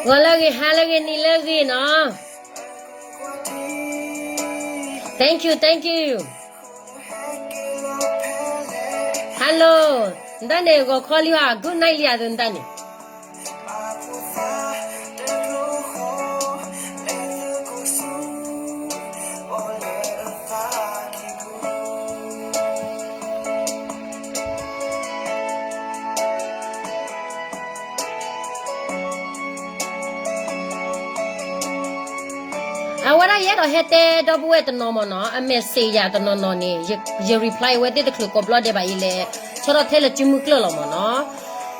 ဂီၤလၢအဂ့ၤ, ဟါလၢအဂ့ၤ, နံၤလၢအဂ့ၤနီၤ. Thank you, thank you. Hello, နတၢ်န့ၣ် ဂီၤခီလံဧါ, good night လံဧါ, နတၢ်န့ၣ်. အဝဲဒၣ်ယအဲၣ်ဒိးဟဲတဲဒီပုၢ်ဝဲၢ်တနီၤမ့ၢ်နီၤ, အ message ယၤတနီၤနီၤန့ၣ်, ယ reply ဝဲသ့ၣ်တချုးကိးဘျီဒဲးဘၣ်အံၤလဲၣ်, ဆီထီၣ်ထဲလၢစုမုၢ်ကျၢၢ်လီၤမ့ၢ်နီၤ.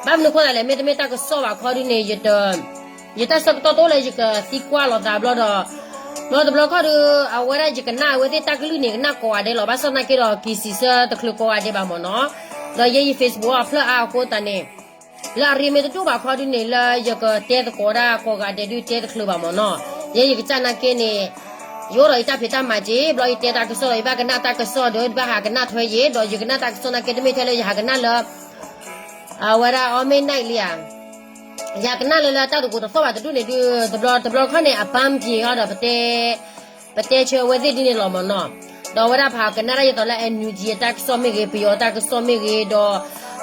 ဘၣ်မနုၤအဃိသတးလဲၣ်, မ့တမ့ၢ်တၢ်ကစီၣ်ဘၣ်ခီဒုန့ၣ်, ယတ ယတၢ်ဆၢကတီၢ်တအိၣ်လၢယကသံကွၢ်လိာ်သးဘျီဒီး, ဘျီတဘျီခီဒု အဝဲဒၣ်ယကနၣ်အဝဲသ့ၣ်တၢ်ကလုၢ်န့ၣ် ကနၣ်ကိးဂၤဒဲးလီၤ. ဘၣ်ဆၣ်သနာ်က့ဒီး က့ၤစံးဆၢတချုးကိးဂၤဒဲးဘၣ်မ့ၢ်နီၤ. ဒီးယဲယ Facebook အဖျၢၣ်အါအဃိသတးန့ၣ်, လၢအရ့မ့ၢ်တဒိၣ်ဘၣ်ခီဒုန့ၣ် လၢယကတဲသကိးဒၣ်ကိးဂၤဒဲးဒုတဲတချုးဘၣ်မ့ၢ်နီၤ. ယဲယကစၢ်နာ်က့န့ၣ်, ယအိၣ်ဒီးယတၢ်ဖံးတၢ်မၤက့ၤ, ဘျီယတဲတၢ်ကစီၣ်ဒီး ယဘၣ်ကနၣ်တၢ်ကစီၣ်ဒီး ယဘၣ်ဟးကနၣ်ထွဲယ့ၤ, ဒီးယကနၣ်တၢ်ကစီၣ်နာ်က့ တမ့ၢ်ထဲလၢယဟးကနၣ်လၢ အဝဲဒၣ် အီ midnight လံဧါ, ယကနၣ်လၢလၢတၢ်တကိးတသီၣ်ဘၣ်တဒူၣ်န့ၣ်ဒု, တဘျီတဘျီခီန့ၣ် အပၢ်မ့ၢ်က့ၤအီၤဒီး ပတဲဆၢအဝဲသ့ၣ်ဒ်န့ၣ်လီၤမ့ၢ်နီၤ. ဒီးအဝဲဒၣ်ဖးကနၣ်တၢ်ယသိးလၢ NUG အတၢ်ကစီၣ်မ့ၢ်ဂ့ၤ, ပယီၤတၢ်ကစီၣ်မ့ၢ်ဂ့ၤ, ဒီး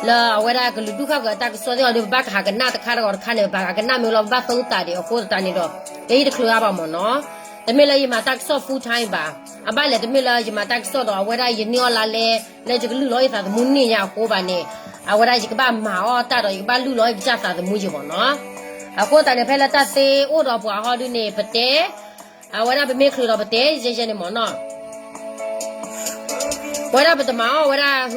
လၢအဝဲဒၣ်ကလုာ်ဒူၣ်ဃၣ်ဃၢၤအတၢ်ကစီၣ်သ့ၣ်အီၤဒီး ပဘၣ်ကဟးကနၣ်တခါတဂီၤတခါန့ၣ်, ပကနၣ်မ့ၢ်လီၤ ပဘၣ်သၢသးဒံးအဃိသတးန့ၣ်ဒီး, ယဲယတချုးအါဘၣ်မ့ၢ်နီၤ. တမ့ၢ်လၢယမၤတၢ်ကစီၣ် full time ဘၣ်. အဘၣ်လဲၣ် တမ့ၢ်လၢယမၤတၢ်ကစီၣ်ဒီး အဝဲဒၣ်ယန့ၢ်အီၣ်လါလဲ လၢယကလုၢ်လီၤယသးသမူန့ၢ်ညါအဃိဘၣ်န့ၣ်, အဝဲဒၣ်ယကဘၣ်မၤအီၣ်တၢ်ဒီး ယကဘၣ်လုၢ်လီၤယကစၢ်သးသမူယ့ၢ်မ့ၢ်နီၤ. အဃိသတးန့ၣ် ဖဲလၢတၢ်သ့အိၣ်ဒီးပှၤဟီဒုန့ၣ် ပတဲ, အဝဲဒၣ်ပမ့ၢ်ချုးဒီးပတဲယဲယဲန့ၣ်မ့ၢ်နီၤ. ဝဲဒၣ်ပတမၤအီၣ်ဝဲဒၣ်,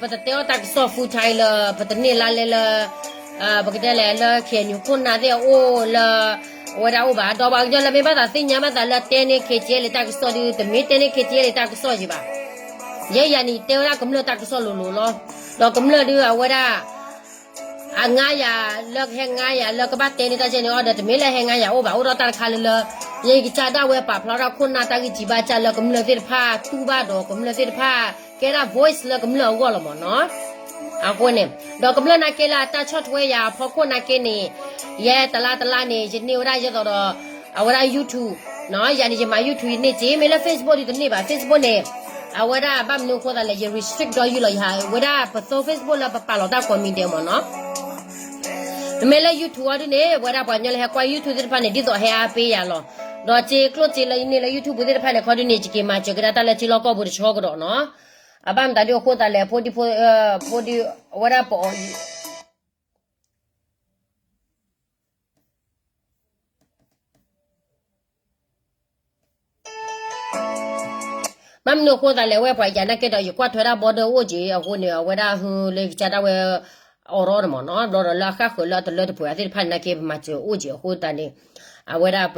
ပတတဲအီၣ်တၢ်ကစီၣ် full time လၢ ပတန့ၢ်လါလဲလၢ, ပကတဲလဲၣ် လၢ KNU ခိၣ်နၢ်သ့ၣ်အအိၣ်လၢ, အဝဲဒၣ်အိၣ်ဘၣ် ဒီးပှၤကညီလၢမ့ၢ်ဘၣ်သးသ့ၣ်ညါဘၣ်သးလၢတဲန့ၢ် KTLA တၢ်ကစီၣ်ဒု တမ့ၢ်တဲန့ၢ် KTLA တၢ်ကစီၣ်ယံၤဘၣ်. ယဲယၤန့ၣ် တဲဝဲဒၣ်ကမျၢၢ်တၢ်ကစီၣ်လိၤလိၤလီၤ. ဒီးကမျၢၢ်ဒုအဝဲဒၣ် အငါယၤ လၢကဟဲငါယၤလၢကဘၣ်တဲန့ၢ်တၢ်ကစီၣ်န့ၣ်အီၤဒီး တမ့ၢ်လၢဟဲငါယၤအိၣ်ဘၣ် အိၣ်ဒီးတၢ်တခါလၢလၢ, ယဲယကစၢ်ဒၣ်ဝဲပာ်ဖျါထီၣ်ခိၣ်နၢ်တၢ်ဂံၢ်စၢ်ဘါစၢ်လၢကမျၢၢ်သ့ၣ်တဖၣ်တူၢ်ဘၣ်ဒီး ကမျၢၢ်သ့ၣ်တဖၣ်ကဲဒၣ် voice လၢကမျၢၢ်အဂီၢ်လီၤမ့ၢ်နီၤ. အဃိန့ၣ်, ဒီးကမျၢၢ်နာ်က့လၢအတၢ်ဆီၣ်ထွဲယၤအဖီခိၣ်နာ်က့န့ၣ်, ယဲတလါတလါန့ၣ် ယန့ၢ်ဝဲဒၣ်ယဲသိးဒီး, အဝဲဒၣ် YouTube, ယၤန့ၣ် ယမၤ YouTube ယန့ၢ်က့, မ့ၢ်လၢ Facebook ဒုတန့ၢ်ဘၣ်, Facebook န့ၣ်, အဝဲဒၣ်ဘၣ်မနုၤအဃိသတးလဲၣ် ယ restrict ဒီးယုၢ်လီၤယၤ, ဝဲဒၣ်ပသိ Facebook လၢပပာ်လီၤတၢ်ကိးမံၤဒဲးမ့ၢ်နီၤ. မ့ၢ်လၢ YouTube အီၤဒုန့ၣ် ဝဲဒၣ်ပှၤကညီလၢဟဲကွၢ် YouTube သ့ၣ်တဖၣ်န့ၣ် ဒ်သိးဟဲအါပ့ၤယၤလီၤ. ဒီးစ့ကျိၣ်စ့လၢယန့ၢ်လၢ YouTube သ့ၣ်တဖၣ်န့ၣ် ခီဒုန့ၣ် ယက့ၤမၤစၢၤကဒါတၢ်လၢထံလီၢ်ကီၢ်ပူၤတဆီကဒီးနီၤ. အဘၣ်မတၤဒုအဃိသတးလဲၣ် ဖိဒံဖိ, ဖိဒံ, အဝဲဒၣ်ပအီၤ ဘၣ်မနုၤအဃိသတးလဲၣ် ဝဲပှၤယၤနာ်က့ဒီး ယကွၢ်ထွဲဒၣ် border အိၣ်က့ၤအဃိန့ၣ် အဝဲဒၣ်ဟူလၢယကစၢ်ဒၣ်ဝဲ အိးထီၣ်န့ၣ်မ့ၢ်နီၤ, ဘျီဒီးလၢအဃၣ်ဃၢၤလၢအတလၢတပှဲၤသ့ၣ်တဖၣ်န့ၣ် နာ်က့ပမၤစၢၤအိၣ်က့ၤအဃိသတးန့ၣ်, အဝဲဒၣ်ပ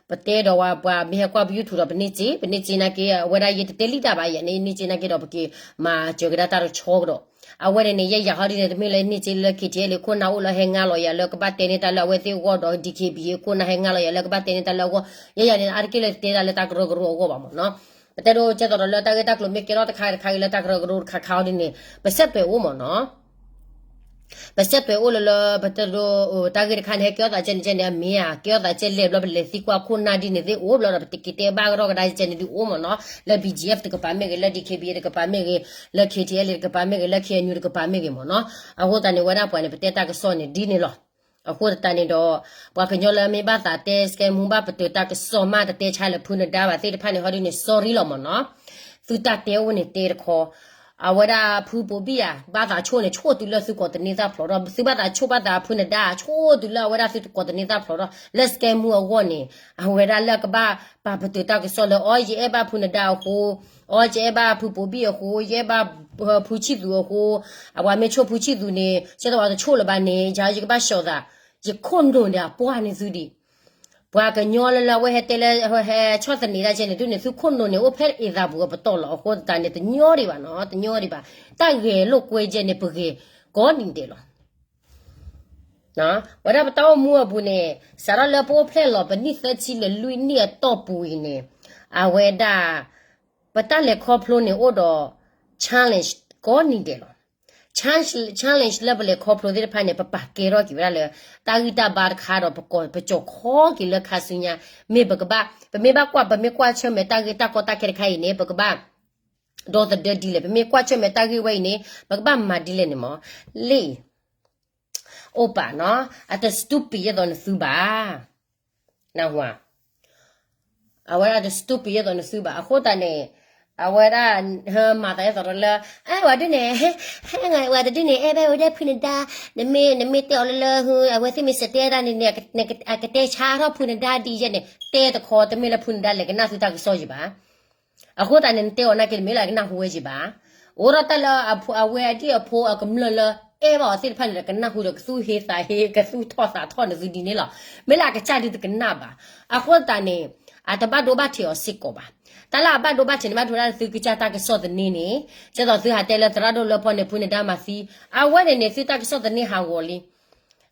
ပတဲဒီးဝဲပှၤမ့ၢ်ဟဲကွၢ်ပ YouTube ဒီးပန့ၢ်စ့ ပန့ၢ်စ့နာ်က့ အဝဲဒၣ်ယတတဲလံတၢ်ဘၣ် ယန့ၢ်စ့နာ်က့ဒီးပက့ၤမၤစၢၤကဒါတၢ်တဆီကဒီး အဝဲန့ၣ်န့ၣ် ယဲယၤဟီဒ်န့ၣ် တမ့ၢ်လၢန့ၢ်စ့လၢ KTLA ခိၣ်နၢ်အိၣ်လၢဟဲငါလီၤယၤလၢကဘၣ်တဲန့ၢ်တၢ်လၢအဝဲသ့ၣ်အဂီၢ်ဒီး DKBA ခိၣ်နၢ်ဟဲငါလီၤယၤလၢကဘၣ်တဲန့ၢ်တၢ်လၢအဂီၢ် ယဲယၤန့ၣ် အါတက့ၢ်လၢတတဲတၢ်လၢတၢ်ကရၢကရိအဂီၢ်ဘၣ်မ့ၢ်နီၤ ပတဲဒိကဲသိးဒီးလၢတၢ်ဂ့ၢ်တၢ်ကျိၤမ့ၢ်ကဲထီၣ်တခါတခါဂ့ၤလၢတၢ်ကရၢကရိတခါခါအီၤဒ်န့ၣ် ပစဲးသွဲးအိၣ်မ့ၢ်နီၤ ပစဲးသွဲးအိၣ်လၢလၢ ပတဲဒိ တၢ်ဂ့ၢ်တခါန့ၣ် ဟဲကဲထီၣ်သးကဲန့ၣ်ကဲန့ၣ် အမ့ၢ်ဧါ ကဲထီၣ်သးကဲလဲၣ်ဘျီ ပလဲၤသံကွၢ်ခိၣ်နၢ်ဒ်န့ၣ်သ့ၣ်အိၣ်ဘျီဒီး ပတက့ၤတဲဘၣ်ကဒီးကဒါကဲန့ၣ်ဒုးအိၣ်မ့ၢ်နီၤ လၢ BGF တကပၤမ့ၢ်ဂ့ၤ လၢ DKBA တကပၤမ့ၢ်ဂ့ၤ လၢ KTLA တကပၤမ့ၢ်ဂ့ၤ လၢ KNU တကပၤမ့ၢ်ဂ့ၤမ့ၢ်နီၤ အဃိသတးန့ၣ် ဝဲဒၣ်ပှၤန့ၣ် ပတဲတၢ်ကစီၣ်န့ၣ်ဒ်န့ၣ်လီၤ အဃိသတးန့ၣ်ဒီး ပှၤကညီလၢမ့ၢ်ဘၣ်သးတဲ စကဲမူ ဘၣ်ပတုာ်တၢ်ကစီၣ်မး တတဲဆါလၢဖုနဒါဘၣ်သ့ၣ်တဖၣ်န့ၣ် ဟီဒ်န့ၣ် sorry လီၤမ့ၢ်နီၤ သုတၢ်တဲအိၣ်န့ၣ်တဲတခီ အဝဲဒၣ်ဖုပိာ်ဘံၣ်ဧါ ဘၣ်သးဆိၣ်န့ၣ် ဆိၣ်တုၤလၢသုကိးတန့ၢ်သၣ်ဖျိးထီၣ် သုဘၣ်သးဆိၣ်ဘၣ်သးဖုနဒါ ဆိၣ်တုၤလၢအဝဲဒၣ်သုကိးတန့ၢ်သၣ်ဖျိးထီၣ် လၢစကဲမူအဂီၢ်န့ၣ် အဝဲဒၣ်လၢကဘၣ်ပာ်ပတုာ်တၢ်ကစီၣ်လၢ အီ ယအဲၣ်ဘၣ်ဖုနဒါအဃိ အီ ယအဲၣ်ဘၣ်ဖုပိာ်ဘံၣ်အဃိ ယအဲၣ်ဘၣ်ဖုဆံၣ်သူးအဃိ အဝဲမ့ၢ်ဆိၣ်ဖုဆံၣ်သူးန့ၣ် ကဲသိးပှၤတဆိၣ်လၢၤဘၣ်န့ၣ် ယၤယကဘၣ်ဆှီသး ယခိၣ်နူာ်န့ၣ်အပှၢ်န့ၣ်သုဒံး ပှၤကညီလၢလၢအဝဲဟဲတဲလၢ ဟဲဆီၣ်သနံးတၢ်ကဲန့ၣ် ဒ်န့ၣ် သုခိၣ်နူာ်န့ၣ် အိၣ်ဖဲအသးပူၤအပတီၢ်လီၤ. အဃိသတးန့ၣ် တညီဒံးဘၣ်နီၤ, တညီဒံးဘၣ်. တၢ်ဂဲၤလိာ်ကွဲကဲန့ၣ် ပဂဲၤကိးနံၤဒဲးလီၤ. ဝဲဒၣ်ပတၢ်အိၣ်မူအပူၤန့ၣ် စးထီၣ်လၢပအိၣ်ဖျဲၣ်လီၤ ပနံၣ်သၢဆံလၢလွံၢ်နံၣ်အတီၢ်ပူၤအံၤန့ၣ် အဝဲဒၣ် ပတၢ်လဲၤခီဖျိန့ၣ်အိၣ်ဒီး challenge ကိးနံၤဒဲးလီၤ. challenge, challenge လၢပလဲၤခီဖျိသ့ၣ်တဖၣ်န့ၣ် ပပာ်ကဲထီၣ်က့ၤဝဲဒၣ်လၢ တၢ်ဂံၢ်တၢ်ဘါတခါဒီး ပကီၢ်ပကၠီၤခီက့ၤလၢခါဆူညါ, မ့ၢ်ပကဘၣ်, ပမ့ၢ်ဘၣ်ကွၢ်, ပမ့ၢ်ကွၢ်ဆၢၣ်မဲာ်တၢ်ဂ့ၢ်တၢ်ကီတၢ်ခဲတခါအံၤန့ၣ် ပကဘၣ်ဒီသဒၢဒ်လဲၣ်, ပမ့ၢ်ကွၢ်ဆၢၣ်မဲာ်တၢ်ဂ့ၢ်ဝဲအံၤန့ၣ် ပကဘၣ်မၤဒ်လဲၣ်န့ၣ်မး, လံ အိၣ်ပာ်နီၤ, အတ stupid ယဲၢ်သိးနသုဘၣ်. နၢ်ဟူဧါ, အဝဲဒၣ်တ stupid ယဲၢ်သိးနသုဘၣ်. အဃိသတးန့ၣ် အဝဲဒၣ် မၤသးယဲၢ်သိးဒီးလၢ အဲ ဝဲဒ်န့ၣ် ဝဲတဒ်န့ၣ် အဲၣ်ဘၣ်ဝဲဒၣ်ဖုနဒါ, နမ့ၢ်, နမ့ၢ်တဲအီၤလၢလၢ အဝဲသ့ၣ်မ့ၢ်စတဲဒၣ်န့ၣ်န့ၣ် အကတဲဆါထီၣ်ဖုနဒါဒ်ယဲၢ်န့ၣ် တဲတခီ တမ့ၢ်လၢဖုနဒါလဲၤကနၣ်သုတၢ်ကစီၣ်ယံၤဘၣ်. အဃိသတးန့ၣ် နတဲအီၤနာ်က့ တမ့ၢ်လၢအကနၢ်ဟူဝဲယံၤဘၣ်. အိၣ်ဒီးတၢ်လၢအဝဲအဒံၣ်အဖိအကမျၢၢ်လၢအဲၣ်ဘၣ်အီၤသ့ၣ်တဖၣ်န့ၣ်ဒီး ကနၢ်ဟူဒီးကသူၣ်ဟ့သးဟ့ ကသူၣ်ထီၣ်သးထီၣ်န့ၣ်သုဒ်န့ၣ်လီၤ. မ့ၢ်လၢအကစၢ်ဒုးတကနၣ်ဘၣ်. အဃိသတးန့ၣ် အတဘၣ်ဒိဘၣ်ထံးအီၤစ့ၢ်ကီးဘၣ်. တၢ်လၢအဘၣ်ဒိဘၣ်ထံးန့ၣ် ဘၣ်ဒိဒၣ်သုကစၢ်တၢ်ကစီၣ်သန့န့ၣ်, ကဲသိးသုဟးတဲလၢသရၣ်ဒိၣ်လၢဖီန့ၣ် ဖုနဒါမၤသံ, အဝဲန့ၣ်န့ၣ် သုတၢ်ကစီၣ်သန့ဟးဂီၤလံ.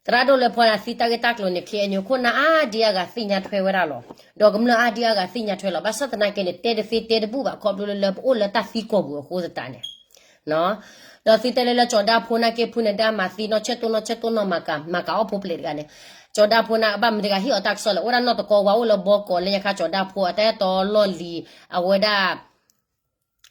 သရၣ်ဒိၣ်လၢဖီန့ၣ် သံတၢ်ဂ့ၢ်တၢ်ကျိၤန့ၣ် KNU ခိၣ်နၢ်အါဒံအါဂၤသ့ၣ်ညါထွဲဝဲဒၣ်လီၤ. ဒီးကမျၢၢ်အါဒံအါဂၤသ့ၣ်ညါထွဲလီၤ. ဘၣ်ဆၣ်သနာ်က့န့ၣ် တဲတသ့တဲတဘူၣ်ဘၣ် ခီဖျိလၢလၢပအိၣ်လၢတၢ်သံကီၢ်ပူၤအဃိသတးန့ၣ် ဒီးသုတဲလၢလၢကၠီၤဒါဖိနာ်က့ ဖုနဒါမၤသံနီၢ်ဆၢတိၢ်နီၢ်ဆၢတိၢ်နီၢ်မၤကၤ မၤကၤအီၣ်ဖိပျဲၢ်တဂၤန့ၣ်, ကၠီၤဒါဖိန့ၣ် ဘၣ်မတၤတဂၤဟ့ၣ်အီၤတၢ်ကစီၣ်လဲၣ်. အိၣ်ဒၣ်နီၢ်တကီဝဲ အိၣ်လၢဘီကီးလၢညါခါ ကၠီၤဒါဖိ အတၢ်အဲၣ်တီလီၢ်လံၤ အဝဲဒၣ်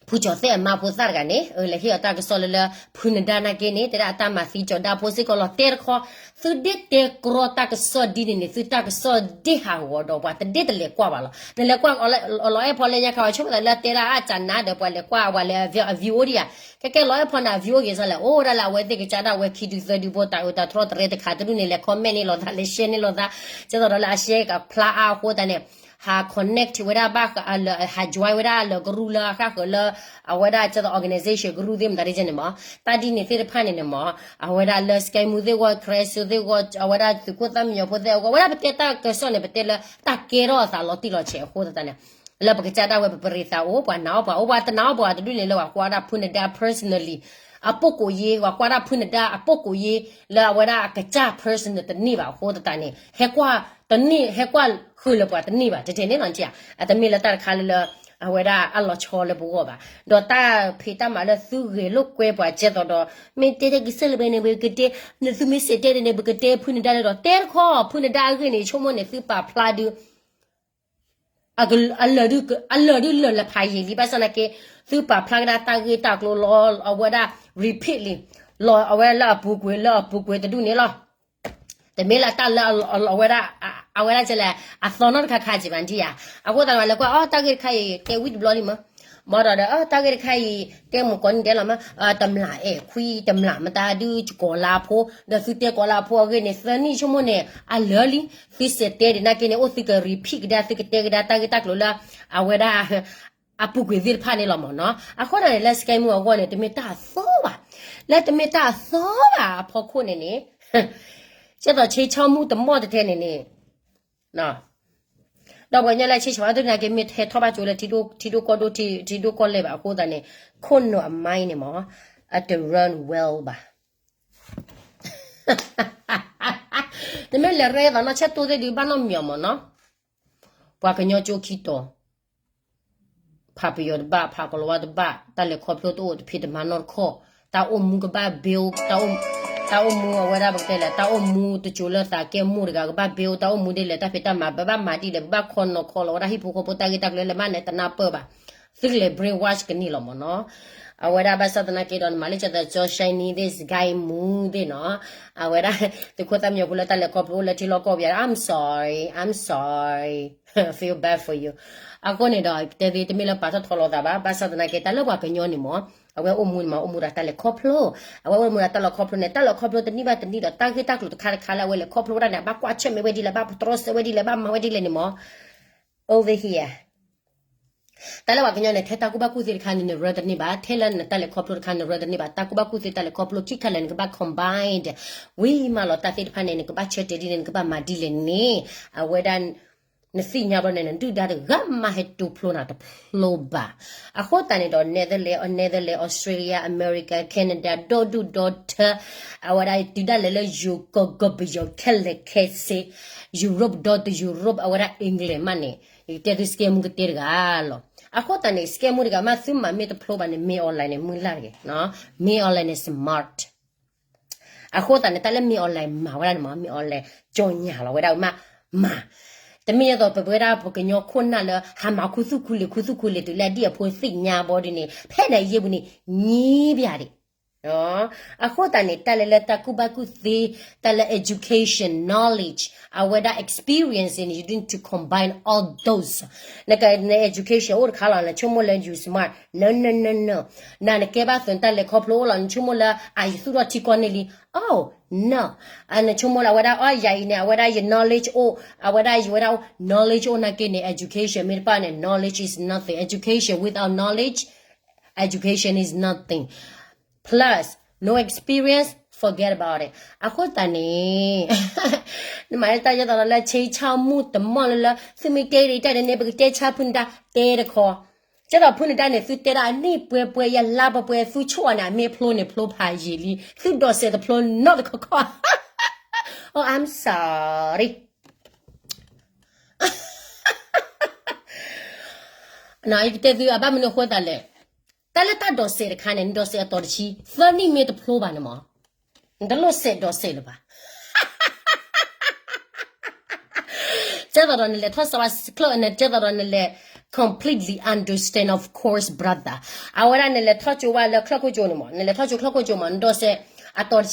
ဖုကၠီၤသဲၣ်အမါဖိသၣ်တဂၤန့ၣ် လဲၤဟ့ၣ်အီၤတၢ်ကစီၣ်လၢလၢ ဖုနဒါနာ်က့န့ၣ် တဲဒၣ်အတၢ်မၤသံကၠီၤဒါဖိစ့ၢ်ကီးလီၤ. တဲတခီ သုဒ့ၣ်တဲကြီတၢ်ကစီၣ်ဒ်န့ၣ်န့ၣ် သုတၢ်ကစီၣ်ဒ့ၣ်ဟးဂီၤဒီးပှၤတဒ့ၣ်တလဲၤကွၢ်ဘၣ်လီၤ. နလဲၤကွၢ်လီၤအဲၣ်ဖီလၢညါခါ ဆိကမိၣ်သးလၢတဲဒၣ်အကနၤဒီးပှၤလဲၤကွၢ်ဝဲလၢအ view အိၣ်ဒံးဧါ. ကဲကဲလီၤအဲၣ်ဖီန့ၣ် အ view အိၣ်ဂ့ၤစ့ၢ်လဲၣ်. အိၣ်ဒၣ်လၢအဝဲသ့ၣ်ကစၢ်ဒၣ်ဝဲခံဒုသၢဒုဖိတၢ်အၢတၢ်သီတရဲတခါတဒူၣ်န့ၣ် လဲၤ comment န့ၢ်လိာ်သး လဲၤ share န့ၢ်လိာ်သး, ကဲသိးဒီးလၢအ share ကဖျါအါအဃိသတးန့ၣ် ဟး connect ဝဲဒၣ်ဘၣ် ဟး join ဝဲဒၣ်လၢကရူၢ်လၢအဃၣ်ဃၢၤလၢ အဝဲဒၣ်ကဲသိး organization ကရူၢ်သ့ၣ်မတၤဒ်န့ၣ်မး, တၢ်ဒ်န့ၣ်သ့ၣ်တဖၣ်န့ၣ်န့ၣ်မး, အဝဲဒၣ်လၢ စကဲမူသ့ၣ်ဂီၢ် ခရၢစိသ့ၣ်ဂီၢ် အဝဲဒၣ်သုးခိၣ်သၣ်မံညီၤဖိသ့ၣ်အဂီၢ် အဝဲဒၣ်ပတဲတၢ်ကစီၣ်န့ၣ် ပတဲလၢတၢ်ကဲထီၣ်အသးလီၤတံၢ်လီၤဆဲးအဃိသတးန့ၣ် လၢပကစၢ်ဒၣ်ဝဲပပရံးသးအိၣ် ပှၤနာ်အီၣ်ပှၤအိၣ် ပှၤတနာ်အီၣ်ပှၤတဒူၣ်န့ၣ် လၢပှၤကွၢ်ဒၣ်ဖုနဒါ personally အပုၢ်ကိးယ့ ပှၤကွၢ်ဒၣ်ဖုနဒါအပုၢ်ကိးယ့ လၢအဝဲဒၣ်အကစၢ် personal တန့ၢ်ဘၣ်အဃိသတးန့ၣ် ဟဲကွၢ်တန့ၢ် ဟဲကွၢ်ဃုာ်လၢပှၤတန့ၢ်ဘၣ် တတဲန့ၣ်နီၤ အတမ့ၢ်လၢတၢ်တခါလၢလၢ အဝဲဒၣ်အလီၤဆီလၢပဂီၢ်ဘၣ်. ဒီးတၢ်ဖံးတၢ်မၤလၢသုဂဲၤလိာ်ကွဲပှၤကဲသိးဒီး မ့ၢ်တဲတၢ်ကစၢၢ်လၢၤဘၣ်န့ၣ် ပကတဲ နသုမ့ၢ်စံးတဲဒ်န့ၣ် ပကတဲဖုနဒါလၢဒီး တဲတခီ ဖုနဒါအဂ့ၢ်န့ၣ် ဆိကမိၣ်န့ၣ် သုပာ်ဖျါဒုး အလၢာ်ဒုးလၢာ်လၢဖးယံာ်လံ ဘၣ်ဆၣ်သနာ်က့ သုပာ်ဖျါကဒါတၢ်ဂ့ၢ်တၢ်ကျိၤလီၤ အဝဲဒၣ် repeat လံ လီၤအဝဲလၢအပူၤကွံာ်လၢအပူၤကွံာ်တဒူၣ်န့ၣ်လီၤ. တမ့ၢ်လၢတၢ်လၢအဝဲဒၣ် အဝဲဒၣ်ကဲလဲၣ် အသီနီတခါခါက့ၤဘၣ်ဒံးဧါ. အဃိသတးန့ၣ် လဲၤကွၢ် အီ တၢ်ဂ့ၢ်တခါအံၤ တဲဝံၣ်တဘျီလံမး မ့ၢ်ဒီးဒီး အီ တၢ်ဂ့ၢ်တခါအံၤ တဲမုၢ်ကီးနံၤဒဲးလီၤမး တမျၢ်အဲၣ်ခွံ တမျၢ်မတၤဒုး ကီၤလါဖိ ဒီးသုတဲကီၤလါဖိအဂ့ၢ်န့ၣ် သၢနံၣ်ဆိကမိၣ်န့ၣ် အလၢာ်လံ သုစံးတဲဒ်နာ်က့န့ၣ် အိၣ်သုက repeat ကဒါ သုကတဲကဒါ တၢ်ဂ့ၢ်တၢ်ကျိၤလၢ အဝဲဒၣ် အပူၤကွံာ်သ့ၣ်တဖၣ်န့ၣ်လီၤမးနီၤ. အဃိန့ၣ် လၢ စကဲမူ အဂီၢ်န့ၣ် တမ့ၢ်တၢ်အသီဘၣ်. လၢတမ့ၢ်တၢ်အသီဘၣ်အဖီခိၣ်န့ၣ်န့ၣ် ကဲသိးဆ့ဆီမုၣ်တမီၢ်တထဲန့ၣ်န့ၣ် ဒီးပှၤကညီလၢဆ့ဆီသ့ၣ်နာ်က့ မ့ၢ်ဟဲထီၣ်ဘၣ်ကၠိလၢ ထံဒိၣ်ကီၢ်ဒိၣ် ထံဒိၣ်ကီၢ်လဲၢ်ဘၣ်အဃိသတးန့ၣ် ခိၣ်နူာ်အ mind န့ၣ်မ့ၢ် အတ run well ဘၣ်. နမ့ၢ်လဲၤရဲၣ်သးနီၢ်ဆဲၣ်တိၢ်သ့ၣ်ဒုး ဘၣ်နီတမံၤမ့ၢ်နီၤ, ပှၤကညီကၠိခံတီၤ ဖးပယီၤတဘၣ် ဖးကီၤလၤဝါတဘၣ် တၢ်လဲၤခီဖျိတအိၣ် တဖံးတမၤနီတခီၣ်, တၢ်အိၣ်မူကဘၣ် build, တၢ်အိၣ်မူအဝဲဒၣ်ပကတဲလဲၣ် တၢ်အိၣ်မူတစိၤလၢသးကဲမိၢ်တဂၤကဘၣ် build တၢ်အိၣ်မူဒ်လဲၣ် တၢ်ဖံးတၢ်မၤ ပဘၣ်မၤဒ်လဲၣ် ပဘၣ်ခီနီၤခီလီၤဝဲဒၣ်ဟံၣ်ဖိဃီဖိတၢ်ဂ့ၢ်တၢ်ကျိၤလၢမ့ၢ်န့ၣ် တနၢ်ပၢၢ်ဘၣ်, သုကလဲၤ brainwash ကန့ၢ်လီၤမ့ၢ်နီၤ. အဝဲဒၣ်ဘၣ်ဆၣ်သနာ်က့ဒီး နမၤလၢကၠီသးကၠီ Chinese သ့ၣ် စကဲမူသ့ၣ်နီၤ, အဝဲဒၣ် သုးခိၣ်သၣ်မံညီၤဖိလၢတၢ်လဲၤခီဖျိအိၣ်လၢထံလီၢ်ကီၢ်ပယီၤ I'm sorry, I'm sorry, feel bad for you. အဃိန့ၣ်ဒီး တဲသ့တမ့ၢ်လၢပာ်ထီၣ်ထီလီၤသးဘၣ်, ဘၣ်ဆၣ်သနာ်က့ တၢ်လၢပှၤကညီန့ၣ်မ့ၢ် အဝဲအိၣ်မူန့ၣ်မ့ၢ် အိၣ်မူဒီးတၢ်လဲၤခီဖျိ, အဝဲအိၣ်မူဒီးတၢ်လဲၤခီဖျိန့ၣ် တၢ်လဲၤခီဖျိတနံၣ်ဘၣ်တနံၣ်ဒီး တၢ်ဂ့ၢ်တၢ်ကျိၤတခါတခါလၢအဝဲလဲၤခီဖျိဝဲဒၣ်န့ၣ် အဘၣ်ကွၢ်ဆၢၣ်မဲာ်ဝဲဒ်လဲၣ် ဘၣ်ပတြီဆၢဝဲဒ်လဲၣ် ဘၣ်မၤဝဲဒ်လဲၣ်န့ၣ်မ့ၢ် over here. တၢ်လၢပှၤကညီန့ၣ် ထဲတၢ်ကူၣ်ဘၣ်ကူၣ်သ့တခါန့ၣ် နရၢတန့ၢ်ဘၣ်, ထဲလၢနတၢ်လဲၤခီဖျိတခါ နရၢတန့ၢ်ဘၣ်, တၢ်ကူၣ်ဘၣ်ကူၣ်သ့တၢ်လဲၤခီဖျိခံခါလၢာ် နကဘၣ် combined, ဝံၤမးလီၤ တၢ်သ့ၣ်တဖၣ်န့ၣ် နကဘၣ်ဆၢတဲာ်ဒ်လဲၣ် နကဘၣ်မၤဒ်လဲၣ်န့ၣ် အဝဲဒၣ် နသ့ၣ်ညါဘျီန့ၣ် နဒုၣ်ဒါတဂၤမးဟဲတိဖျိနၤတဖျိဘၣ်. အဃိသတးန့ၣ်ဒီး Netherlands, Netherlands, Australia, America, Canada, ဒီဒူၣ်ဒီထၢ အဝဲဒၣ်တုၤဒၣ်လဲာ်လၢ ယိၤကီၢ်ကီၢ်ပယီၤခဲလၢာ်ခဲဆ့, Europe ဒီတ Europe အဝဲဒၣ် England မးန့ၣ် ယကတဲသု စကဲမူကတဲတဂၤလီၤ. အဃိသတးန့ၣ် စကဲမူတဂၤမး သုမၤမ့ၢ်တဖျိဘၣ်န့ၣ် မ့ၢ် online န့ၣ် မုၢ်လၢ်တဂ့ၤ, မ့ၢ် online န့ၣ် smart. အဃိသတးန့ၣ် တၢ်လၢမ့ၢ် online မၤဝဲဒၣ်န့ၣ်မး မ့ၢ် online ကၠီညါလီၤဝဲဒၣ်မး, မၤ, တမ့ၢ်ဒ်သိးပဝဲဒၣ်ပှၤကညီခိၣ်နၢ်လၢ ဟးမၤခူသူၣ်ခူလံာ် ခူသူၣ်ခူလံာ် တုၤလၢအဒံၣ်အဖိသ့ၣ်ညါဘီဒ်န့ၣ် ဖဲန့ၣ်အယ့ၢ်ပူၤန့ၣ် ညံဘၣ်ဒံး အဃိသတးန့ၣ် တၢ်လၢလၢတၢ်ကူၣ်ဘၣ်ကူၣ်သ့ တၢ်လၢ education, knowledge, အဝဲဒၣ် experience န့ၣ် you need to combine all those. နက န education အိၣ်တခါလီၤ နဆိကမိၣ်လၢ you smart, no, no, no, no. န နကဲဘၣ်သုး နတၢ်လဲၤခီဖျိအိၣ်လီၤ နဆိကမိၣ်လၢ အ ယသူၣ်ထီၣ်ထံကီၢ်န့ၣ်လံ, oh, no. နဆိကမိၣ်လၢအဝဲဒၣ် အီ ယၤအံၤန့ၣ် အဝဲဒၣ်ယ knowledge အိၣ် အဝဲဒၣ်ယဝဲဒၣ်အိၣ် knowledge အိၣ်နာ်က့န့ၣ် education မ့ၢ်တပၣ်န့ၣ် knowledge is nothing. Education without knowledge, education is nothing. Plus, no experience, forget about it. အဃိသတးန့ၣ် နမၤလၢတၢ်ယဲသိးဒီးလၢ ဆ့ဆၣ်မူၣ်တမီၢ်လၢလၢ သုမ့ၢ်တဲဒ်တၢ်ဒ်န့ၣ် ပကတဲဆါဖုနဒါတဲတခီ, ကဲသိးဖုနဒါန့ၣ် သုတဲဒၣ်အနံၣ်ပှဲၤပှဲၤ ယလါပှဲၤပှဲၤ သုဆိၣ်အီၤန့ၣ် အမ့ၢ်ဖျိန့ၣ် ဖျိဖးယံာ်လံ သုဒိးစဲးတဖျိနီတခီခီ, oh, I'm sorry. ယကတဲသု အဘၣ်မနုၤအဃိသတးလဲၣ်, တၢ်လၢတၢ်ဒိးစဲးတခါန့ၣ် နဒိးစဲးအတီၤတဆံ သၢနံၣ်မ့ၢ်တဖျိဘၣ်န့ၣ်မး နတလိၣ်စဲးဒိးစဲးလၢၤဘၣ်. ကဲသိးဒီးနလဲၤထီၣ်စးဝါချၢၣ် နကဲသိးဒီးနလဲၤ completely understand, of course, brother. အဝဲဒၣ်နလဲၤထီၣ်ကၠိဝဲလၢချၢၣ်ခိၣ်ကၠိန့ၣ်မး နလဲၤထီၣ်ကၠိချၢၣ်ခိၣ်ကၠိမး နဒိးစဲး အတီၤ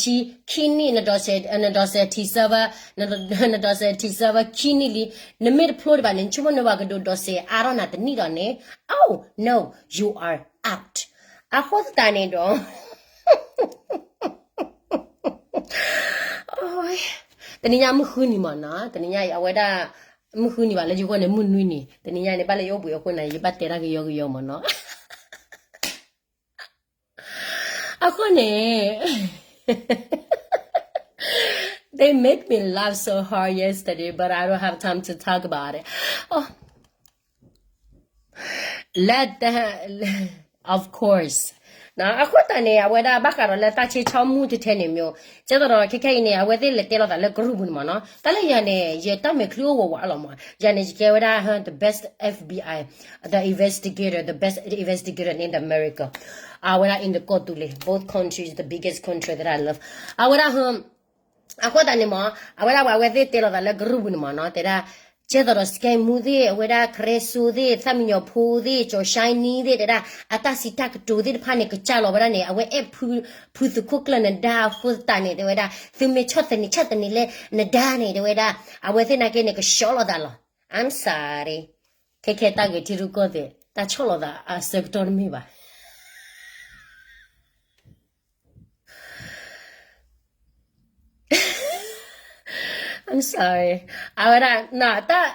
တဆံ ခံနံၣ် နဒိးစဲး နဒိးစဲးထံဆၢဝဲ နဒိးစဲးထံဆၢဝဲခံနံၣ်လံ နမ့ၢ်တဖျိဒံးဘၣ်န့ၣ် နဆိကမိၣ်နဝဲကဒိးဒိးစဲးအါထီၣ်နၤတနံၣ်ဒီးန့ၣ် oh no, you are out. အဃိသတးန့ၣ်ဒီး တနံၤညါမုၢ်ဃုနံၤမးနီၤ တနံၤညါအံၤအဝဲဒၣ် မုၢ်ဃုနံၤဘၣ်လၢယဂီၢ်န့ၣ် မုၢ်နွံနံၤ တနံၤညါန့ၣ် ဘၣ်လၢယအိၣ်ဘှံးအဃိန့ၣ် ယဘၣ်တဲတၢ်ကယီကယီမးနီၤ အဃိန့ၣ် They make me laugh so hard yesterday, but I don't have time to talk about it. Oh, let that, of course. အဃိသတးန့ၣ် အဝဲဒၣ်ဘၣ်ဃးဒီးလၢတၢ်ဆ့ဆီမူၣ်ထဲထဲန့ၣ်မ့ၢ် ကဲသိးဒီးခဲခဲအံၤန့ၣ် အဝဲသ့ၣ်လဲၤတဲလိာ်သးလၢ group ပူၤန့ၣ်မးနီၤ တၢ်လၢယၤန့ၣ် ယတၢ်မဲာ်ချံအိၣ်ဝးဝးလီၤမး ယၤန့ၣ် ယကဲဝဲဒၣ် the best FBI, the investigator, the best investigator in the America. အဝဲဒၣ် in the ကီၢ်သူလ့ၤ both countries, the biggest country that I love. အဝဲဒၣ် အဃိသတးန့ၣ်မး အဝဲဒၣ်ပှၤအဝဲသ့ၣ်တဲလိာ်သးလၢ group ပူၤန့ၣ်မးနီၤ တဲဒၣ် ကဲသိးဒီး စကဲမူသ့ၣ် အဝဲဒၣ် ခရဲစိသ့ၣ် သၣ်မံညီၤဖိသ့ၣ် ကၠီၤၡါနံသ့ၣ် တဲဒၣ် အတၢ်စံးတၢ်ကတိၤသ့ၣ်တဖၣ်န့ၣ် ကစၢ်လီၤဝဲဒၣ်န့ၣ် အဝဲအဲၣ်ဖု ဖုသုးခိၣ်ကျၢၢ်နဒါအဃိသတးန့ၣ် တဲဝဲဒၣ် သုမ့ၢ်ဆီၣ်သနံး ဆီၣ်သနံးလၢနဒါန့ၣ် တဲဝဲဒၣ် အဝဲသ့ၣ်နာ်က့န့ၣ် ကဆှီလိာ်သးလီၤ I'm sorry. ခဲခဲတၢ်ဂ့ၤထံရူၢ်ကီၢ်သဲး တၢ်ဆီၣ်လီၤသးအဆၢကတီၢ်တမ့ၢ်ဘၣ် I'm sorry. အဝဲဒၣ် နတၢ်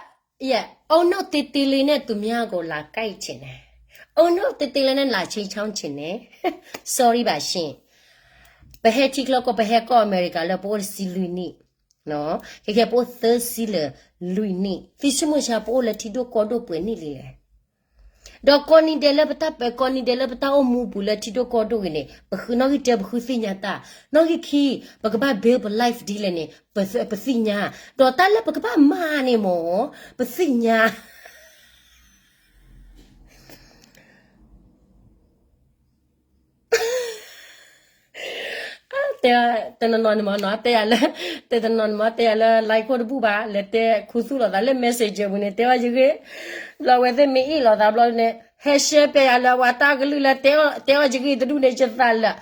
ယဲ အုံနုၣ်တ့တ့လံန့ၣ် သူများကို လာကိုက်ချင်တယ်. အုံနုၣ်တ့တ့လံန့ၣ် လာချေချောင်းချင်တယ်. Sorry ပါရှင်. ပဟဲထံချၢကီၢ် ပဟဲကီၢ်အမဲရကၤလၢပအိၣ်တဆံလွံၢ်နံၣ်, ခဲခဲပအိၣ်သၢဆံလၢာ် လွံၢ်နံၣ်, သုဆိကမိၣ်ဆၣ် ပအိၣ်လၢထံဒိၣ်ကီၢ်ဒိၣ်ပှဲၤနံၣ်လံလဲၣ်. ဒီးကိးနံၤဒဲးလၢပတၢ်ပၢၤ ကိးနံၤဒဲးလၢပတၢ်အိၣ်မူပူၤလၢထံဒိၣ်ကီၢ်ဒိၣ်ဂ့ၤန့ၣ် ပဃုနီၣ်ဂံၢ်တၢ ပဃုသ့ၣ်ညါတၢ်, နီၣ်ဂံၢ်ခံ ပကဘၣ် build ပ life ဒ်လဲၣ်န့ၣ် ပသ့ၣ်ညါ, ဒီးတၢ်လၢပကဘၣ်မၤန့ၣ်မ့ၢ် ပသ့ၣ်ညါ တဲတနီၤနီၤန့ၣ်မ့ၢ်နီၤ တဲယၤလၢ တဲတနီၤနီၤန့ၣ်မ့ၢ် တဲယၤလၢ line ခိၣ်တဘူၣ်ဘၣ် လဲၤတဲခူသူၣ်လိာ်သးလၢ messenger ပူၤန့ၣ် တဲအီၣ်ယဂ့ၢ်, ဘျီဝဲသ့ၣ်မ့ၢ်အ့ၣ်လိာ်သးဘျီန့ၣ် ဟဲ share ပျဲယၤလၢပှၤတၢ်ကလုၢ်လၢ တဲအီၣ်ယဂ့ၢ်တဒူၣ်န့ၣ် ယသးလၢာ်,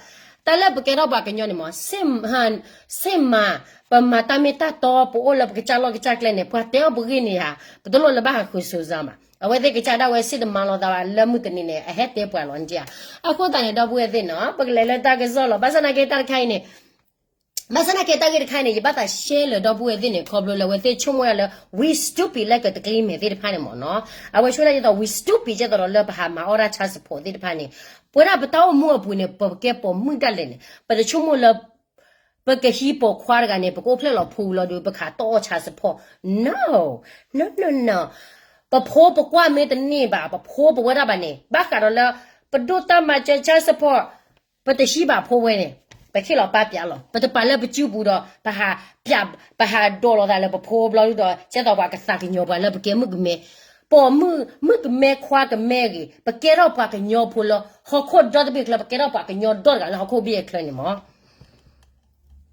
တၢ်လၢပကဲထီၣ်ပှၤကညီန့ၣ်မ့ၢ် စ့ၢ်မၤ ပမၤတၢ်မ့ၢ်တၢ်တီ ပအိၣ်လၢပကစၢ်လီၢ်ကစၢ်ကျဲန့ၣ် ပှၤတဲအီၣ်ပဂ့ၢ်န့ၣ်ဧါ, ပတလိၣ်လၢဘၣ်ဟးဃု စူၤစၢ် မး, အဝဲသ့ၣ်ကစၢ်ဒၣ်ဝဲစ့ၢ်တမၤလိာ်သးဘၣ်လၢမုၢ်တနံၤန့ၣ် အဟဲတဲပှၤလီၤဒ်ဧါ. အဃိသတးန့ၣ် ဒီပုၢ်ဝဲၢ်သ့ၣ်နီၤ ပကလဲၤလၢတၢ်ကစီၣ်လီၤ. ဘၣ်ဆၣ်သနာ်က့တၢ်တခါအံၤန့ၣ် ဘၣ်ဆၣ်သနာ်က့တၢ်ဂ့ၢ်တခါအံၤန့ၣ် ယဘၣ်သး share လၢဒီပုၢ်ဝဲၢ်သ့ၣ်န့ၣ် ခီဖျိလၢအဝဲသ့ၣ်ဆိကမိၣ်ဝဲဒၣ်လၢ we stupid လၢကတကျ့မဲာ်သ့ၣ်တဖၣ်န့ၣ်မ့ၢ်နီၤ, အဝဲဆိကမိၣ်ဒၣ်ဒ်သိး we stupid ဒ်သိးဒီးလၢပဟးမၤအီၣ်ဒၣ် child support သ့ၣ်တဖၣ်န့ၣ်, ပဝဲဒၣ်ပတၢ်အိၣ်မူအပူၤန့ၣ် ပကဲပိာ်မုၣ်ဒၣ်လဲာ်န့ၣ် ပတဆိကမိၣ်လၢ ပကဟံးပိာ်ခွါတဂၤန့ၣ် ပကအိၣ်ဖျဲၣ်လီၤဖိလီၤဒီး ပကဟးတီၢ်အီၣ် child support, no, no, no, no, ပဖိပကွၢ်မ့ၢ်တန့ၢ်ဘၣ် ပဖိပဝဲဒၣ်ဘၣ်န့ၣ် ဘၣ်ဃးဒီးလၢ ပဒိၣ်တၢ်မၤစၢၤ child support ပတဟံးဘၣ်ဖိဝဲန့ၣ် ပဟ့ၣ်လီၤပၢ်ပျးလီၤ. ပတပာ်လၢပစုပူၤဒီး ပဟးပျး ပဟးဒိးလိာ်သးလၢပဖိဘျီဒုဒီး ကဲသိးပှၤကသးကညီၤပှၤလၢပကဲမုၣ်ကမဲ, ပိာ်မုၣ် မုၣ်ကမဲခွါကမဲဂ့ၤ ပကဲထီၣ်ပှၤကညီဖိလၢဟီၣ်ခိၣ်ဒီတဘ့ၣ်ချၢ ပကဲထီၣ်ပှၤကညီဒီတဂၤလၢဟီၣ်ခိၣ်ဘ့ၣ်အချၢန့ၣ်မ့ၢ်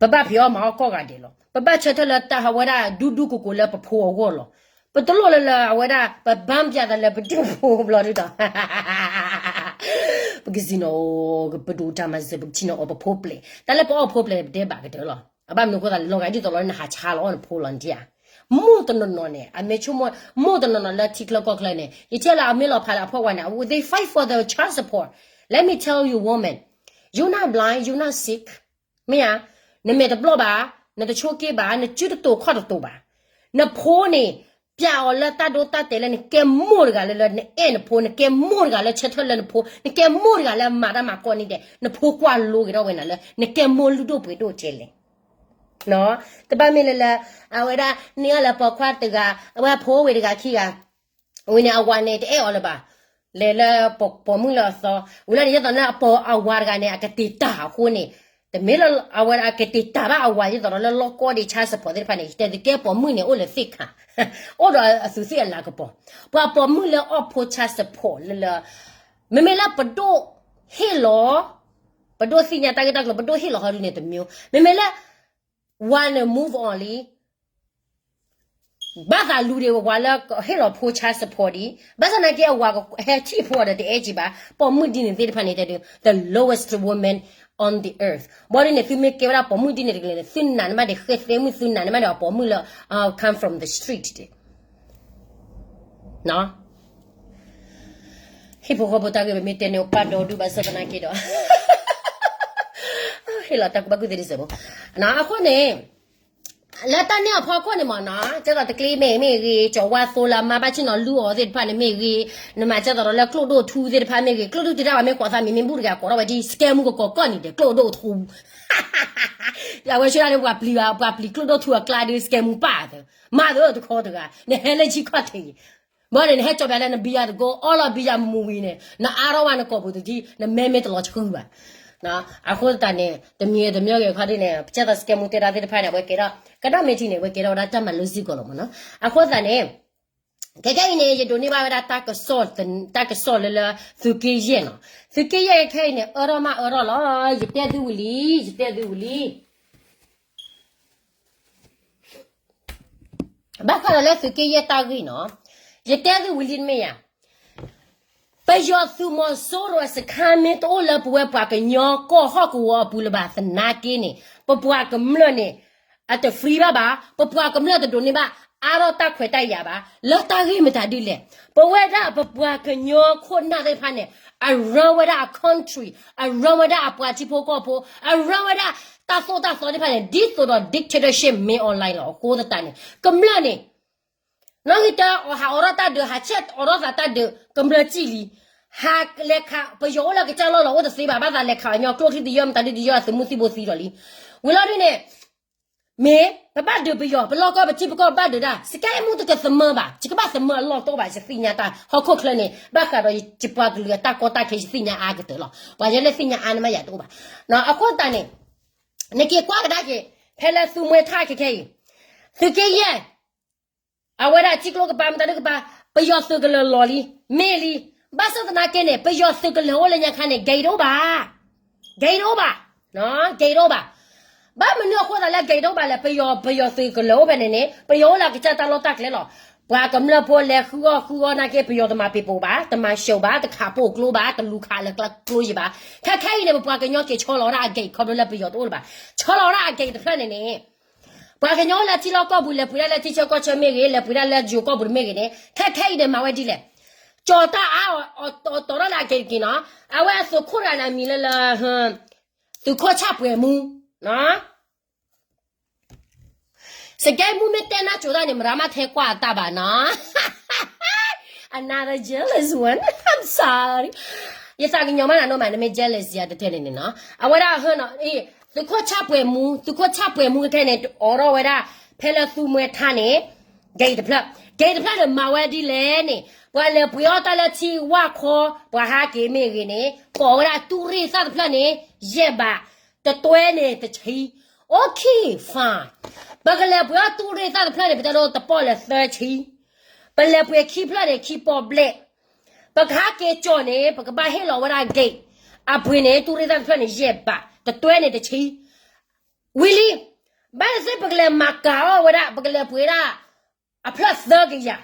ပဘၣ်ဖံးအီၣ်မၤအီၣ်ကိးဂၤဒဲးလီၤ. ပဘၣ်ဆၢထၢၣ်လၢတၢ်ဟးဝဲဒၣ်ဒူဒူကိကိလၢပဖိအဂီၢ်လီၤ. ပတလိၣ်လၢလၢအဝဲဒᣣ် ပဘၣ်ပျးသးလၢပဒူၣ်ဖိဘျီဒုဒီး ပကစံၣ်နီၤ ပဒိၣ်တၢ်မၤစၢၤ ပကစံၣ်နီၤအီၣ်ပဖိပျဲၢ် တၢ်လၢပအီၣ်ဖိပျဲၢ်န့ၣ် ပတဲဘၣ်ကတၢၢ်လီၤ. အဘၣ်မနုၤအဃိသတးလဲၣ် လီၤဂာ်ဒ်သိးလီၤ နဟးဆါလီၤအီၣ်နဖိလီၤဒ်ဧါ. မိၢ်တနီၤနီၤန့ၣ် အမ့ၢ်ဆိကမိၣ် မိၢ်တနီၤနီၤလၢထံချၢကီၢ်ချၢန့ၣ် ယထံၣ်လၢအမ့ၢ်လီၤဖးလၢအဖှီၣ်ဝါန့ၣ် they fight for the child support. Let me tell you woman, you not blind, you not sick. မ့ၢ်ဧါ, နမဲာ်တဘျီၣ်ဘၣ်, နတဆိက့ဘၣ်, နစုတတိာ်ခီၣ်တတိာ်ဘၣ်. နဖိန့ၣ် ပျးအီၤလၢတၢ်ဒိတၢ်တဲာ်လၢနကဲမိၢ်တဂၤလၢလၢနအဲၣ်နဖိ, နကဲမိၢ်တဂၤလၢဆၢထၢၣ်လၢနဖိ, နကဲမိၢ်တဂၤလၢမၤတၢ်မၤကိးနံၤဒဲး, နဖိကွၢ်လိက့ၤထီၣ်ဝဲနၤလၢ နကဲမိၢ်လုၢ်ဒိၣ်ပှ့ၤဒိၣ်ကဲလဲၣ်. တဘၣ်မ့ၢ်လၢလၢ အဝဲဒၣ် န့ၢ်အီၤလၢပိာ်ခွါတဂၤ, အဝဲဖိဝဲတဂၤခံဂၤ ဝံၤန့ၣ် အဝၤန့ၣ် တအဲၣ်အီၤလၢၤဘၣ်. လဲၤလၢပိာ်မုၣ်လၢအသီ, ဝံၤလီၤန့ၣ် ဒ်သိးလၢအပိာ်အဝၤတဂၤန့ၣ် အကတ့ၢ်တၢ်အဃိန့ၣ်, တမ့ၢ်လၢအဝဲဒၣ်အကတ့ၢ်တၢ်ဘၣ်အဝၤ ဒ်သိးဒီးလၢလီၢ်ကီၢ်ဒံး child support သ့ၣ်တဖၣ်န့ၣ် ယတဲသုကဲပိာ်မုၣ်န့ၣ် အိၣ်လၢသ့ၣ်ခါ, အိၣ်ဒီးအသူးသ့ၣ်အလၤကပီၤ, ပှၤပိာ်မုၣ်လၢအီၣ်ဖိ child support လၢလၢ မ့မ့ၢ်လၢပဒိၣ်ဟ့ၣ်လီၤ, ပဒိၣ်သ့ၣ်ညါတၢ်ဂ့ၢ်တၢ်ကျိၤ ပဒိၣ်ဟ့ၣ်လီၤဟီဒုန့ၣ်တမံၤ, မ့မ့ၢ်လၢ ဝၤန့ၣ် move on လံ ဘၣ်သးလူၤဒံးဝဲလၢဟ့ၣ်လီၤဖိ child support ဒံး, ဘၣ်ဆၣ်သနာ်က့အဝၤဟဲထံၣ်ဖိအီၤဒီးတအဲၣ်ကံဘၣ်, ပိာ်မုၣ်ဒ်န့ၣ်သ့ၣ်တဖၣ်န့ၣ်တဲဒုး the lowest woman on the earth. ဘၣ်ဒ်န့ၣ် သုမ့ၢ်ကဲဝဲဒၣ်ပိာ်မုၣ်ဒ်န့ၣ်တက့ၢ်န့ၣ် သုနာ်န့ၢ်မးဒံး ဃဲသဲမုၣ် သုနာ်န့ၢ်မးဒံးအပိာ်မုၣ်လၢ come from the street ဒံး ဟံၣ်ဖိဃီဖိတၢ်ဂ့ၢ် ပမ့ၢ်တဲန့ၣ် ပာ်ဒီဒူၣ်ဘၣ်ဆၣ်သနာ်က့ဒီး ဟ့ၣ်လီၤတၢ်ကူၣ်ဘၣ်ကူၣ်သ့ဒ်စဲးဖိ, အဃိန့ၣ် လၢတၢ်န့ၣ်အဖီခိၣ်န့ၣ်မ့ၢ်နီၤ ကဲသိးတကျ့မဲာ်မ့ၢ်ဂ့ၤ ကၠီၤဝါသိလၢအမါဘၣ်ဆ့ၣ်နီၤလုၢ်အီၤသ့ၣ်တဖၣ်န့ၣ်မ့ၢ်ဂ့ၤ, နမၤကဲသိးဒီးလၢကျိၣ်ဒိၣ်ထူသ့ၣ်တဖၣ်မ့ၢ်ဂ့ၤ, ကျိၣ်ဒိၣ်ထူတဲတၢ်ဘၣ် မ့ၢ်ကွၢ်သးမံၤမ့ၢ်ဘူၣ်တဂၤကိးထီၣ်ဝဲဒ် စကဲမူကကိးကီၢ်န့ၣ်ဒီး ကျိၣ်ဒိၣ်ထူ အဝဲဆၢဒၣ်လၢပှၤပျံၤဘၣ် ပှၤပျံၤကျိၣ်ဒိၣ်ထူအကျါဒီး စကဲမူပၢ်သၢ မၤသၢတခီတဂၤ နဟဲလၢဆံခီၣ်ထံး ဘၣ်န့ၣ် နဟဲကၠီပျးလၢနဘံယၤတကိး အီလီၤဘံယၤမူဝံၤန့ၣ် နအါထီၣ်ဝဲနကိာ်ပူၤတထံၣ် နမဲမ့ၢ်တလီၤဆှုဘၣ်. အဃိသတးန့ၣ် တမံၤတမံၤဂ့ၤခီဒ်န့ၣ် ပကဲသိးစကဲမူတဲတၢ်သ့ၣ်တဖၣ်န့ၣ် အဝဲကဲထီၣ် ကဒီးမ့ၢ်ထံန့ၣ် အဝဲကဲထီၣ်ဝဲဒၣ်တၢ်မၤလိစ့ၢ်ကီးလီၤမ့ၢ်နီၤ. အဃိသတးန့ၣ် ခဲခဲအံၤန့ၣ် ယဒိးန့ၢ်ဘၣ်ဝဲဒၣ် တၢ်ကစီၣ်လၢလၢ သုးက့ယဲၢ်နီၤ. သုးက့ယဲၢ်ခဲအံၤန့ၣ် အၢထီၣ်မးအၢထီၣ်လီၤ. ယတဲသုဝံၤလံ ယတဲသုဝံၤလံ ဘၣ်ဃးဒီးလၢသုးက့ယဲၢ်တၢ်ဂ့ၢ်နီၤ, ယတဲသုဝံၤလံတမ့ၢ်ယၤ, ပယီၤသုးမီၤစိရိၤအစခါမ့ၢ်တအိၣ်လၢပဝဲပှၤကညီကီၢ်ဟီၣ်ကဝီၤအပူၤလၢၤဘၣ်သနာ်က့န့ၣ် ပပှၤကမျၢၢ်န့ၣ် အတ free ဘၣ်ဘၣ်, ပပှၤကမျၢၢ်တဒိးန့ၢ်ဘၣ် အါထီၣ်တၢ်ခွဲးတၢ်ယာ်ဘၣ်, လၢတၢ်ဂ့ၢ်မတၤဒ်လဲၣ်. ပဝဲဒၣ်ပပှၤကညီခိၣ်နၢ်သ့ၣ်တဖၣ်န့ၣ် အ run ဝဲဒၣ်အ country, အ run ဝဲဒၣ်အပှၤထံဖိကီၢ်ဖိ, အ run ဝဲဒၣ်တၢ်သိၣ်တၢ်သီသ့ၣ်တဖၣ်န့ၣ် ဒ်သိးဒီး dictatorship မ့ၢ် online လီၤ. အဃိသတးန့ၣ် ကမျၢၢ်န့ၣ် နီၣ်ဂံၢ်တၢ ဟးအိးထီၣ်တၢ်ဒုး ဟးဆဲးအိးထီၣ်သးတၢ်ဒုး ကမျၢၢ်စံၣ်လံ, ဟးလဲၤခး ပယီၤအိၣ်လၢကစၢ်လီၢ်လီၤ အိၣ်တသ့ဘၣ် ဘၣ်သးလဲၤခးအညီ ကျိချံတယၢၢ် မတၤဒုတယၢၢ် သုးမုၢ်သံၣ်ဘိသံဒီးလံ. ဝံၤလီၤဒုန့ၣ် မ့ၢ်ပဘၣ်ဒုးပယီၤ ပလီၢ်ကီၢ်ပထံပကီၢ်ဘၣ်ဒုးဒၣ် စကဲမူတကသမၢဘၣ် ယကဘၣ်သမၢအလီၢ်တအိၣ်ဘၣ် ယသ့ၣ်ညါတၢ် ဟီၣ်ခိၣ်ချၢန့ၣ် ဘၣ်ဃးဒီးယပှၤကလုာ်အတၢ်ကီတၢ်ခဲ ယသ့ၣ်ညါအါကတၢၢ်လီၤ. ပှၤယဲလၢသ့ၣ်ညါအါန့ၣ်မးယၤတအိၣ်ဘၣ်. အဃိသတးန့ၣ် နက့ၤကွၢ်ကဒါက့ၤ ဖဲလၢသူမှဲထၣ်ခဲခဲအံၤ သုးက့ယဲၢ် အဝဲဒၣ်ထံကျိကပၤမတၤဒုကပၤ ပယီၤသုးကလၢၤလီၤလံ မ့ၢ်လံ. ဘၣ်ဆၣ်သနာ်က့န့ၣ် ပယီၤသုးကလၢၤအိၣ်လၢညါခါန့ၣ် ဂဲၤတအိၣ်ဘၣ်, ဂဲၤတအိၣ်ဘၣ်, ဂဲၤတအိၣ်ဘၣ်. ဘၣ်မနုၤအဃိသတးလၢဂဲၤတအိၣ်ဘၣ်လဲၣ်. ပယီၤ ပယီၤသုးကလၢၤအိၣ်ဖဲန့ၣ်န့ၣ် ပယီၤအိၣ်လၢအကစၢ်တၢ်လီၢ်တၢ်ကျဲလီၤ. ပှၤကမျၢၢ်ဖိလဲၤဃုအီၣ်ဃုအီနာ်က့ ပယီၤတမၤပ့ၤပိာ်ဘၣ်, တမၤရှုံးဘၣ်, တခးပိာ်ကျိဘၣ်, တလူၤခးလၢကျိယံၤဘၣ်. ခဲခဲအံၤန့ၣ် ပပှၤကညီက့ၤဆီလီၤဝဲဒၣ်အဂဲၤခီဖျိလၢပယီၤတအိၣ်လၢၤဘၣ်. ဆီလီၤဝဲဒၣ်အဂဲၤတဖျၢၣ်န့ၣ်န့ၣ် ပှၤကညီအိၣ်လၢထံလီၢ်ကီၢ်ပူၤ လဲၤပှ့ၤဒၣ်လၢထံဆၢကီၢ်ဆၢမ့ၢ်ဂ့ၤ, လဲၤပှ့ၤဒၣ်လၢယိၤကီၢ်ပူၤတမ့ၢ်ဂ့ၤန့ၣ် ခဲခဲအံၤန့ၣ် မၤဝဲဒ်လဲၣ်. ကၠီၤတၢ်အါအီၤ တီၤထီၣ်လၢအဂဲၤတက့ၤနီၤ. အဝဲအသုးခိၣ်တဂၤန့ၣ် အမံၤလၢလၢ သုးခိၣ်ဆၣ်ပှဲၤမူ စကဲမူမ့ၢ်တဲနၢ်ကၠိတၢ်န့ၣ် မရၤမးထဲကွၢ်အတၢ်ဘၣ်နီၤ. Another jealous one, I'm sorry. ယသးကညီၤမးနၤနီၢ်မး နမ့ၢ် jealous ယၤတတဲန့ၣ်န့ၣ်နီၤ. အဝဲဒၣ်ဟၢနီၤ အံၤ သုးခိၣ်ဆၣ်ပှဲၤမူ သုးခိၣ်ဆၣ်ပှဲၤမူခဲခဲန့ၣ် အိးထီၣ်ဝဲဒၣ် ဖဲလၢသူမှဲထၣ်န့ၣ် ဂဲၤတဖျၢၣ်, ဂဲၤတဖျၢၣ်န့ၣ် မၤဝဲဒ်လဲၣ်န့ၣ် ပှၤလဲၤပှ့ၤအီၣ်တၢ်လၢထံဝၣ်ခီ ပှၤဟးက့ၤမ့ၢ်ဂ့ၤန့ၣ် ကိးဝဲဒၣ်တူၢ်ရ့ၣ်သၣ်တဖျၢၣ်န့ၣ် ယဲၢ်ဘး, တတွဲန့ၣ်တဆံ. Okay, fine. ပကလဲၤပှ့ၤအီၣ်တူၢ်ရ့ၣ်သၣ်တဖျၢၣ်န့ၣ် ပတဲဒိတပီၢ်လဲၤသၢဆံ, ပလဲၤပှ့ၤခံဖျၢၣ်န့ၣ် ခံပီၢ်ဘျဲၣ်, ပကဟးက့ၤကၠီၤန့ၣ် ပကဘၣ်ဟ့ၣ်လီၤဝဲဒၣ် gate, အပှ့ၤန့ၣ် တူၢ်ရ့ၣ်သၣ်တဖျၢၣ်န့ၣ် ယဲၢ်ဘး, တတွဲန့ၣ်တဆံ. ဝံၤလံ, ဘၣ်သ့ၣ်သ့ၣ်ပကလဲၤမၤကၤအီၣ်ဝဲဒၣ် ပကလဲၤပှ့ၤဒၣ် အဖျၢၣ်သၢကယၤ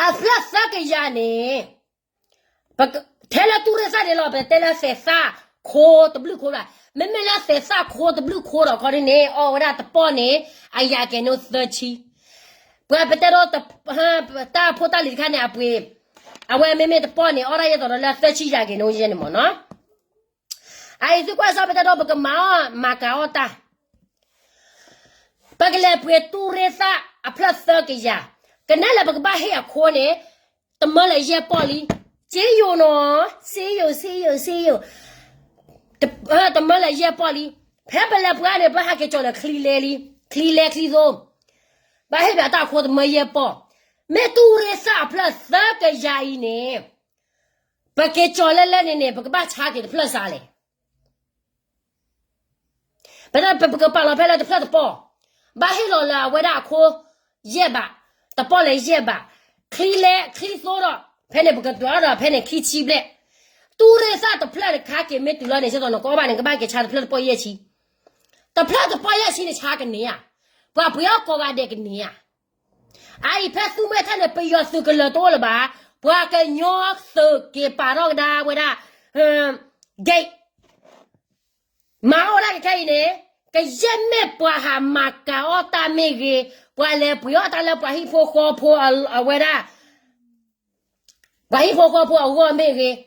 အဖျၢၣ်သၢကယၤန့ၣ် ထဲလၢတူၢ်ရ့ၣ်သၣ်န့ၣ်လီၤ ပတဲလၢသဲးသၣ်ခိတဘျုးခိဘၣ်. မ့မ့ၢ်လၢသဲးသၣ်ခိတဘျုးခိဒီးခီဒ်န့ၣ် အီၣ်ဝဲဒၣ်တပီၢ်န့ၣ် အယၤကဲၤနိသၢဆံ. ပှၤပတဲဒိ တၢ်ဖိတၢ်လံၤတခါန့ၣ် အပှ့ၤ အဝဲမ့မ့ၢ်တပီၢ်န့ၣ် အီၣ်ဒၣ်ယဲၢ်သိးဒီးလၢသၢဆံယၤကဲၤနိယဲၢ်န့ၣ်မ့ၢ်နီၤ. အအံၤသုကွၢ်စ့ၢ် ပတဲဒိ ပကမၤအီၣ်မၤကၤအီၣ်တၢ် ပကလဲၤပှ့ၤတူၢ်ရ့ၣ်သၣ်အဖျၢၣ်သၢကယၤ, ကနဲၣ်လၢပကဘၣ်ဟ့ၣ်အခိန့ၣ် တမၢလၢယဲၢ်ပီၢ်လံ, စ့ယိာ်နီၤ, စ့ယိာ်, စ့ယိာ်, စ့ယိာ်, တမၢလၢယဲၢ်ပီၢ်လံ. ဖဲပလဲၤပှ့ၤအီၤန့ၣ် ပဟးက့ၤကၠီၤလၢချံလဲလံ, ချံလဲချံသိ, ဘၣ်ဟ့ၣ်ပှၤတၢ်အခိတမၢယဲၢ်ပီၢ်, မ့ၢ်တူၢ်ရ့ၣ်သၣ်အဖျၢၣ်သၢကယၤအံၤန့ၣ် ပက့ၤကၠီၤလၢလၢန့ၣ်န့ၣ် ပကဘၣ်ဆါက့ၤတဖျၢၣ်စးလဲၣ်. ပ ပကပာ်လီၤဖဲလၢတဖျၢၣ်တပီၢ်, ဘၣ်ဟ့ၣ်လီၤလၢအဝဲဒၣ်အခိ ယဲၢ်ဘး, တပီၢ်လၢယဲၢ်ဘး, ချံလဲချံသိဒီး ဖဲန့ၣ်ပကဒွးဒီးဖဲန့ၣ်ခံဆံဘျဲၣ်, တူၢ်ရ့ၣ်သၣ်တဖျၢၣ်တခါက့ၤမ့ၢ်တုၤလီၤန့ၣ် ဒ်သိးနကအီၣ်ဘၣ်န့ၣ် ကဘၣ်က့ၤဆါတဖျၢၣ်တပီၢ်ယဲၢ်ဆံ, တဖျၢၣ်တပီၢ်ယဲၢ်ဆံန့ၣ်ဆါကန့ၢ်ဧါ, ပှၤပှ့ၤအီၣ်ကိးဂၤဒဲးကန့ၢ်ဧါ. အအံၤဖဲသူမှဲထၣ်န့ၣ် ပယီၤသုးကလၢၤတအိၣ်လၢၤဘၣ်, ပှၤကညီသုးက့ၤပာ်ထီၣ်ကဒါဝဲဒၣ် gate, မၤအီၣ်ဝဲဒၣ်ကခဲအံၤန့ၣ်, ကယဲၢ်မ့ၢ်ပှၤဟးမၤကၤအီၣ်တၢ်မ့ၢ်ဂ့ၤ, ပှၤလဲၤပှ့ၤအီၣ်တၢ်လၢပှၤဟံၣ်ဖိဃီဖိအဝဲဒၣ် ပှၤဟံၣ်ဖိဃီဖိအဂီၢ်မ့ၢ်ဂ့ၤ,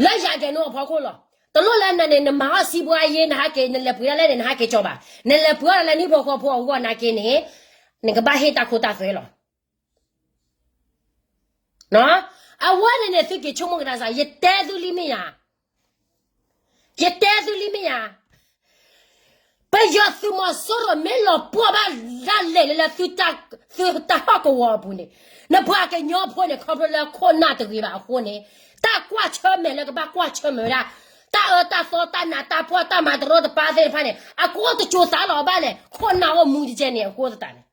လၢယၤကဲၤနိအဖီခိၣ်လီၤ. တလိၣ်လၢနန့ၣ် နမၤအီၣ်စံးဘှါယ့ နဟးက့ၤ နလဲၤပှ့ၤဒၣ်လဲၣ်န့ၣ် နဟးက့ၤကၠီၤဘၣ်. နလဲၤပှ့ၤအီၣ်တၢ်လၢနဟံၣ်ဖိဃီဖိအဂီၢ်နာ်က့န့ၣ်, နကဘၣ်ဟ့ၣ်တၢ်ခိတၢ်သွဲလီၤ. အဝဲန့ၣ်န့ၣ် သုက့ၤဆိကမိၣ်ကဒါစ့ၢ်, ယတဲသုလံမ့ၢ်ယၤ, ယတဲသုလံမ့ၢ်ယၤ, ပယီၤသုးမီၤစိရိၤမ့ၢ်လီၤပှီၢ်ဘၣ်ဒၣ်လဲာ်လၢ သုတၢ်ဟီၣ်ကဝီၤအပူၤန့ၣ်, နပှၤကညီဖိန့ၣ် ခီဖျိလၢခိၣ်နၢ်တဂ့ၤဘၣ်အဃိန့ၣ်, တၢ်ကွၢ်ဆၢၣ်မဲာ်လၢကဘၣ်ကွၢ်ဆၢၣ်မဲာ်ဝဲဒၣ်, တၢ်အၢတၢ်သီတၢ်နးတၢ်ဖှီၣ်တၢ်မၤတရီတပါသ့ၣ်တဖၣ်န့ၣ် အကအိၣ်တစိၤသးလီၤဘၣ်လဲၣ်, ခိၣ်နၢ်အိၣ်မူတကဲန့ၣ်အဃိသတးန့ၣ်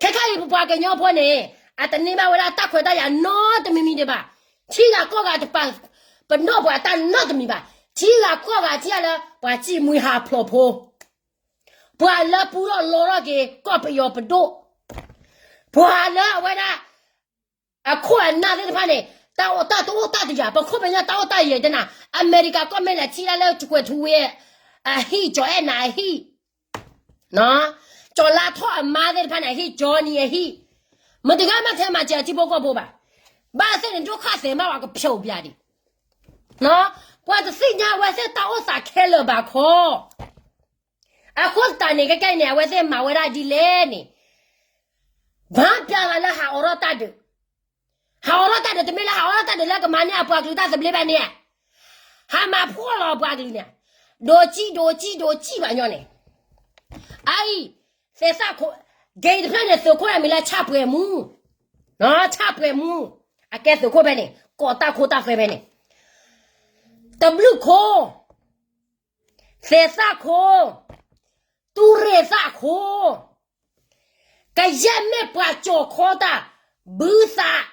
ခဲခါအံၤပပှၤကညီဖိန့ၣ်, အတန့ၢ်ဘၣ်ဝဲဒၣ်တၢ်ခွဲးတၢ်ယာ်နီတမံၤမံၤဒံးဘၣ်. ထံဂၤကီၢ်ဂၤတပၤ, ပနီၢ်ပှၤတၢ်နီတမံၤဘၣ်. ထံဂၤကီၢ်ဂၤထံဂၤလၢ ပှၤစံၣ်မှံဟးဖျိးဖိ, ပှၤလၢပူထီၣ်လီထီၣ်က့ၤ ကီၢ်ပယီၤပဒိၣ်, ပှၤလၢအဝဲဒၣ် အခိၣ်အနၢ်သ့ၣ်တဖၣ်န့ၣ်, တၢ်အိၣ်တၢ်တအိၣ်တၢ်တယာ်, ပခိၣ်ပညီတၢ်အိၣ်တၢ်ယဲၤတနၤ, အမဲရကၤကီၢ်မဲၢ်လဲၤထံၣ်တၢ်လၢ ကွဲၤထူဝ့ အဟံၣ်, ကၠီၤအဲၣ်နၤအဟံၣ်, ကၠီၤလါထီၣ်အမါသ့ၣ်တဖၣ်န့ၣ်အဟံၣ်, ကၠီနံၤအဟံၣ်, မတၤဂၤမးထဲမၤစၢၤအထံဖိကီၢ်ဖိဘၣ်. ဘၣ်သ့ၣ်န့ၣ် ဒိၣ်ခၣ်သဲးမးဝဲကဖျိးပျၢ်ဒံး, ပှၤတသ့ၣ်ညါအဝဲသ့ၣ်တၢ်အိၣ်သးခဲလၢာ်ဘၣ်ခီ အဃိသတးန့ၣ် ခဲကဲန့ၣ် အဝဲသ့ၣ်မၤဝဲဒၣ်ဒ်လဲၣ်န့ၣ်, ဘၣ်ပျၢ်သးလၢဟးအိးထီၣ်တၢ်ဒုး, ဟးအိးထီၣ်တၢ်ဒုး တမ့ၢ်လၢဟးအိးထီၣ်တၢ်ဒုးလၢကမၤန့ၢ်အပှၤကလုာ်တၢ်သဘျ့ဘၣ်န့ၣ်, ဟးမၤဖှီၣ်လီၤအပှၤကလုာ်န့ၣ်, ဒိးကံၣ်ဒိးကံၣ်ဒိးကံၣ်ဘၣ်ညီန့ၣ်, အအံၤ, သဲးသၣ်ခိၣ်, gate တဖျၢၣ်န့ၣ် သုးခိၣ်အမံၤလၢဆၣ်ပှဲၤမူ, ဆၣ်ပှဲၤမူ, အကဲသုးခိၣ်ဖဲန့ၣ် ကိးတၢ်ခိတၢ်သွဲဖဲန့ၣ်, တဘျုးခိၣ်, သဲးသၣ်ခိၣ်, တူၢ်ရ့ၣ်သၣ်ခိၣ်, ကယဲၢ်မ့ၢ်ပှၤကၠီၤခီတၢ်, ဘုသး,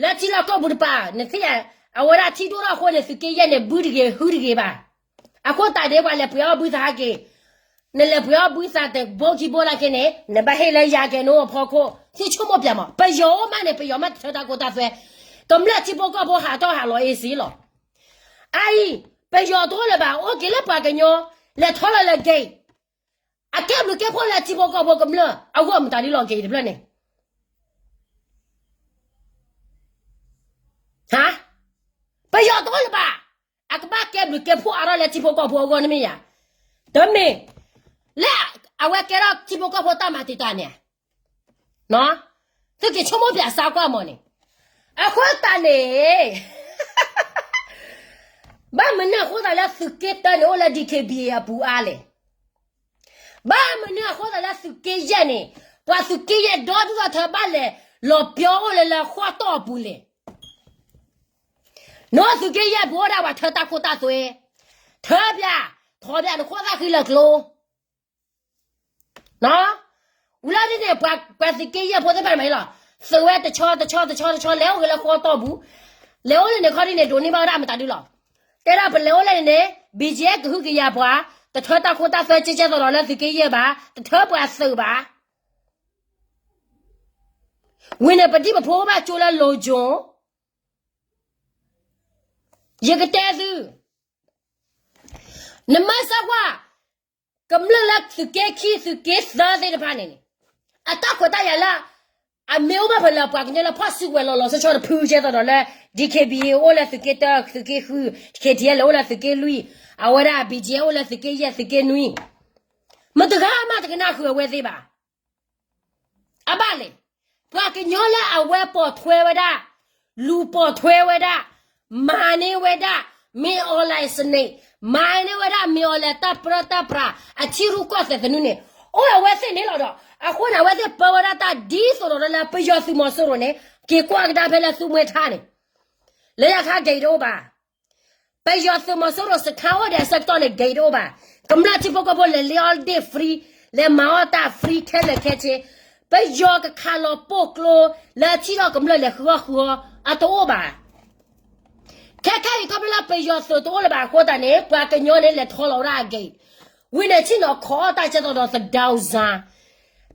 လၢထံလီၢ်ကီၢ်ပူၤတပၤ, နသ့ၣ်, အဝဲဒၣ်ထံဒိၣ်ထီၣ်အဃိန့ၣ် သုးက့ယဲၢ်န့ၣ် ဘုတဂ့ၤ ဟုတဂ့ၤဘၣ်. အဃိသတးန့ၣ် ပှၤလဲၤပှ့ၤအီၣ်ဘုသးဟဲက့ၤ, နလဲၤပှ့ၤအီၣ်ဘုသးတဘိခံဘိနာ်က့န့ၣ် နဘၣ်ဟ့ၣ်လၢယၤကဲၤနိအဖီခိၣ် သုဆိကမိၣ်ပၠးမး, ပယီၤအိၣ်မးန့ၣ် ပယီၤမ့ၢ်တထၢတၢ်ခိတၢ်သွဲ, ကမျၢၢ်ထံဖိကီၢ်ဖိဟးထီၣ်ဟးလီၤအ့စ့လီၤ. အအံၤ, ပယီၤတအိၣ်လၢၤဘၣ် အိၣ်က့ၤလၢပှၤကညီ, လဲၤထီလီၤလၢ gate, အကဲဘျုးကဲဖှိၣ်လၢထံဖိကီၢ်ဖိကမျၢၢ် အဂီၢ်မတၤဒ်လီၤ gate တဖျၢၣ်န့ၣ် ဟါ, ပယီၤတအိၣ်လၢၤဘၣ်, အကဘၣ်ကဲဘျုးကဲဖှိၣ်အါထီၣ်လၢထံဖိကီၢ်ဖိအဂီၢ်န့ၣ်မ့ၢ်ယၤ, တမ့ၢ်, လၢအဝဲကဲထီၣ်ထံဖိကီၢ်ဖိတၢ်မၤတံာ်တာ်န့ၣ်, သုက့ၤဆိကမိၣ်ပၠးစါကွၢ်မးန့ၣ်, အဃိသတးန့ၣ် ဘၣ်မနုၤအဃိသတးလၢသုးက့တၢန့ၣ်အိၣ်လၢ DKBA အပူၤအါလဲၣ်. ဘၣ်မနုၤအဃိသတးလၢသုးက့ယဲၢ်န့ၣ်, ပှၤသုးက့ယဲၢ်ဒီဒူၣ်ဒီထၢဘၣ်လဲၤလီၤပျီအိၣ်လၢလၢဃီၣ်တီၢ်အပူၤလဲၣ်. နအိၣ်သုးက့ယဲၢ်ပူၤအိၣ်ဒၣ်ပှၤထၢတၢ်ခိတၢ်သွဲ, ထၢပၠး, ထီပၠးနခိၣ်သၣ်ဃံလၢကျိ ဝံၤလီၤဒ်န့ၣ် ပှၤသုးက့ယဲၢ်ဖိသ့ၣ်တဖၣ်န့ၣ်မးလီၤ, သုးဝဲတဆီတဆီတဆီတဆီ လဲၤအိၣ်ဂ့ၤလၢဃီတီၢ်ပူၤ, လဲၤအိၣ်လၢန့ၣ်ခီဒ်န့ၣ် ဒိးန့ၢ်ဘၣ်ဝဲဒၣ်မတၤဒုလီၤ. တဲဒၣ်ပလဲၤအိၣ်လၢန့ၣ်န့ၣ် BGF ကဟုကယာ်ပှၤ, တထၢတၢ်ခိတၢ်သွဲကဲကဲသိးဒီးလၢသုးက့ယဲၢ်ဘၣ်, တထၢပှၤသုးဘၣ်. ဝံၤန့ၣ်ပဒံၣ်ပဖိအိၣ်ဘၣ်ကၠိလၢလိၤကၠိ, ယကတဲသု, နမ့ၢ်စၢ်ကွၢ် ကမျၢၢ်လၢသုးက့ခံ သုးက့သၢသ့ၣ်တဖၣ်န့ၣ်န့ၣ်, အတၢ်ခွဲးတၢ်ယာ်လၢ အမ့ၢ်အိၣ်ဘၣ်ဖဲလၢပှၤကညီလၢဖီၣ်စုကဝဲၤလီၤလီၤဆီဆီတဖုကဲသိးဒီးလၢ DKBA အိၣ်လၢသုးက့တၢ သုးက့ဃု, KTLA အိၣ်လၢသုးက့လွံၢ်, အဝဲဒၣ် BGF အိၣ်လၢသုးက့ယဲၢ် သုးက့နွံ, မတဂၤမးတကနၣ်ဃုာ်အဝဲသ့ၣ်ဘၣ်. အဘၣ်လဲၣ်, ပှၤကညီလၢအဝဲပိာ်ထွဲဝဲဒၣ်, လူၤပိာ်ထွဲဝဲဒၣ်, မၤန့ၢ်ဝဲဒၣ်, မ့ၢ်အီၤလဲၣ်စနံး, မၤန့ၢ်ဝဲဒၣ် မ့ၢ်အီၤလဲၣ်တၢ်ပြၢတၢ်ပြး, အထံရူၢ်ကီၢ်သဲးသနူန့ၣ်, အိၣ်အဝဲသ့ၣ်န့ၣ်လီၤဒီး အဃိန့ၣ် အဝဲသ့ၣ်ပၢဝဲဒၣ်တၢ်ဒ်သိးဒီးလၢပယီၤသုးမီၤစိရိၤန့ၣ် က့ၤကွၢ်ကဒါဖဲလၢသူမှဲထါန့ၣ်, လၢယခါ gate တအိၣ်ဘၣ်. ပယီၤသုးမီၤစိရိၤစခါအိၣ်ဒီးအဆၢကတီၢ်န့ၣ် gate တအိၣ်ဘၣ်. ကမျၢၢ်ထံဖိကီၢ်ဖိလဲၤလ့အီၣ်ဒ့ၣ် free, လဲၤမၤအီၣ်တၢ် free ခဲလၢာ်ခဲဆ့, ပယီၤကခးလီၤပိာ်ကျိ လၢထံၣ်ထီၣ်ကမျၢၢ်လဲၤဃုအီၣ်ဃုအီ အတအိၣ်ဘၣ်. ခဲခဲအံၤခီဖျိလၢပယီၤသုးတအိၣ်လၢၤဘၣ်အဃိသတးန့ၣ် ပှၤကညီန့ၣ်လဲၤထီလီၤဝဲဒၣ်အ gate, ဝံၤန့ၣ်ဆ့ၣ်နီၤခိးအီၣ်တၢ်ကဲသိးဒီးသဒၢစါ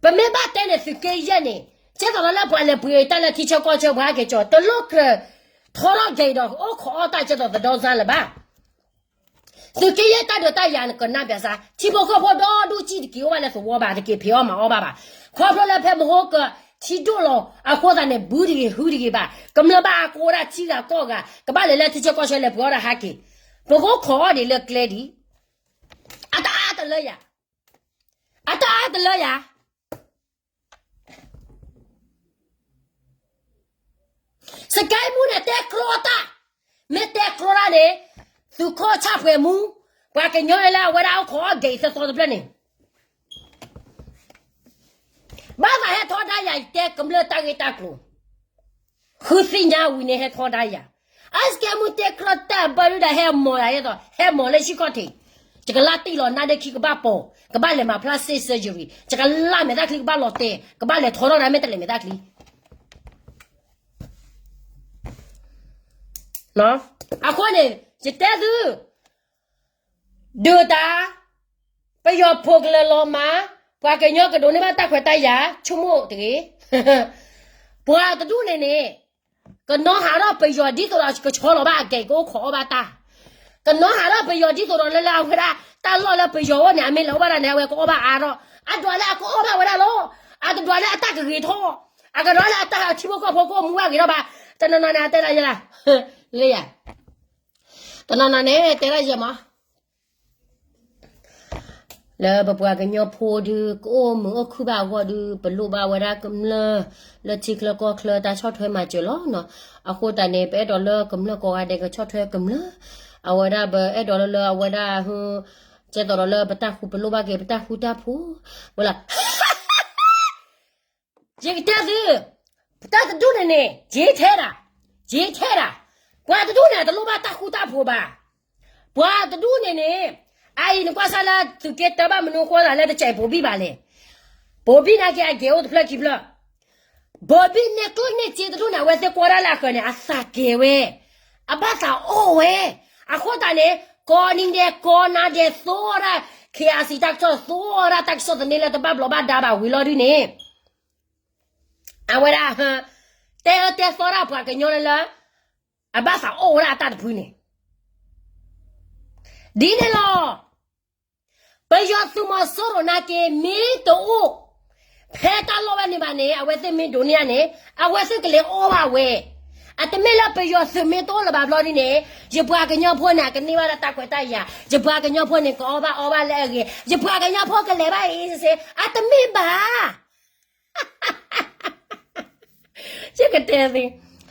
ပမ့ၢ်ဘၣ်တဲန့ၣ် သုးက့ယဲၢ်န့ၣ် ကဲသိးဒီးလၢပှၤလဲၤပှ့ၤတၢ်လၢထံဆၢကီၢ်ဆၢ ပှၤဟဲက့ၤကၠီ တလိၣ်ကြၢးထီထီၣ် gate ဒီးအိၣ်ခိးအီၣ်တၢ်ကဲသိးသဒၢစါလၢၤဘၣ်. သုးက့ယဲၢ်တၢ်ဒုးတၢ်ယၤန့ၣ် ကနၣ်ပၠးစါ ထံဖိကီၢ်ဖိဒီဒူၣ်ကံၣ်တက့ၤအိၣ်ဘၣ်လၢသဝီဘၣ် တက့ၤဖံးအီၣ်မၤအီၣ်ဘၣ်ဘၣ်. ခီဖျိလၢဖဲမဟိကၢၢ် ထံဒိၣ်လီၤအဃိသတးန့ၣ် ဘုတဂ့ၤ ဟုတဂ့ၤဘၣ်. ကမျၢၢ်ဘၣ်အကိးဝဲဒၣ်ထံဂၤကီၢ်ဂၤ ကဘၣ်လဲၤလၢထံဆၢကီၢ်ဆၢလဲၤပှ့ၤအီၣ်တၢ်ဟဲက့ၤ, ပကအိၣ်ခိးအီၣ်ဒံးလၢကျဲဒံး အတအါတလၢယၤ, အတအါတလၢယၤ. စကဲမူန့ၣ် တဲကျိတၢ်, မ့ၢ်တဲကျိတၢ်န့ၣ် သုးခိၣ်ဆၣ်ပှဲၤမူ, ပှၤကညီလၢအဝဲဒၣ်အိၣ်ခိးအီၣ်ဒံးသၢသီတဖျၢၣ်န့ၣ် ဘၣ်သးဟဲထီဒါယၤ ယတဲကမျၢၢ်တၢ်ဂ့ၢ်တၢ်ကျိၤ, ဃုသ့ၣ်ညါဝံၤန့ၣ်ဟဲထီဒါယၤ, အစကဲမူတဲကျိတၢ်ဘၣ်ဒုးဒီးဟဲမီၤယၤ ယဲသိး ဟဲမီၤလၢဟံၣ်ခီၣ်ထံး, ယကလၢတံၢ်လီၤနါဒ့ခံကဘၣ်ပိာ်, ကဘၣ်လဲၤမၤ plastic surgery, ယကလၢမဲာ်သၣ်ချံကဘၣ်လီၤတဲာ်, ကဘၣ်လဲၤထီထီၣ်ဒၣ်မ့ၢ်တလဲၤမဲာ်သၣ်ချံ အဃိန့ၣ် ယတဲသု, ဒုးတၢ်, ပယီၤဖိးကလၢၤလီၤမး, ပှၤကညီကဒိးန့ၢ်ဘၣ်တၢ်ခွဲးတၢ်ယာ် ဆိကမိၣ်တဂ့ၤ. ပှၤတဒူၣ်န့ၣ်န့ၣ်, ကနီၤဟးထီၣ်ပယီၤဒ်သိးဒီးကဆီလီၤဘၣ်အကဲ ကအိၣ်ခိးအီၣ်ဘၣ်တၢ်, ကနီၤဟးထီၣ်ပယီၤဒ်သိးဒီးလၢလၢအဝဲဒၣ် တၢ်လီၢ်လၢပယီၤအိၣ်န့ၣ် အမ့ၢ်လဲၤအိၣ်ဘၣ်ဒၣ်န့ၣ် အဝဲကအီၣ်ဘၣ်အါထီၣ်, အဒွးလၢအကအီၣ်ဘၣ်ဝဲဒၣ်လီၤ, အတဒွးလၢအတၢ်ကဂ့ၤထီၣ်, အကဒွးလၢအတၢ်ဟးထံဖိကီၢ်ဖိကအိၣ်မူဘၣ်ဂ့ၤထီၣ်ဘၣ်, တနီၤနီၤန့ၣ် အတဲဒၣ်ယဲလၢ, လၢယၤ တနီၤနီၤန့ၣ် တဲဒၣ်ယဲမး, လၢပပှၤကညီဖိဒုး ကအိၣ်မုာ်အိၣ်ခုၣ်ဘၣ်အဂီၢ်ဒုး ပလိၣ်ဘၣ်ဝဲဒၣ်ကမျၢၢ် လၢထံချၢကီၢ်ချၢတၢ်ဆီၣ်ထွဲမၤစၢၤလီၤနီၤ. အဃိသတးန့ၣ် ပအဲၣ်ဒိးလၢကမျၢၢ်ကိးဂၤဒဲးကဆီၣ်ထွဲကမျၢၢ်, အဝဲဒၣ်ပအဲၣ်ဒိးလၢလၢအဝဲဒၣ်ဟု ကဲသိးဒီးလၢပတၢ်ဃူပလိၣ်ဘၣ်က့ၤ ပတၢ်ဃူတၢ်ဖိး, ဝဲလၢ ယကတဲသု, ပတၢ်တဒူၣ်န့ၣ်န့ၣ် ယ့ထဲဒၣ်, ယ့ထဲဒၣ်, ပှၤတဒူၣ်န့ၣ် တလိၣ်ဘၣ်တၢ်ဃူတၢ်ဖိးဘၣ်. ပှၤတဒူၣ်န့ၣ်န့ၣ်, အအံၤနကွၢ်စၢ်လၢသုးက့တၢဘၣ်မနုၤဃိသးလၢတစဲးပိာ်ဘံၣ်ဘၣ်လဲၣ်. ပိာ်ဘံၣ်နာ်က့အဂ့ၤအိၣ်တဖျၢၣ်ခံဖျၢၣ် ဘိဘံၣ်န့ၢ်ကျိၣ်န့ၢ်စ့တဒူၣ်န့ၣ် အဝဲသ့ၣ်ကွၢ်ဒၣ်လၢအဃၢၤန့ၣ် အသးကဲၤဝဲ, အဘၣ်သးအိၣ်ဝဲ, အဃိသတးန့ၣ် ကိးနံၤဒဲးကိးနၤဒဲးသိၣ်အီၤဒၣ် KIC တၢ်ကစီၣ် သိၣ်အီၤဒၣ်တၢ်ကစီၣ်သန့လၢတဘၣ်ဘျီးဘၣ်ဒါဘၣ်ဝံၤလီၤဒုန့ၣ်, အဝဲဒၣ် တဲအၢတဲသီဒၣ်ပှၤကညီလၢလၢ အဘၣ်သးအိၣ်ဝဲဒၣ်အတၢ်တဖုန့ၣ် ဒ်န့ၣ်လီၤ. ပယီၤသုးမီၤစိရိၤနာ်က့ မ့ၢ်တအိၣ် ဖဲတၢ်လီၢ်ဝဲန့ၣ်ဘၣ်န့ၣ် အဝဲသ့ၣ်မ့ၢ်ဒိးန့ၢ်ဧါန့ၣ် အဝဲသ့ၣ်ကလဲၤအီၣ်ဘၣ်ဝဲ, အတမ့ၢ်လၢပယီၤသုးမ့ၢ်တအိၣ်လၢၤဘၣ်ဘျီဒ်န့ၣ် ယပှၤကညီဖိန့ၣ် အကန့ၢ်ဘၣ်ဒီးတၢ်ခွဲးတၢ်ယာ်, ယပှၤကညီဖိန့ၣ် ကအီၣ်ဘၣ်အီဘၣ်လၢအဂ့ၤ, ယပှၤကညီဖိကလဲၤဘၣ်အံၤစ့, အတမ့ၢ်ဘၣ် ယကတဲသ့,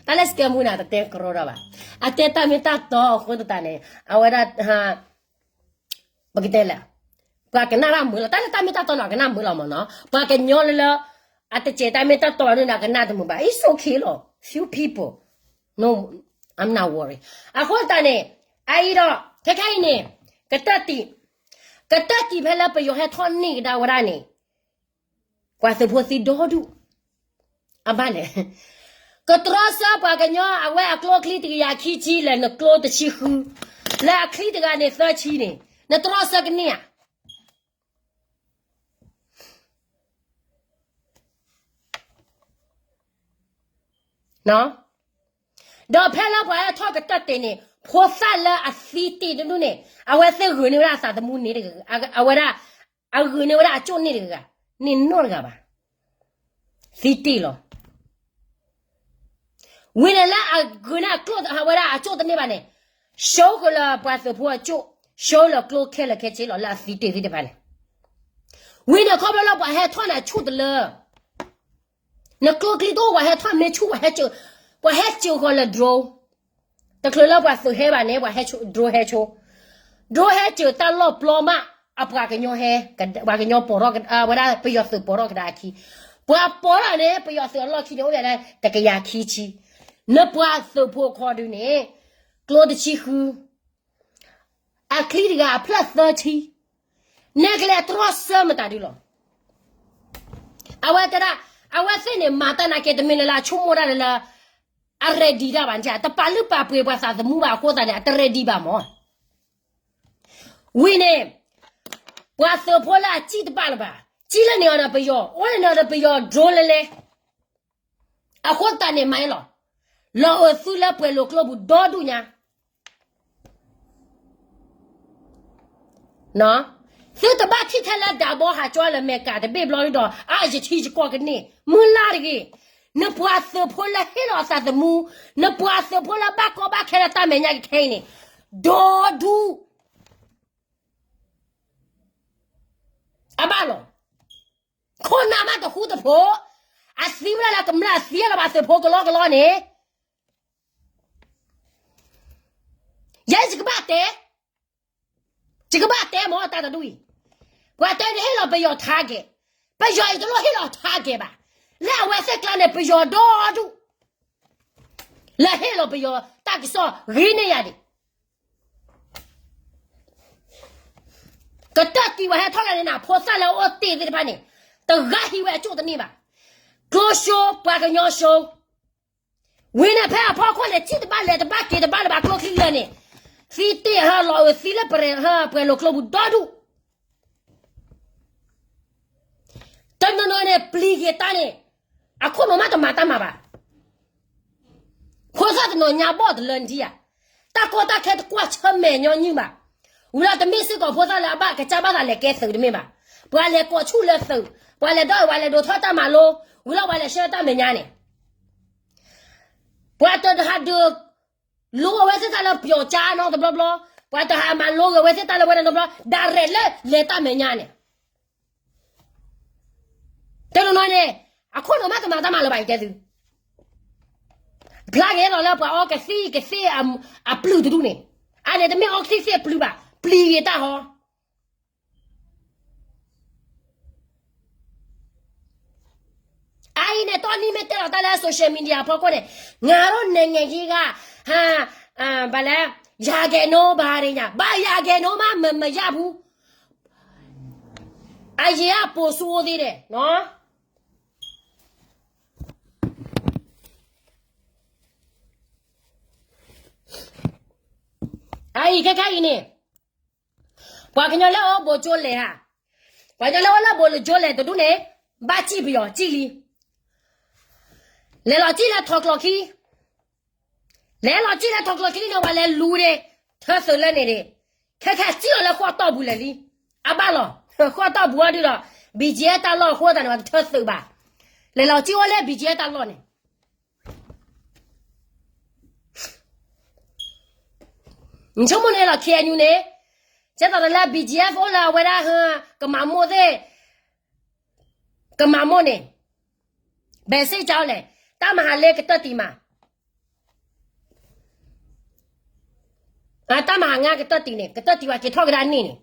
တၢ်လၢ scam မူန့ၣ် တတဲကရီဒီးဘၣ်, အတဲတၢ်မ့ၢ်တၢ်တီအဃိသတးန့ၣ် အဝဲဒၣ် ပကတဲလဲၣ်, ပှၤကနၣ်တၢ်မုာ်လီၤ, တၢ်လၢတၢ်မ့ၢ်တၢ်တီန့ၣ် ကနၣ်မုာ်လီၤမ့ၢ်နီၤ, ပှၤကညီလၢလၢ အတစဲးတၢ်မ့ၢ်တၢ်တီဘၣ်န့ၣ် အကနၣ်တမုာ်ဘၣ်, it's okay လီၤ, few people, no, I'm not worry, အဃိသတးန့ၣ် အအံၤဒီး ခဲခါအံၤန့ၣ် ကတၢၢ်တံၢ်, ကတၢၢ်တံၢ်ဖဲလၢပယီၤဟဲထီၣ်န့ၢ်ကဒါဝဲဒၣ်န့ၣ် ပှၤသုးဖိသံဒီဒူၣ်, အဘၣ်လဲၣ်, ကတြီဆၢပှၤကညီ အဝဲအကျိချံတကယၤခံဆံ လဲၣ်နကျိတဆံဃု, လၢအချံတဂၤန့ၣ်သၢဆံန့ၣ် နတြီဆၢကန့ၢ်ဧါ ဒီးဖဲလၢပှၤဟဲထီၣ်ကတၢၢ်တံၢ်န့ၣ် ဖိသၣ်လၢအသံတ့ၢ်တဒူၣ်န့ၣ် အဝဲသ့ၣ်ဂုာ်န့ၢ်ဝဲဒၣ်အသးသမူန့ၣ်တဂၤ, အဝဲဒၣ် အဂုာ်န့ၢ်ဝဲဒၣ်အကၠိၣ်န့ၣ်တဂၤ, န့ၣ်နီတဂၤဘၣ်, သံတ့ၢ်လီၤ. ဝံၤန့ၣ်လၢအဂုာ်န့ၢ်အကျိၣ်ဝဲဒၣ်အကၠိၣ်တန့ၢ်ဘၣ်န့ၣ်, ဆှိကလၢပှၤသုးဖိအကၠိၣ်, ဆှိလၢကျိခဲလၢာ်ခဲဆ့လီၤ လၢအသံတ့ၢ်သ့ၣ်တဖၣ်န့ၣ်, ဝံၤန့ၣ်ခီဖျိလၢပှၤဟဲထီၣ်န့ၣ်အဆူၣ်တလၢ နကျိချံတအိၣ် ပှၤဟဲထီၣ်မ့ၢ်ဆူၣ် ပှၤဟဲစၢၤဃီၤလၢ drone, တချုးလၢပှၤသုးဟဲဘၣ်န့ၣ် ပှၤဟဲ drone ဟဲဆိ, drone ဟဲစၢၤတၢ်လီၢ်ပျီမး, အပှၤကညီဟဲ, ပှၤကညီပိာ်ထီၣ်, ဝဲဒၣ်ပယီၤသုးပိာ်ထီၣ်ကဒါအခံ, ပှၤပိာ်ထီၣ်န့ၣ် ပယီၤသုးအလီၢ်ခံန့ၣ် အိၣ်ဝဲဒၣ်တကယၤခံဆံ, နပှၤသုးဖိခီဒုန့ၣ် ကျိတဆံဃု အချံတဂၤအဖျၢၣ်သၢဆံ, နဲကလဲၤတြီဆၢမတၤဒုလီၤ. အဝဲတဲဒၣ်, အဝဲသ့ၣ်န့ၣ် မၤတၢ်နာ်က့ တမ့ၢ်လၢလၢအဆိကမိၣ်တၢ်လၢလၢ အ ready တၢ်ဘၣ်, တပာ်လုၢ်ပာ်ပှ့ၤပှၤသးသမူဘၣ်အဃိသတးန့ၣ် အတ ready ဘၣ်မၢ်. ဝံၤန့ၣ် ပှၤသုးဖိလၢအစံၣ်တဘၣ်လၢၤဘၣ်, စံၣ်လၢန့ၣ်အီၤဒီးပယီၤ, အိၣ်လၢန့ၣ်အီၤဒီးပယီၤ drone လဲလဲ အဃိသတးန့ၣ် မၤအလီၤ, လီၤအုးသံလၢပှဲၤလိာ်ကျိပူၤဒီဒူၣ်ညါ, သုတဘၣ်ထံၣ်ထဲလၢဒးဘီဟးကွၢ်လၢအမဲရကၤတဘ့ၣ်ဘျီဒုဒီး အယထံယကီၢ်ကန့ၢ်, မုၢ်လၢ်တဂ့ၤ, နပှၤသုးဖိလၢဟ့ၣ်လီၤအသးသမူ, နပှၤသုးဖိလၢဘၣ်ကီဘၣ်ခဲလၢတၢ်မဲာ်ညါကခဲအံၤန့ၣ်, ဒီဒူၣ် အဘၣ်လီၤ. ခိၣ်နၢ်မးတဃူတဖိး, အသံဝဲဒၣ်လၢကမျၢၢ်သံလီၤဘၣ်သုးဖိကလီကလီန့ၣ်, ယဲယကဘၣ်တဲ, ယကဘၣ်တဲမၢ်တၢ်တဒူၣ်အံၤ, ပှၤတဲန့ၣ်ဟ့ၣ်လီၤပယီၤ target, ပယီၤအံၤတလိၣ်ဟ့ၣ်လီၤ target ဘၣ်, လၢအဝဲသ့ၣ်ကျါန့ၣ် ပယီၤဒီဒူၣ် လၢဟ့ၣ်လီၤပယီၤတၢ်ကစီၣ်ဂ့ၤန့ၢ်ယၤဒံး ကတၢၢ်တံၢ်ဝဲဟဲထီၣ်လၢန့ၣ်နၤ ဖိသၣ်လၢအအိၣ်တ့ၢ်သ့ၣ်တဖၣ်န့ၣ်, တဂၤဟံးဝဲအကၠိၣ်တန့ၢ်ဘၣ်, ကျိ show ပှၤကညီ show, ဝံၤန့ၣ်ဖဲအဖီခိၣ်န့ၣ် စံၣ်တဘၣ်လဲၤတဘၣ်က့ၤတဘၣ်လၢၤဘၣ်ကျိချံလၢာ်န့ၣ်, သံတ့ၢ်ဟါလီၤအုးသံလၢပှဲၤလိာ်ကျိပူၤဒီဒူၣ် တနီၤနီၤန့ၣ် ပျံၤက့ၤတၢ်န့ၣ်, အခိၣ်နူာ်မးတမၤတၢ်မၤဘၣ်. ဖိသၣ်တနီၤညါဘီၣ်တလၢနထံၣ်ဧါ, တၢ်ကီတၢ်ခဲတကွၢ်ဆၢမဲာ်ညီနုၢ်ဘၣ်. ဝံၤလီၤတမ့ၢ်စ့ၢ်ကီးဖိသၣ်လၢအဘၣ်ကစၢ်ဘၣ်သးလဲၤကဲသုးတမ့ၢ်ဘၣ်. ပှၤလဲၤကိးဆူၣ်လၢသုး, ပှၤလဲၤဒီး ပှၤလဲၤဒိးထီၣ်တၢ်မၤလိ, ဝံၤလီၤပှၤလဲၤဆှၢတၢ်မဲာ်ညါန့ၣ် ပှၤတဟးဒုးလိအဝဲသ့ၣ်တၢ်လၢပျီၤကၠါနီတဘျီဘျီ, ပှၤတဟးမၤလိဂ့ၤဝဲသ့ၣ်တၢ်လၢဝဲတဘျီဘျီ, ဒၣ်ရဲၣ်လၢလဲၤတၢ်မဲာ်ညါန့ၣ်, တနီၤနီၤန့ၣ် အခိၣ်နူာ်မးတမၤတၢ်မၤလၢၤဘၣ် ယတဲသု, ဖျါဂ့ၤလီၤလၢပှၤအီကသံၣ်ကသ့ၣ်အပျုၢ်တဒူၣ်န့ၣ်, အန့ၣ်တမ့ၢ်အီကသံၣ်ကသ့ၣ်အပျုၢ်ဘၣ်, ပျံၤဂ့ၤတၢ်ဟီ အအံၤန့ၣ် တီနံမ့ၢ်တဲလီၤတၢ်လၢ social media အဖီခိၣ်န့ၣ်, ငါတို့နိုင်ငံရေးက ဘၣ်လဲၣ်, อยากแก่งน้อย ဘၣ်ဒ်ညါ, ဘၣ်อยากแก่งน้อย မး မမယၢ်ဘူး. အရင်ကပိုဆိုးသေးတယ်နော်. အအံၤခဲခါအံၤန့ၣ်, ပှၤကညီလၢအိၣ်ဘိးကၠိလဲၣ်ဧါ, ပှၤကညီလၢအိၣ်လၢဘိးကၠိလဲၣ်တဒူၣ်န့ၣ်, ဘၣ်စံၣ်ပယီၤစံၣ်လံ. လဲၤလီၤစံၣ်လၢထီကျိးခံ, လဲၤလီၤစံၣ်လၢထီကျိးခံလံန့ၣ် ပှၤလဲၤလူၤန့ၣ်, ထၢသုးလၢန့ၣ်န့ၣ်, ခဲခဲစံၣ်လီၤလၢဃိးတီၢ်ပူၤလဲၣ်လံ. အဘၣ်လီၤ, ဃိးတီၢ်ပူၤအီၤဒုးဒီး, BGF တၢ်လီၢ်အဃိသတးန့ၣ် ပှၤတထၢသုးဘၣ်. လဲၤလီၤစံၣ်အိၣ်လၢ BGF တၢ်လီၢ်န့ၣ် နဆိကမိၣ်န့ၣ်လီၤ KNU န့ၣ်, ကဲသိးလၢ BGF အိၣ်လၢအဝဲဒၣ် ကမၤမိၢ်သ့ၣ်, ကမၤမိၢ်န့ၣ်, ဘယ်စစ်ကြောင်းလဲ, တၢ်မၤဟးလဲကတၢၢ်တံၢ်မး, တၢ်မၤဟးငါကတၢၢ်တံၢ်န့ၣ် ကတၢၢ်တံၢ်ဝဲက့ၤထီၣ်ကဒါန့ၣ်န့ၣ်,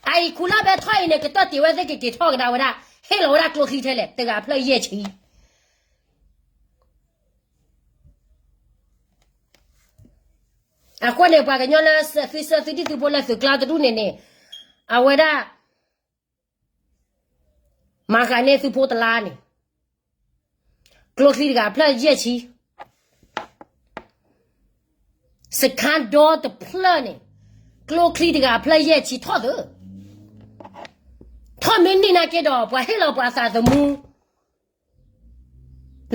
အအံၤခူလၢဘဲထီၣ်အံၤန့ၣ် ကတၢၢ်တံၢ်ဝဲသ့ၣ်ကက့ၤထီၣ်ကဒါဝဲဒၣ်, ဟ့ၣ်လီၤဝဲဒၣ်ကျိချံထဲလဲၣ် တဂၤဖျၢၣ်ယဲၢ်ဆံ အဃိန့ၣ် ပှၤကညီလၢသုဆၢသုဒံၣ်သုဖိလၢသုကျါတဒူၣ်န့ၣ်န့ၣ်, အဝဲဒၣ် မၤဃာ်န့ၢ်သုဖိတလါန့ၣ်, ကျိချံတဂၤဖျၢၣ်ယဲၢ်ဆံ, စခန်းဒေါတဖျၢၣ်န့ၣ်, ကျိချံတဂၤဖျၢၣ်ယဲၢ်ဆံထီၣ်သု, ထီၣ်မ့ၢ်န့ၢ်နာ်က့ဒီး ပှၤဟ့ၣ်လီၤပှၤအသးသမူ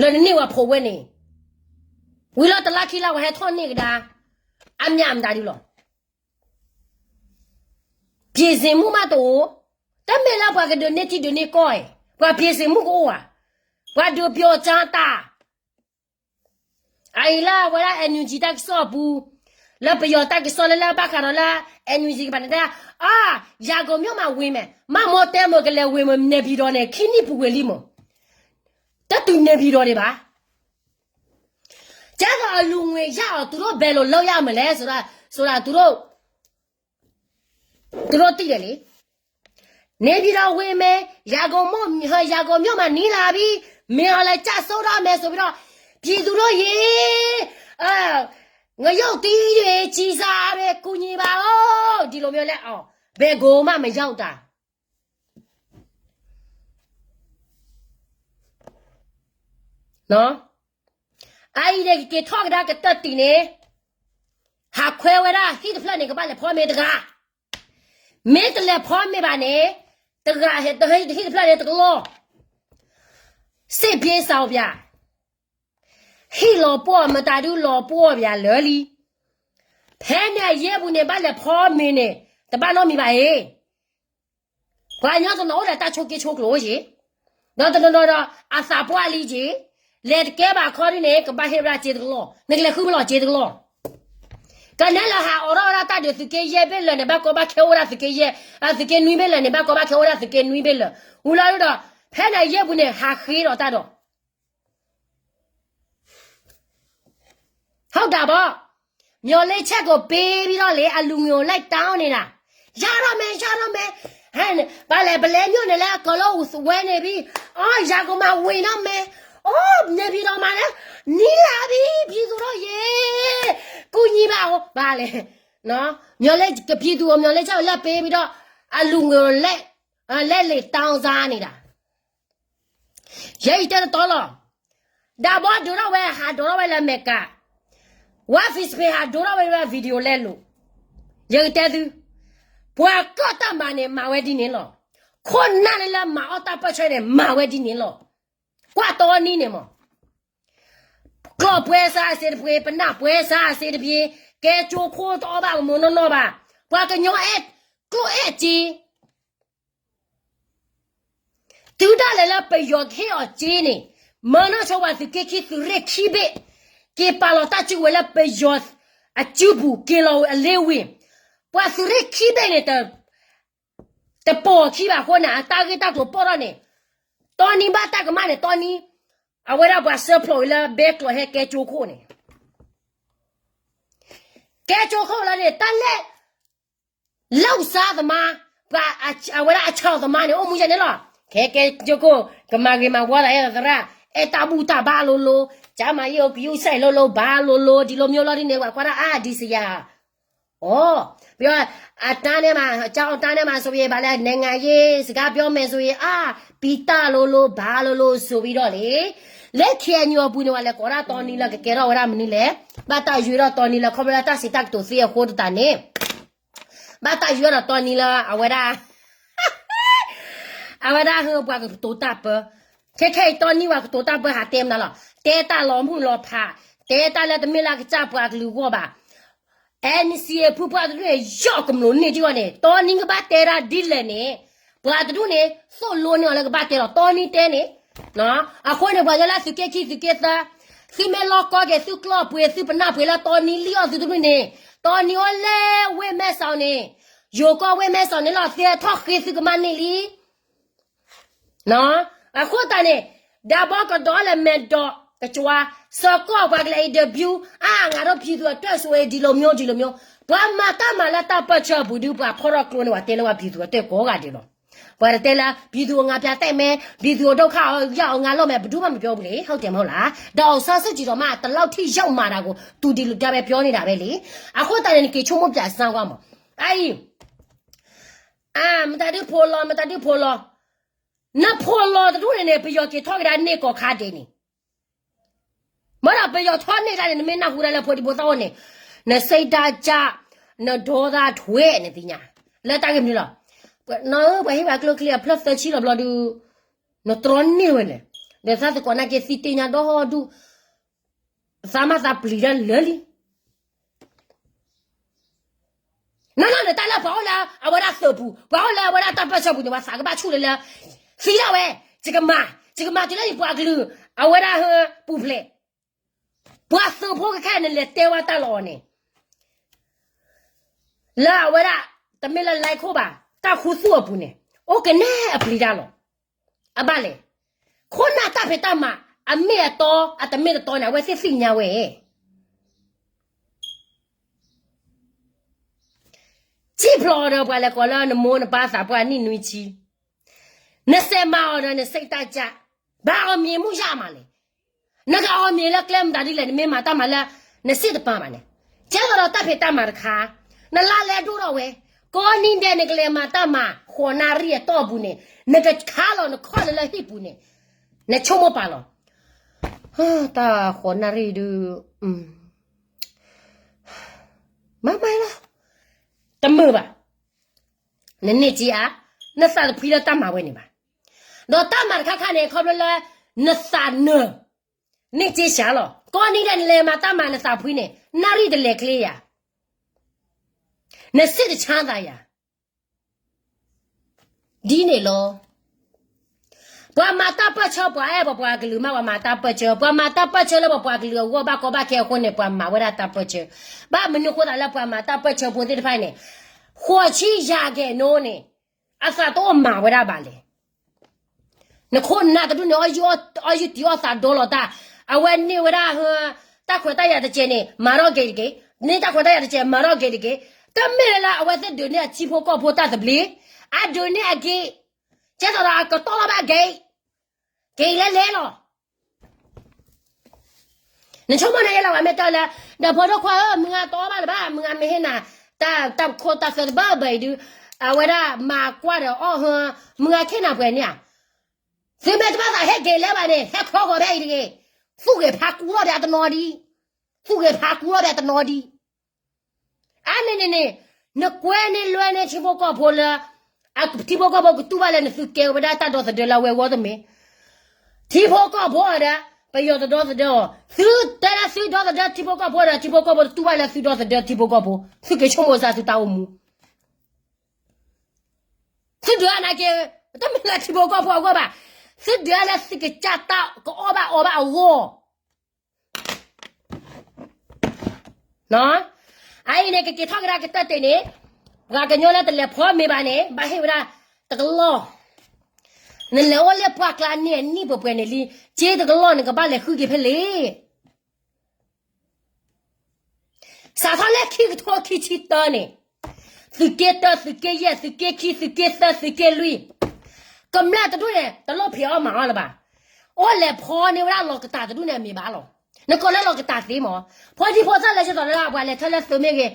လၢနန့ၢ်ဝဲဖိဝဲန့ၣ်, ဝံၤလီၤတလါခံလါဝဲဟဲထီၣ်န့ၢ်ကဒါ, အမ့ၢ်အမတၤဒုလီၤ. ပြင်ဆင်မှုမးတအိၣ်, တမ့ၢ်လၢပှၤကဒုးန့ၢ်ထံဒုးန့ၢ်ကီၢ်အံၤ, ပှၤ ပြင်ဆင်မှု ကအိၣ်ဧါ, ပှၤဒုးပျီၤကၠါတၢ် အအံၤလၢအဝဲဒၣ် NUG တၢ်ကစီၣ်အပူၤ, လၢပယီၤတၢ်ကစီၣ်လၢလၢဘၣ်ဃးဒီးလၢ NUG ကဘၣ်န့ၣ်တဲ, အါ, ရန်ကုန်မြို့မှာဝင်မယ်, မ့ၢ်မိၢ်တဲမ့ၢ်ကလဲၤဝ့ၤမ့ၢ် နေပြည်တော် န့ၣ် ခံနံၣ်ပူၤဝ့ၤလံမ့ၢ်, တတုၤ နေပြည်တော် ဒံးဘၣ်. ကဲသိးအလူၤငွေရအောင် သူတို့ဘယ်လိုလုပ်ရမလဲဆိုတာ သူတို့ သူတို့သိတယ်လေ. နေပြည်တော်ဝင်မယ်, ရန်ကုန်မြို့, ရန်ကုန်မြို့မှာနီးလာပြီ, မင်းအောင်လှိုင်ကျဆုံးတော့မယ်ဆိုပြီးတော့ ပြည်သူတို့ရေ, ငရုပ်သီးတွေ, ကျီစာတွေ, ကူညီပါဦး, ဒီလိုမျိုးလဲအောင်, ဘယ်ကိုမှမရောက်တာ. အအံၤန့ၣ် ကက့ၤထီၣ်ကဒါကတၢၢ်တံၢ်န့ၣ်, ဟးခွဲဝဲဒၣ်ဟံၣ်တဖျၢၣ်န့ၣ် ကဘၣ်လဲၤဖီမ့ၤတဂၤ, မ့ၢ်တလဲၤဖီမ့ၤဘၣ်န့ၣ်, တဂၤဟဲဟံၣ်တဖျၢၣ်န့ၣ်တကလီၢ်, စစ်ပြေးရှောင်ဗျာ, ဟံၣ်လီၤပှီၢ်မတၤဒုလီၤပှီၢ်ဗျာလၢာ်လံ. ဖဲန့ၣ်အယဲၢ်ပူၤန့ၣ် ဘၣ်လဲၤဖီမ့ၤန့ၣ် တဘၣ်နီတမံၤဘၣ်အံၤ, ပှၤကညီတနီၤအိၣ်ဒီးတၢ်ဆိးက့ဆိးကျိၤက့ၤ, ဒီးတနီၤနီၤဒီးအသးပှၢ်လံက့ၤ, လဲၤတကဲဘၣ်ခီဒ်န့ၣ် ကဘၣ်ဟ့ၣ်ဝဲဒၣ်စ့တကလီၢ်, နကလဲၤဃုမ့ၢ်လီၤစ့တကလီၢ်, ကနဲလၢဟးအိးထီၣ်ဝဲဒၣ်တၢ်ဒုးသုးက့ယဲၢ်ဘ့ၣ်လၢာ်န့ၣ် ဘၣ်ကီဘၣ်ခဲအိၣ်ဝဲဒၣ်သုးက့ယဲၢ်, သုးက့နွံဘ့ၣ်လၢာ်န့ၣ် ဘၣ်ကီဘၣ်ခဲအိၣ်ဝဲဒၣ်သုးက့နွံဘ့ၣ်လၢာ်, ဝံၤလီၤဒီး ဖဲန့ၣ်အယဲၢ်ပူၤန့ၣ် ဟးဃ့ဒီးတၢ်ဒီး ဟုတ်တာပေါ့, မျှော်လင့်ချက်ကိုပေးပြီးတော့လေ အလူငွေကိုလိုက်တောင်းနေတာ, ရတော့မယ်, ရတော့မယ်, ဟဲ့, ဘာလဲ, ပလဲမြို့နယ်လည်းအကုန်လုံးဝယ်နေပြီ, အော်, ရန်ကုန်မှာဝင်တော့မယ်, အော်, နေပြည်တော်မှာလည်းနီးလာပြီ, ပြည်သူတို့ရေ, ကူညီပါဦး, ဘာလဲ, နော်, မျှော်လင့်, ပြည်သူကိုမျှော်လင့်ချက်ကိုလိုက်ပေးပြီးတော့ အလူငွေကိုလိုက်, လိုက်လည်တောင်းစားနေတာ. ယဲအံၤတဲတတီလီၤ, ဒၣ်ဘီဒိးထီၣ်ဝဲ ဟးဒိးထီၣ်ဝဲလၢအမဲရကၤ, ဝါ Facebook ဟးဒိးထီၣ်ဝဲ video လဲလိာ်, ယကတဲသု, ပှၤကီၢ်တၢ်မၤန့ၣ် မၤဝဲဒ်န့ၣ်လီၤ, ခိၣ်နၢ်လၢလၢမၤအီၣ်တၢ်ပၢၢ်ဆၢန့ၣ် မၤဝဲဒ်န့ၣ်လီၤ, ကွၢ်တီနံၤန့ၣ်မး ကျီၢ်ပွဲစားအဆင်တပြေ, ပနၢ်ပွဲစားအဆင်တပြေ, ကဲကၠိခိၣ်တအီၣ်ဘၣ်ကမီၤနီၢ်နီၢ်ဘၣ်, ပှၤကညီအဲၣ်ကျိၣ်အဲၣ်စ့, တုၤဒၣ်လဲာ်လၢပယီၤကဟ့ၣ်အီၤစ့န့ၣ်, မၢနီၢ်ဆိပှၤသုးက့ခံသုးရ့ၣ်ခံဘ့ၣ်, က့ၤပာ်လီၤတၢ်စုကဝဲၤလၢပယီၤအစုပူၤ က့ၤလီၤဝဲအလ့ဝ့ၢ်, ပှၤသုးရ့ၣ်ခံဘ့ၣ်န့ၣ် တပိာ်ခံဘၣ်အဃိန့ၣ် အတၢ်ဂ့ၢ်တၢ်ကျိၤပိာ်ထီၣ်န့ၣ်, တီနံၤဘၣ်တၢ်ကမၣ်န့ၣ် တီနံၤ, အဝဲဒၣ်ပှၤစၢဖျိးဝဲလၢဘဲကျိးဟဲကဲကၠိခိၣ်န့ၣ်, ကဲကၠိခိၣ်လၢန့ၣ် တၢ်လဲၣ်, လီၢ်ကစၢ်သမါ, ပှၤအဝဲဒၣ်အဆီၣ်သမါန့ၣ် အိၣ်မူယဲန့ၣ်လီၤ, ခဲကဲကၠိခိၣ်, ကမၤဂ့ၤမၤဝါသးအဲၣ်သရၣ်, အဲၣ်တၢ်ဘူၣ်တၢ်ဘါလိၤလိၤ, ကမၤယိကယူၢ်စဲးလိၤလိၤ ဘါလိၤလိၤ ဒ်လိၤမံၤလီၤဒ်န့ၣ် ပှၤကွၢ်ဒၣ်အါဒ်စယၤ, အိ, ပ, အတၢ်န့ၣ်မး ကၠီအတၢ်န့ၣ်မး ဆိုရင် ဘာလဲ နိုင်ငံရေး စကားပြောမယ်ဆိုရင် အါ ပံတၢ်လိၤလိၤ ဘါလိၤလိၤ ဆိုပြီးတော့ လံ, လၢ KNU အပူၤန့ၣ် ပှၤလဲၤကိးဒၣ်တီနံလၢကကဲထီၣ်ဝဲဒၣ်မနုၤလဲၣ်, ဘၣ်တၢ်ယုၤဒီးတီနံလၢ ခီဖျိလၢတၢ်စံးတၢ်ကတိၤသ့အဃိသတးန့ၣ် ဘၣ်တၢ်ယုၤဒီးတီနံလၢအဝဲဒၣ် အဝဲဒၣ်ဟၢ ပှၤကတိၤတၢ်ပၢ, ခဲခဲအံၤတီနံဝဲကတိၤတၢ်ပၢ ဟးတဲမနုၤလီၤ, တဲတၢ်လီၤမုၢ်လီၤဖး, တဲတၢ်လၢတမ့ၢ်လၢအကစၢ်ပှၤကလုာ်အဂီၢ်ဘၣ်. NCA ဖုပှၢ်တဒူၣ်န့ၣ် ယီၢ်ကမျိာ်န့ၢ်ဒံးအီၤန့ၣ် တီနံကဘၣ်တဲဒၣ်ဒ်လဲၣ်န့ၣ်, ပှၤတဒူၣ်န့ၣ် သိၣ်လိန့ၢ်အီၤလၢကဘၣ်တဲလီၤ တီနံတဲန့ၣ်, အဃိန့ၣ် ပှၤကညီလၢသုးက့ခံသုးက့သၢ, သုမ့ၢ်လီၢ်ကီက့ၤ သုကျီၢ်ပှ့ၤ သုပနၢ်ပှ့ၤလၢတီနံလံအီၤသုတဒူၣ်န့ၣ်, တီနံအိၣ်လၢဝ့ၢ်မဲၢ်စီၤန့ၣ်, ယိၤကီၢ်ဝ့ၢ်မဲၢ်စီၤန့ၣ်လီၤ သ့ထီၣ်ဃ့သုကမၣ်န့ၢ်လံ အဃိသတးန့ၣ်, ဒါဘီကဒီးလဲၤမဲာ်ဒီးကကွါ, စၢကီၢ်ပှၤကလဲၤ interview အါ ငါတို့ပြည်သူ့အတွက်ဆိုရင် ဒီလိုမျိုး ဒီလိုမျိုး, ပှၤမၤတၢ်မၤလၢတၢ်ပၢၢ်ဆၢအပူၤဒုး ပှၤဖီၣ်ထီၣ်ကျိန့ၣ် ပှၤတဲလၢပှၤ ပြည်သူ့အတွက် ကိးဂၤဒဲးလီၤ. ပှၤတတဲလၢ ပြည်သူ့အငါပြတ်တိုက်မယ်, ပြည်သူ့ဒုက္ခရောက်အောင် ငါလုပ်မယ် ဘယ်သူမှမပြောဘူးလေ, ဟုတ်တယ်မဟုတ်လား. ဒေါ်အောင်ဆန်းစုကြည်တောင်မှ ဒီလောက်ထိ ရောက်မှာတာကို သူဒီလိုပဲပြောနေတာပဲလေ. အဃိသတးန့ၣ် နက့ၤဆိကမိၣ်ပၠးစၢ်ကွၢ်မး, အအံၤ အါ မတၤဒုးဖိလီၤ မတၤဒုးဖိလီၤ, နဖိလီၤတဒူၣ်န့ၣ်န့ၣ် ပယီၤက့ၤထီၣ်ကဒါန့ၢ်ကီၢ်ခါဒဲးန့ၣ်, မ့ၢ်ဒီးပယီၤထီၣ်န့ၢ်တၢ်န့ၣ် နမ့ၢ်နၢ်ဟူဒၣ်လၢဖိဒံဖိသၣ်အိၣ်န့ၣ်, နစိတ်ဓာတ်ကျ, နဒေါသထွက် နသ့ၣ်ညါ, လၢတၢ်ဂ့ၢ်မနုၤလီၤ. နီၢ်ဧၢ ပှၤဟ့ၣ်ပှၤကျိချံအဖျၢၣ်သၢဆံလီၤဘျီဒုး, နတြီန့ၢ်ဝဲလဲၣ်, ဒီးသးသကိးနာ်က့ၤသံတ့ၢ်ညါဒီဒူၣ် သးမၤသးပျံၤတၢ်လၢာ်လံ. နီၢ်နီၢ်န့ၣ် တၢ်လၢပှၤအိၣ်လၢအဝဲဒၣ်သုးပူၤ, ပှၤအိၣ်လၢအဝဲဒၣ်တၢ်ပၢၢ်ဆၢပူၤန့ၣ် ပှၤသးကဘၣ်ဆူၣ်လၢလၢ, သံဒၣ်ဝဲ, ယကမၤ, ယကမၤတုၤလၢယပှၤကလုာ်, အဝဲဒၣ်ဟၢပူၤဖျဲး, ပှၤသုးဖိခဲခဲန့ၣ် နလဲၤတဲဝဲတၢ်လီၤအီၤန့ၣ် လၢအဝဲဒၣ် တမ့ၢ်လၢ like ခိၣ်ဘၣ်, တၢ်ခူသူၣ်အပူၤန့ၣ် အိၣ်ကနဲအပျံၤတၢ်လီၤ. အဘၣ်လဲၣ်, ခိၣ်နၢ်တၢ်ဖံးတၢ်မၤ အမ့ၢ်အတီ အတမ့ၢ်တတီန့ၣ် အဝဲသ့ၣ်သ့ၣ်ညါဝဲ. စံၣ်ဖျိးအီၤဒီးပှၤလဲၤကိးလၢနမိၢ်နပၢ်သးပှၢ်နံၣ်နွံဆံ, နစဲးမၤအီၤဒီး နစိတ်ဓာတ်ကျ, ဘၣ်အောင်မြင်မှုရမှာလဲၣ်. နကအီၣ်မ့ၤလၢကျဲမတၤဒ်လဲၣ် နမ့ၢ်မၤတၢ်မၤလၢ နစံၣ်တပၤဘၣ်န့ၣ်, ကဲသိးဒီးတၢ်ဖံးတၢ်မၤတခါ, နလါလဲဒိၣ်ထီၣ်ဝဲ, ကိးနံၤဒဲးနကလဲၤမၤတၢ်မၤ ဃိးနၣ်ရံၣ်အတီၢ်ပူၤန့ၣ်, နကခါလီၤနခီၣ်လၢလၢဟံၣ်ပူၤန့ၣ်, နဆိကမိၣ်ပာ်လီၤ, တၢ်ဃိးနၣ်ရံၣ်ဒုး မၤမၤလီၤ, တမုာ်ဘၣ်. နန့ၢ်က့ၤဧါ, နသးတဖှံလၢတၢ်မၤဝဲန့ၣ်ဘၣ်. ဒီးတၢ်မၤတခါခါန့ၣ် ခီဖျိလၢ နသးနၢၤ, န့ၢ်က့ၤစှၤလီၤ. ကိးနံၤဒဲးနလဲၤမၤတၢ်မၤနသးဖှံန့ၣ် နၣ်ရံၣ်တလဲၤချ့ယၤ, နစံၣ်တဆါသးယၤ ဒ်န့ၣ်လီၤ. ပှၤမၤတၢ်ပၢၢ်ဆၢ ပှၤအဲၣ်ပှၤပှၤကလုာ်မး ပှၤမၤတၢ်ပၢၢ်ဆၢ, ပှၤမၤတၢ်ပၢၢ်ဆၢလၢပှၤပှၤကလုာ်အဂီၢ်ဘၣ်ကီဘၣ်ခဲအဃိန့ၣ် ပှၤမၤဝဲဒၣ်တၢ်ပၢၢ်ဆၢ, ဘၣ်မနုၤအဃိသးလၢပှၤမၤတၢ်ပၢၢ်ဆၢဖိသ့ၣ်တဖၣ်န့ၣ်, ဃိးဆံယၤကဲၤနိန့ၣ်, အသးတအိၣ်မၤဝဲဒၣ်ဘၣ်လဲၣ်. နခိၣ်နနၢ်တဒူၣ်န့ၣ် အီၣ်ယုၢ်တံၢ်အီၣ်သးဒီလီၤတၢ်, အဝဲန့ၢ်ဝဲဒၣ်ဟၢ, တၢ်ခွဲးတၢ်ယာ်တကဲးန့ၣ် မၤထီၣ်က့ၤတက့ၢ်, န့ၢ်တၢ်ခွဲးတၢ်ယာ်တကဲး မၤထီၣ်က့ၤတက့ၢ်, တမ့ၢ်လၢအဝဲသ့ၣ်ဒုးန့ၢ်အထံဖိကီၢ်ဖိတၢ်သဘျ့, အဒုးန့ၢ်အက့ၤ, ကဲသိးဒီးအကတီၢ်လီၤဘၣ်က့ၤ, က့ၤလဲၤလဲၤလီၤ. နဆိကမိၣ်န့ၣ်လီၤဝဲမ့ၢ်တဲလၢ, ဒီးဖိဒိၣ်ခွါဧၢ မုၢ်ဂၤတအီၣ်ဘၣ်လၢၤဘၣ်, မုၢ်ဂၤမ့ၢ်ဟ့ၣ်နၤ, တၢ်, တၢ်ခိၣ်တၢ်သၢတဘၢဘၢအံၤဒုး, အဝဲဒၣ်မၤကွၢ်ဒီးအီၣ်ဟၢ, မုၢ်ဂၤခ့နၤပှဲၤန့ၣ်ဧါ, သုမ့ၢ်တဘၣ်သးဟဲက့ၤလဲၤဘၣ်န့ၣ် ဟဲခီဂီၤဖဲအံၤတဂ့ၤ, သူၣ်ဂ့ၤဖးကူထီၣ်ဒီးအတနီၤဒံး, သူၣ်ဂ့ၤဖးကူထီၣ်ဒီးအတနီၤဒံး အါန့ၣ်န့ၣ်န့ၣ်, နကွဲန့ၢ်လွဲန့ၢ်ထံဖိကီၢ်ဖိလၢ, ထံဖိကီၢ်ဖိကတူၢ်ဘၣ်လၢနသုကဲဝဲဒၣ်တၢ်ဒီသဒၢလၢအဝဲအဂီၢ်တမ့ၢ်, ထံဖိကီၢ်ဖိအီၤဒီး, ပယီၤတဒီသဒၢအီၤ, သုတဲဒၣ်သုဒီသဒၢထံဖိကီၢ်ဖိဒီး ထံဖိကီၢ်ဖိတတူၢ်ဘၣ်လၢသုဒီသဒၢထံဖိကီၢ်ဖိ, သုက့ၤဆိကမိၣ်စၢ်သုတၢ်အိၣ်မူ သုဒုးအါန့ၢ်က့ၤ, တမ့ၢ်လၢထံဖိကီၢ်ဖိအဂီၢ်ဘၣ်, သုဒုးအါလၢသုကစၢ်တၢ်ကအီၣ်ဘၣ်အီဘၣ်အဂီၢ် အအံၤန့ၣ် ကက့ၤထီၣ်ကဒါကတၢၢ်တ့ၢ်န့ၣ်, ပှၤကညီလၢတလဲၤဖီမ့ၤဘၣ်န့ၣ် ဘၣ်ဟ့ၣ်ဝဲဒၣ်တကလီၢ်, နလဲၤအိၣ်လၢပှၢ်ကျါန့ၣ်အနံၣ်ပှဲၤပှဲၤန့ၣ်လံ, စ့တကလီၢ်န့ၣ် ကဘၣ်လဲၤဃုက့ၤဖဲလဲၣ်. စးထီၣ်လၢခံကထိခံဆံတၢန့ၣ်, သုးက့တၢ, သုးက့ယဲၢ်, သုးက့ခံ, သုးက့သၢ, သုးက့လွံၢ်, ကမျၢၢ်တဒူၣ်န့ၣ် တလိၣ်ဖံးအီၣ်မၤအီၣ်လၢၤဘၣ်. အိၣ်လဲၤဖီန့ၢ်ဝဲဒၣ်လီၤကတၢ်တဒူၣ်န့ၣ်အမံၤဘၣ်လီၤ. နကိးလၢလီၤကတၢ်သ့မး, ဖိဒံဖိသၣ်လၢဆၢကတီၢ်လၢပှၤလဲၤထၢလၢသုးမ့ၢ်ဂ့ၤ,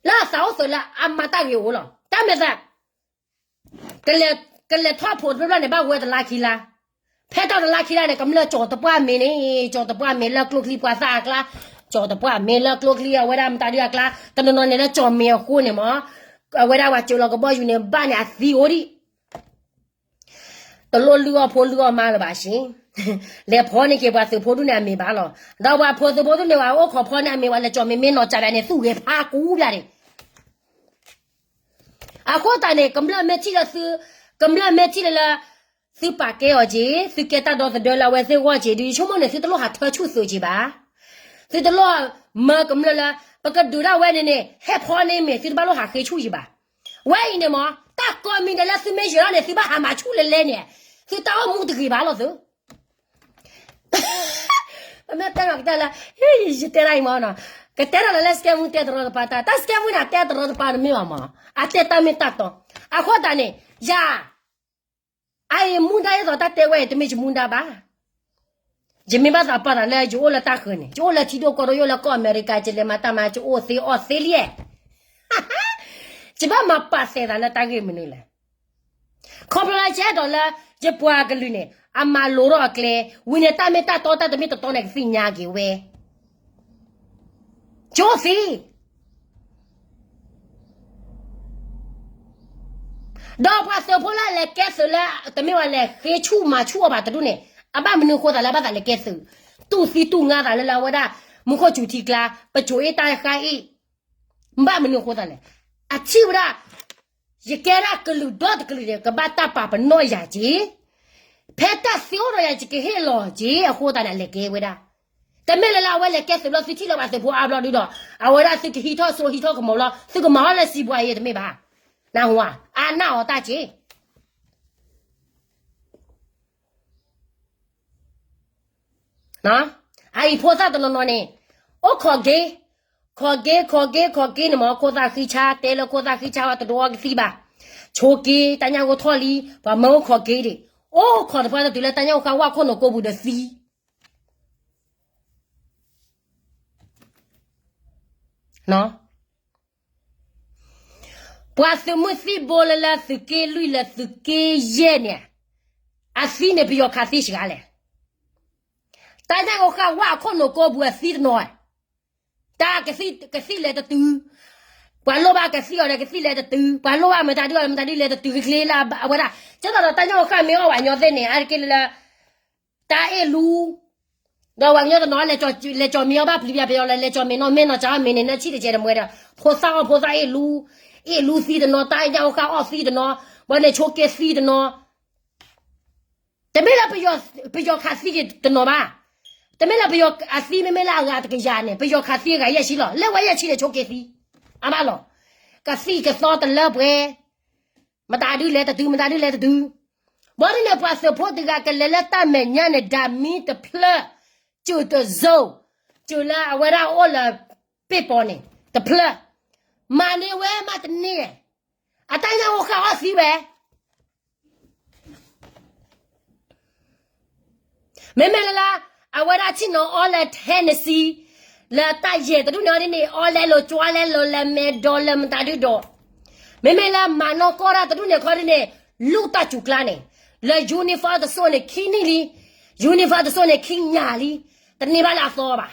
လၢအသးအိၣ်သုးလၢအမၤတၢ်ဂ့ၤအိၣ်လီၤ. တၢ်မဲာ်သး ကလဲၤထီၣ်ဖိးတဘျီဘျီန့ၣ် ဘၣ်ဝဲတလါခံလါ, ဖဲတၢ်တလါခံလါန့ၣ် ကမျၢၢ်ကၠီၤတပှၢ်မ့ၤန့ၣ်, ကၠီၤတပှၢ်မ့ၤလၢကျိချံပှၤသၣ်အကျါ, ကၠီၤတပှၢ်မ့ၤလၢကျိချံအဝဲဒၣ်မတၤဒုအကျါ, တနီၤနီၤန့ၣ်လၢကၠီၤမ့ၤအဃိန့ၣ်မး, အဝဲဒၣ်ပှၤစၢၤလီၤကဘီယူၤန့ၣ် ဘၣ်န့ၣ်အသံအိၣ်ဒံး တလိၣ်လုၢ်အီၣ်ဖိလုၢ်အီၣ်မါလၢၤဘၣ်ဆ့, လဲၤဖီန့ၢ်က့ၤပှၤသုးဖိဒူၣ်န့ၣ်အမံၤဘၣ်လီၤ. ဒီးပှၤဖိသုးဖိဒူၣ်န့ၣ် ပှၤအိၣ်ခိးဖီန့ၢ်အမံၤ ပှၤလဲၤကၠီၤမ့ၤမ့ၢ်နီၢ်ကၠးဘၣ်န့ၣ် သူၣ်ဂဲၤဖးကူဘျါန့ၣ် အဃိသတးန့ၣ် ကမျၢၢ်မ့ၢ်ထံၣ်လၢသု, ကမျၢၢ်မ့ၢ်ထံၣ်လၢလၢ သုပာ်ကဲအီၤက့ၤ, သုကဲတၢ်ဒီသဒၢလၢအဝဲသ့ၣ်ဂီၢ်က့ၤ ဒုးဆိကမိၣ်န့ၣ် သုတလိၣ်ဟးထၢဆူၣ်သုးက့ၤဘၣ်. သုတလိၣ်မၢကမျၢၢ်လၢ ပကဒုးဒၣ်ဝဲန့ၣ်န့ၣ် ဟဲဖီန့ၢ်မ့ၤ သုတဘၣ်လိၣ်ဟးဃ့ဆူၣ်ယံၤဘၣ်. ဝဲအံၤန့ၣ်မး တၢ်ကိးမံၤဒဲးလၢသုမ့ၢ်ယၢၤထီၣ်န့ၣ် သုဘၣ်ဟးမၤဆူၣ်လဲၤလဲၤန့ၣ်, သုတၢ်အိၣ်မူတဂ့ၤဘၣ်လီၤသု ပမ့ၢ်တဲလီၤကတၢၢ်လၢ ယတဲဒၣ်အံၤမးနီၤ, ကတဲထီၣ်လၢ စကဲမူတဲတရီတပါတၢ်, တၢ်စကဲမူန့ၣ် အတဲတရီတပါတမ့ၢ်ဘၣ်မး, အတဲတၢ်မ့ၢ်တၢ်တီ. အဃိသတးန့ၣ် ယၤ အအံၤမူဒါဒ်သိးတၢ်တဲဝဲအံၤ တမ့ၢ်ယမူဒါဘၣ်. ယမ့ၢ်ဘၣ်သးပာ်သးလၢယအိၣ်လၢတၢ်ဃၢၤန့ၣ် ယအိၣ်လၢထံဒိၣ်ကီၢ်ဒိၣ် ယအိၣ်လၢကီၢ်အမဲရကၤ ယလဲၤမၤတၢ်မၤ ယအိၣ်သ့အီၣ်သ့လံ. ယဘၣ်မၤပာ်သးလၢတၢ်ဂ့ၢ်မနုၤလဲၣ်. ခီဖျိလၢယအဲၣ်ဒိးလၢ ယပှၤကလုာ်န့ၣ် အမၤလိထီၣ်အကျဲ, ဝံၤန့ၣ် တၢ်မ့ၢ်တၢ်တီတၢ်တမ့ၢ်တတီန့ၣ် ကသ့ၣ်ညါက့ၤဝဲ ကၠိသ့ ဒီးပှၤသုးဖိလၢလဲၤကဲသုးလၢ တမ့ၢ်ဝဲလဲၤဃ့ဆူၣ်မၤဆူၣ်အီၤဘၣ်တဒူၣ်န့ၣ် အဘၣ်မနုၤအဃိသးလၢဘၣ်သးလဲၤကဲသုး, တူၢ်သံတူၢ်ငါသးလၢလၢအဝဲဒၣ် မူခိၣ်စူၤထံကျါ ပစိၤအ့ၣ်တၢ်ဃါအ့ၣ်, ဘၣ်မနုၤအဃိသးလဲၣ်. အထံၣ်ဝဲဒၣ် ယကဲဒၣ်ကလုာ်ဒီတကလုာ်န့ၣ် ကဘၣ်တၢ်ပာ်ပနီၣ်ယၤက့ၤ, ဖဲတၢ်သ့အိၣ်ဒီးယၤ ယကဟ့ၣ်လီၤက့ၤအဃိသတးန့ၣ် အလဲၤကဲဝဲဒၣ်. တမ့ၢ်လၢလၢအဝဲလဲၤကဲသုးလီၤ သုထံၣ်လၢပှၤသုးဖိအါဘျီဒုဒီး အဝဲဒၣ်သုကဟံးထီၣ်စိဟံးထီၣ်ကမီၤလီၤ သုကမၤအီၤလၢစံးဘှါအံၤတမ့ၢ်ဘၣ်. နၢ်ဟူဧါ, အါနၢ်အီၤတၢ်က့ၤ အအံၤဖိသၣ်တနီၤနီၤန့ၣ် အိၣ်ခိးက့ၤ, ခိးက့ၤ ခိးက့ၤ ခိးက့ၤန့ၣ်မး ခိၣ်သၣ်ဃံဆါ တဲလၢခိၣ်သၣ်ဃံဆါဝဲတဒိးအီကသံဘၣ်, ဆိးက့ၤတၢ်ညၣ်ဂိၢ်ထီၣ်လံ ပှၤမၢအိၣ်ခိးက့ၤဒံး, အိၣ်ခိးတပှၢ်တတုၤလၢတၢ်ညၣ်ဂိၢ်ဃၣ်ဝဲခိၣ်နူာ်ကိးပူၤဒီးသံ ပှၤသုးမုၢ်သံၣ်ဘိလၢလၢသုးက့လွံၢ်လၢသုးက့ယဲၢ်န့ၣ်, အသံန့ၣ်ပယီၤခးသံစှၤလဲၣ်. တၢ်ညၣ်ဂိၢ်ဃၣ်ဝဲအခိၣ်နူာ်ကိးပူၤအသံတနီၤ, တၢ်ကသံၣ်လဲၤတတုၤ, ပှၤလိၣ်ဘၣ်ကသံၣ်အီၤဒီးကသံၣ်လဲၤတတုၤ, ပှၤလိၣ်ဘၣ်မတၤဒုအီၤဒီးမတၤဒုလဲၤတတုၤ ကချ့လၢအဝဲဒၣ်, ကဲသိးဒီးတၢ်ညၣ်ဂိၢ်ဃၣ်မ့ၢ်အီၣ်ဝဲညီသ့ၣ်န့ၣ် အါတက့ၢ်လၢလၢ တၢ်အ့ၣ်လူ ဒီးပှၤကညီတနီၤ လဲၤကၠီၤမ့ၤအီၤဘၣ်ပျံၤပျါပယီၤလၢ လဲၤကၠီၤမ့ၤနီၤ မ့ၢ်နီၤကၠီၤမ့ၤန့ၣ် နၢဆံၣ်တကဲးတမှဲဒီး ဖိသၣ်အီၣ်ဖိသၣ်အ့ၣ်လူ, အ့ၣ်လူသံတနီၤ တၢ်ညၣ်ဂိၢ်ဃၣ်အီၣ်သံတနီၤ, ဘၣ်န့ၣ်ဆိးက့သံတနီၤ, တမ့ၢ်လၢပယီၤခးသံက့ၤတနီၤဘၣ်, တမ့ၢ်လၢပယီၤအသံမ့မ့ၢ်လၢအဂၤတကယၤန့ၣ် ပယီၤခးသံအဂၤယဲၢ်ဆံလီၤ လၢဝဲယဲၢ်ဆံန့ၣ်ဆိးက့သံ, အါမးလီၤ, ကသံၣ်ကသီတလၢပှဲၤ မတၤဒုလဲၤတတုၤ မတၤဒုလဲၤတတုၤ, ဘၣ်ဒ်န့ၣ် ပှၤသုးဖိတဂၤကလဲၤလၢတၢ်မဲာ်ညါန့ၣ် ဓာတ်မီးတဖျၢၣ်, စၢၤတစိၢ်, စၢၤလၢအဝဲဒၣ်အိၣ်လၢ ပ့ၢ်ပီၤန့ၣ် တဖျၢၣ်, မၤန့ၢ်ဝဲမးတန့ၢ်, အတၢ်ညၣ်ဂိၢ်ဃၣ်အီၣ်သံဝဲ မ့မ့ၢ်လၢလၢ အဝဲဒၣ်ဆ့ၣ်နီၤအီလဲၤ Tennessee လၢတၢ်ယဲၢ်တဒူၣ်န့ၣ်အီၤဒ်န့ၣ် အီလဲၤလိာ်ကွဲလဲၤလိာ်လဲၤမဲာ်ဒီးလၢမတၤဒုဒီး, မ့မ့ၢ်လၢမၤနီၢ်ကီၢ်တၢ်တဒူၣ်န့ၣ်ခီဒ်န့ၣ် လူၢ်တၢ်စူၤကျါန့ၣ်, လၢ uniform တစိၢ်န့ၣ်ခံနံၣ်လံ, uniform တစိၢ်န့ၣ်ခံညၣ်လံ, တန့ၢ်ဘၣ်လၢအသီဘၣ်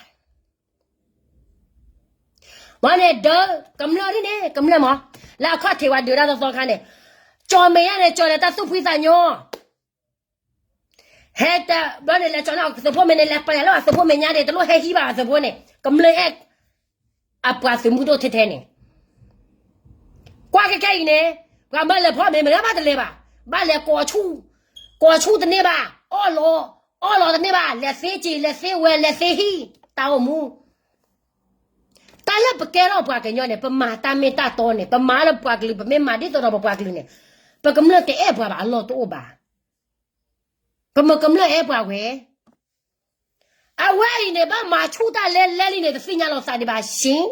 ဘၣ်န့ၣ်ဒီး ကမျၢၢ်ဒ်န့ၣ် ကမျၢၢ်မး လၢအခီၣ်ထံးဝဲဒုးတၢ်သီသီခါန့ၣ်, ကၠီၤမဲာ်ညါန့ၣ် ကၠီၤလၢတၢ်သူၣ်ဖှံသးညီ, ဟဲတဘျီန့ၣ် လဲၤကၠီၤန့ၢ်သုးဖိမ့ၢ်န့ၣ် လဲၤပာ်ယၤလၢအသုးဖိမဲာ်ညါန့ၣ် တလိၣ်ဟဲဟံးဘၣ်အသုးဖိန့ၣ် ကမျၢၢ်အဲၣ် အပှၤသုးမုၢ်ဒိၣ်ထဲထဲန့ၣ် ကွၢ်ခဲခဲအံၤန့ၣ် ပှၤမၢလဲၤဖီမ့ၤ မ့ၢ်ဘၣ်တလဲၤဘၣ်, ဘၣ်လဲၤကိးဆူၣ်, ကိးဆူၣ်တန့ၢ်ဘၣ်, အီၣ်လီၤ, အီၣ်လီၤတန့ၢ်ဘၣ်, လဲၤသ့စ့ၤ လဲၤသ့ဝဲ လဲၤသ့ဟံၣ်, တၢ်အိၣ်မူ, တၢ်လၢပကဲထီၣ်ပှၤကညီန့ၣ် ပမၤတၢ်မ့ၢ်တၢ်တီန့ၣ် ပမၤလၢပှၤကလုာ် ပမ့ၢ်မၤဒ်သိးဒီးပပှၤကလုာ်န့ၣ် ပကမျၢၢ်တအဲၣ်ပှၤဘၣ် အလီၢ်တအိၣ်ဘၣ်, ပမၢ်ကမျၢၢ်အဲၣ်ပှၤဝဲ အဝဲအံၤန့ၣ် ဘၣ်မၤဆူၣ်တၢ်လဲလဲလံန့ၣ် တသ့ၣ်ညါလီၤသးဒံးဘၣ်ဆ့,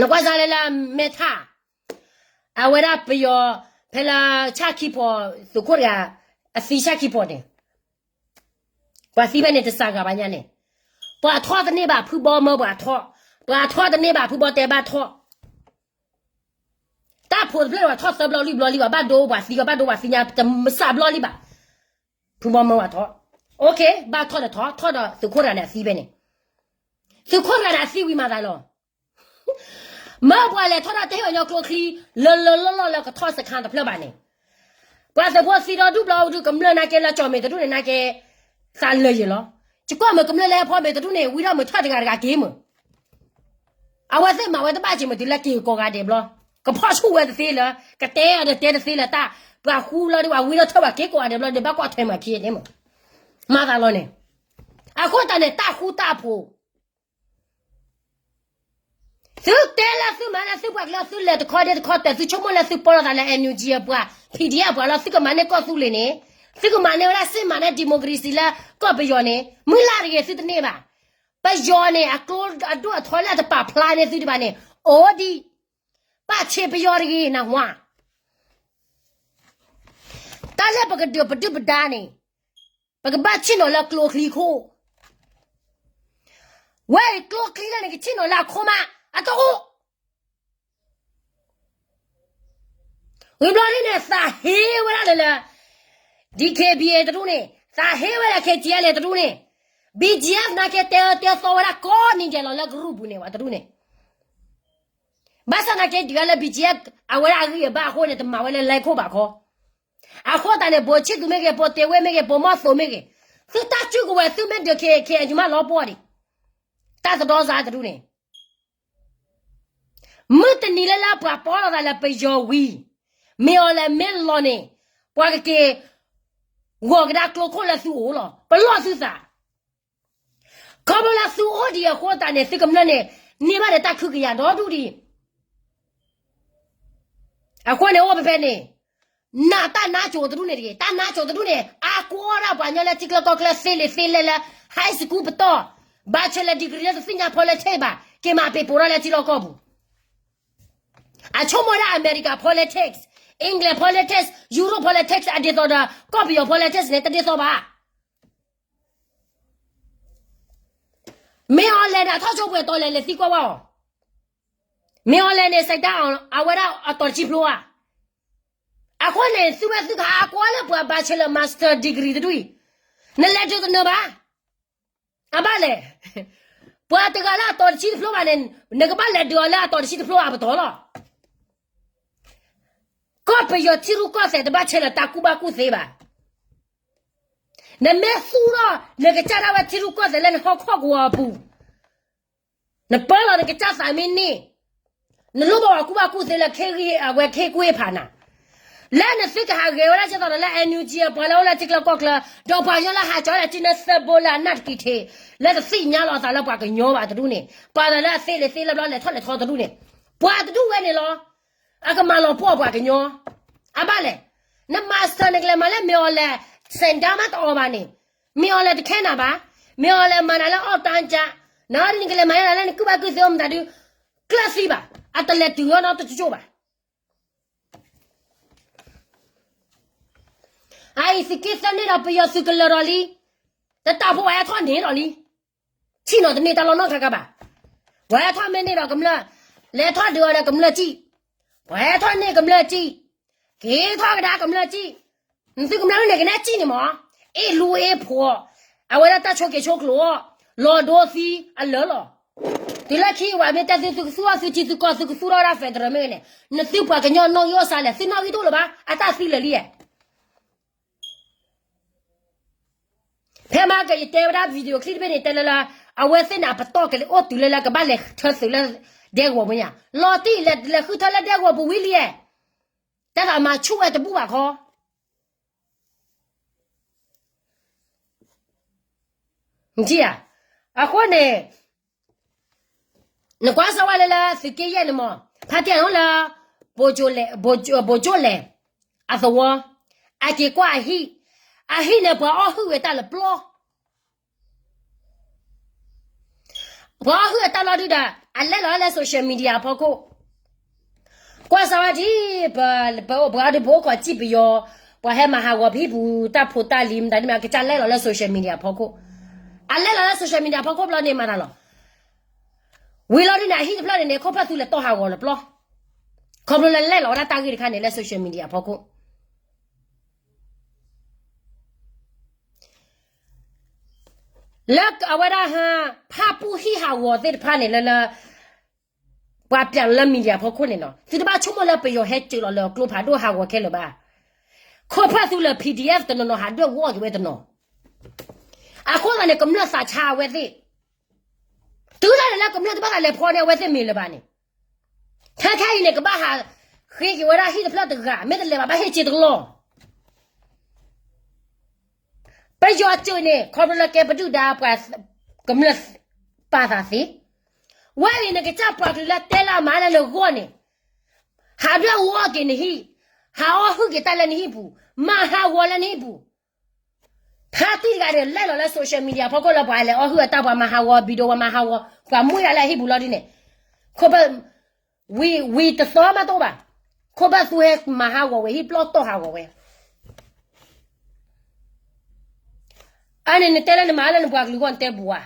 နကွၢ်စ့ၢ်လၢလၢမဲထၣ်, အဝဲဒၣ်ပယီၤ, ဖ ဖဲလၢဆၣ်ခံဖီ သုးခိၣ်တဂၤ အသံဆၣ်ခံဖီန့ၣ်, ပှၤသံဖဲန့ၣ်တစှၤဂၤဘၣ်ညါန့ၣ်, ပှၤထီၣ်တန့ၢ်ဘၣ် ဖုဘီမၢပှၤထီၣ်, ပှၤထီၣ်တန့ၢ်ဘၣ် ဖုဘီတဲဘၣ်ထီၣ်, တၢ်ဖိတဖျၢၣ်န့ၣ် ပှၤထီၣ်သၢဘျီလွံၢ်ဘျီလံဘၣ်, ဘၣ်ဒိပှၤသံကီး ဘၣ်ဒိပှၤသံညါ တစှၤဘျီလံဘၣ်, ဖုဘီမၢပှၤထီၣ်, ဘၣ်ထီၣ်ဒီးထီၣ်, ထီၣ်ဒီးသုးခိၣ်တဂၤန့ၣ်အသံဖဲန့ၣ်, သုးခိၣ်တဂၤန့ၣ်အသံဝံၤမၤသးလီၤ မၢပှၤလဲၤထီၣ်တၢ်တဟ့ၣ်ပှၤညီကျိချံ လၢလၢလီၢ်လီၢ်လၢကထီၣ်စခါတဖျၢၣ်ဘၣ်န့ၣ်, ပှၤသုးဖိသံဒီဒူၣ်ဘျီဒုး ကမျၢၢ်နာ်က့လၢကၠီၣ်မဲာ်တဒူၣ်န့ၣ်နာ်က့, သးလၢာ်ယဲၢ်လီၤ, ယကွၢ်မ့ၢ်ကမျၢၢ်လၢဟဲဖီမ့ၢ်တဒူၣ်န့ၣ် ဝံထီၣ်မုာ်ထီၣ်တဂၤတဂၤက့ၤမုာ်, အဝဲသ့ၣ်မၤဝဲတဘၣ်က့ၤမုာ်တုၤလၢက့ၤကိးဂၤဒဲးဘျီ, ကဖီၣ်ဆူၣ်ဝဲတသ့လၢ ကတဲအီၤဒီးတဲတသ့လၢတၢ်, ပှၤဃူလီၤဒီးပှၤဝံထီၣ်ထၢၣ်ပှၤက့ၤကိးဂၤဒဲးဘျီဒီး ဘၣ်ကွၢ်ထွဲမၤခံန့ၣ်မုာ်, မၤသးလီၤန့ၣ်, အဃိသတးန့ၣ် တၢ်ဃူတၢ်ဖိး သုတဲလၢသုမၤလၢသုပှၤကလုာ် သုလဲၤတခီဒ့တခီတၢၢ် သုဆိကမိၣ်လၢသုပီလိာ်သးလၢ NUG အပှၤ PDF အပှၤလီၤ သုကမၤန့ၢ်ကီၢ်သူလ့ၤန့ၣ်, သုကမၤန့ၢ်ဝဲဒၣ်စ့မၤန့ၢ် democracy လၢကီၢ်ပယီၤန့ၣ် မုၢ်လၢ်တဂ့ၤသုတန့ၢ်ဘၣ်. ပယီၤန့ၣ် အကျိအဒိၣ်အထီလၢအတပာ်ဖျါန့ၢ်သုဒံးဘၣ်န့ၣ်, အိၣ်ဒံး, ပာ်ဆံးပယီၤတဂ့ၤနၢ်ဟူဧါ. တၢ်လၢပကဒုးပဒုၣ်ပဒါန့ၣ် ပကဘၣ်ဆ့ၣ်နီၤလၢကျိချံခိၣ်, ဝဲအံၤကျိချံလၢနကဆ့ၣ်နီၤလၢအခိၣ်မး အတအိၣ် ဂ့ၤဘျီဒ်န့ၣ် သးဟ့ဝဲဒၣ်လၢလၢ DKBA တဒူၣ်န့ၣ်, သးဟ့ဝဲဒၣ် KTLA တဒူၣ်န့ၣ်, BGF နာ်က့တဲအၢတဲသီဝဲဒၣ်ကိးနံၤဒဲးလီၤလၢကရူၢ်ပူၤန့ၣ် ပှၤတဒူၣ်န့ၣ်, ဘၣ်ဆၣ်နာ်က့ဒုးဝဲလၢ BGF အဝဲဒၣ်အဂံၢ်အဘါအဃိန့ၣ် တမၤဝဲလၢလဲခိၣ်ဘၣ်ခီ, အဃိသတးန့ၣ် ဘိးဆံၣ်သူမ့ၢ်ဂ့ၤ, ဘိးတ့ဝ့ၢ်မ့ၢ်ဂ့ၤ, ဘိးမီၢ်သိးမ့ၢ်ဂ့ၤ, သုတၢ်စုကဝဲၤသုမ့ၢ်ဒုး KNU မးလီၤပှီၢ်ဒံး, တၢ်တဒီစါတဒူၣ်န့ၣ် မုၢ်တနံၤလၢလၢပှၤပီၢ်လိာ်သးလၢပယီၤဝံၤ, မ့ၢ်အီၤလဲၤမ့ၢ်လီၤန့ၣ်, ပှၤကက့ၤ ဂီၤကဒါကျိခိၣ်လၢသုအိၣ်လီၤ, ပလီၢ်သုသး, ခီဖျိလၢသုအိၣ်ဒံးအဃိသတးန့ၣ် သုကမျၢၢ်န့ၣ် န့ၢ်ဘၣ်ဒီးတၢ်ခုကယၤဒီဒူၣ်ဒံး အဃိန့ၣ်အိၣ်ဖဲဖဲန့ၣ်, နတၢ်နါစိၤတဒူၣ်န့ၣ်တဂ့ၤ, တၢ်နါစိၤတဒူၣ်န့ၣ် အါကွီၢ်ဒၣ်ပှၤကညီလၢထံချၢကီၢ်ချၢသ့လံာ်သ့လဲၢ်လၢ high school ပတီၢ်, bachelor degree လၢတသ့ၣ်ညါ politics ဘၣ်, က့ၤမၤပ့ၤပိာ်ထီၣ်လၢထံလီၢ်ကီၢ်ပူၤ, အဆိကမိၣ်ဝဲဒၣ် America politics, England politics, Europe politics အဒ်သိးဒီး ကီၢ်ပယီၤ politics န့ၣ် တဒ်သိးဘၣ်. မ့ၢ်အီၤလဲၤနၤထီၣ်ဆိပှဲၤတီၤလဲၣ် လဲၤသံကွၢ်ဝဲအီၤ, မ့ၢ်အီၤလဲၤန့ၣ် စဲးတၢ်အီၤ အဝဲဒၣ်အတီၤတဆံဖျိဧါ. အဃိန့ၣ် သုဝဲသုကဟးကွၢ်လၢပှၤ bachelor master degree တဒူၣ်အံၤ, နလဲၤဒုးတနၢၤဘၣ်. အဘၣ်လဲၣ်, ပှၤတဂၤလၢအတီၤတဆံတဖျိဘၣ်န့ၣ် နကဘၣ်လဲၤဒုးအီၤလၢအတီၤတဆံတဖျိအပတီၢ်လီၤ. ကီၢ်ပယီၤထံရူၢ်ကီၢ်သဲးတဘၣ်ဆဲးလၢတၢ်ကူၣ်ဘၣ်ကူၣ်သ့ဘၣ်. နမ့ၢ်သူၣ်ထီၣ် နကစၢ်ဒၣ်ဝဲထံရူၢ်ကီၢ်သဲးလၢနဟီၣ်ခိၣ်ကဝီၤအပူၤ, နပၢလီၤနကစၢ်သးမ့ၢ်န့ၢ်, နလိၣ်ဘၣ်ပှၤကူၣ်ဘၣ်ကူၣ်သ့လၢခ့ဂံၢ်အဝဲခ့ကူၣ်ဟ့ၣ်ဖးနၤ, လၢနသုကဟးဂဲၤဝဲဒၣ်ကဲသိးဒီးလၢ NUG အပှၤလၢအိၣ်လၢထံချၢကီၢ်ချၢ, ဒီးပှၤကညီလၢဟးကၠီလၢထံနၢသၢဘိလၢအနၢ်တကံၤထံး, လၢတသ့ၣ်ညါလီၤအသးလၢပှၤကညီဘၣ်တဒူၣ်န့ၣ်, ပှၤလၢအသ့လံာ်သ့လဲၢ်ဘျီလဲၤထီၣ်လဲၤထီတဒူၣ်န့ၣ်, ပှၤတဒူၣ်ဝဲန့ၣ်လီၤ. အကမၤလီၤပှီၢ်ပှၤကညီ, အဘၣ်လဲၣ်, န master နကလဲၤမၤလၢမ့ၢ်အီၤလဲၤ စဲးတၢ်မးတအီၤဘၣ်န့ၣ်, မ့ၢ်အီၤလဲၤတခဲနၤဘၣ်, မ့ၢ်အီၤလဲၤမၤနၤလၢအီၣ်တၢ်ကၢ်, နအီၤဒ်နကလဲၤမၤနၤလၢနကူၣ်ဘၣ်ကူၣ်သ့အီၤမတၤဒုး, ကျၢၢ်သံဘၣ်, အတလဲၤတုၤအီၤနီတကၠိၣ်ဘၣ်. အအံၤသုးက့သၢန့ၢ်ဒီးပယီၤသုးကလၢၤဒီးလံ, တတၢ်ဖိဝဲဟဲထီၣ်န့ၢ်ဒီးလံ, ဆ့ၣ်နီၤတန့ၢ်တၢ်လီၢ်နီတခါခါဘၣ်. ပှၤဟဲထီၣ်မ့ၢ်န့ၢ်ဒီးကမျၢၢ်, လဲၤထီၣ်ဒုးအီၤဒီးကမျၢၢ်စံၣ်, ပှၤဟဲထီၣ်န့ၢ်ကမျၢၢ်စံၣ်, က့ၤထီၣ်ကဒါကမျၢၢ်စံၣ်, နသုကမျၢၢ်န့ၣ်ကနဲစံၣ်န့ၣ်မး, အ့ၣ်လူအ့ၣ်ဖိး, အဝဲဒၣ်တၢ်ဆိးက့ၤဆိးကျိၤအီၤ, လီၤဒိသံအလၢာ်လီၤ. တုၤလၢခံအဝဲမ့ၢ်တဲသု သုကသူၣ်ထီၣ်သုထံသုကီၢ် သုကသူၣ်ထီၣ်ဝဲဒၣ် federal မ့ၢ်ဂ့ၤန့ၣ်, နသုပှၤကညီနီၣ်ဂံၢ်အိၣ်စါလဲၣ်, သုနီၣ်ဂံၢ်တအိၣ်လၢၤဘၣ်, အတၢ်သံလၢာ်လံဧါ. ဖဲမၤကယတဲဝဲဒၣ် video clip တဘ့ၣ်န့ၣ် တဲလၢလၢ အဝဲသ့ၣ်န့ၣ် အပတီၢ်ကလဲၤအိၣ်တုၤလၢလၢကဘၣ်လဲၤထၢသုးလၢဒဲကဝီၤပူၤညါ, လီၤတံၢ်လဲၤလဲၤဃုထၢလၢဒဲကဝီၤပူၤဝံၤလံဧါ, တၢ်သးမၤဆူၣ်ဝဲတဘူၣ်ဘၣ်ခီ နထံၣ်ဧါ. အဃိန့ၣ် နကွၢ်စၢၤဝဲလၢလၢသုးက့ယဲၢ်န့ၣ်မး, ဖါတံၢ်အိၣ်လၢ ဘိကၠိလဲၣ်, ဘိကၠိလဲၣ် အသဝီ, အက့ၤကွၢ်အဟံၣ်, အဟံၣ်န့ၣ်ပှၤအီၣ်ဟုၣ်ဝဲတၢ်လၢပျီ, ပှၤအီၣ်ဟုၣ်အတၢ်လီၤဒုဒီး အလဲၤလီၤလၢ social media အဖီခိၣ်, ကွၢ်စၢၤဝဲဒ် ပ ပ ပှၤဒုးပအိၣ်ခိးစံၣ်ပယီၤ, ပှၤဟဲမၤဟးဂီၤပဟံၣ်ပူၤတၢ်ဖိတၢ်လံၤ မတၤဒ်မ့ၢ် ကစၢ်လဲလိာ်လၢ social media ဖီခိၣ်, အလဲလိာ်လၢ social media ဖီခိၣ်ဘျီန့ၣ်မၤတၢ်လီၤ. ဝံၤလီၤဒ်န့ၣ် အဟံၣ်တဖျၢၣ်န့ၣ်န့ၣ် ခိၣ်ဖၢၣ်သူလဲၤတီၢ်ဟးဂီၤလၢပျီ, ခီဖျိလၢလဲလိာ်ဝဲဒၣ်တၢ်ဂ့ၢ်တခါန့ၣ်လၢ social media ဖီခိၣ် လၢအဝဲဒၣ်ဟၢ ဖၣ်ပူၣ်ဟံၣ်ဟးဂီၤသ့ၣ်တဖၣ်န့ၣ်လၢလၢ ပှၤပျးလၢ media ဖီခိၣ်န့ၣ်နီၤ, သုတဘၣ်ဆိကမိၣ်လၢပယီၤဟဲစၢၤလီၤလၢကျိဖးဒိၣ်ဟးဂီၤခဲလၢာ်ဘၣ်. ခိၣ်ဖၢၣ်သူလၢ PDF တနီၤနီၤ ဟးဒွဲၣ်ဝီအီၣ်က့ၤဝဲတနီၤ, အဃိသတးန့ၣ် ကမျၢၢ်သးဆါအဝဲသ့ၣ်, တုၤဒၣ်လဲာ်လၢကမျၢၢ်တဘၣ်သးလဲၤဖီန့ၢ်အဝဲသ့ၣ်မ့ၤလၢၤဘၣ်န့ၣ်, ခဲခဲအံၤန့ၣ် ကဘၣ်ဟးဃ့က့ၤဝဲဒၣ်ဟံၣ်တဖျၢၣ်တဂၤ မ့ၢ်တလဲၤဘၣ်ဘၣ်ဟ့ၣ်စ့တကလီၢ် ပယီၤစၢၤန့ၣ် ခီဖျိလၢကဲပဒုၣ်ဒါပှၤ ကမျၢၢ်ပာ်သးသ့, ဝဲအံၤန့ၣ် ကစၢ်ပှၤကလုာ်လၢတဲလၢအမၤလၢနဂီၢ်န့ၣ်, ဟးဒွဲၣ်ဝီအီၣ်က့ၤနဟံၣ်, ဟးအီၣ်ဟုၣ်က့ၤတၢ်လၢနဟံၣ်ပူၤ, မၤဟးဂီၤလၢနဟံၣ်ပူၤ, ဖါတံၢ်တဂၤန့ၣ် လဲလိာ်လၢ social media ဖီခိၣ်လၢပှၤလဲၤအီၣ်ဟုၣ်အတၢ် ပှၤမၤဟးဂီၤ video ပှၤမၤဟးဂီၤ ပှၤမူယၤလၢအဟံၣ်ပူၤလီၤဒ်န့ၣ်, ခိၣ်ဖၢၣ် ဝံၤ ဝံၤတသီမးတအိၣ်ဘၣ်, ခိၣ်ဖၢၣ်သူဟဲမၤဟးဂီၤဝဲဟံၣ်ပျီတီၢ်ဟးဂီၤဝဲ, အန့ၣ်နတဲလၢနမၤလၢနပှၤကလုာ်ဂီၢ်နတဲပူၤဧါ,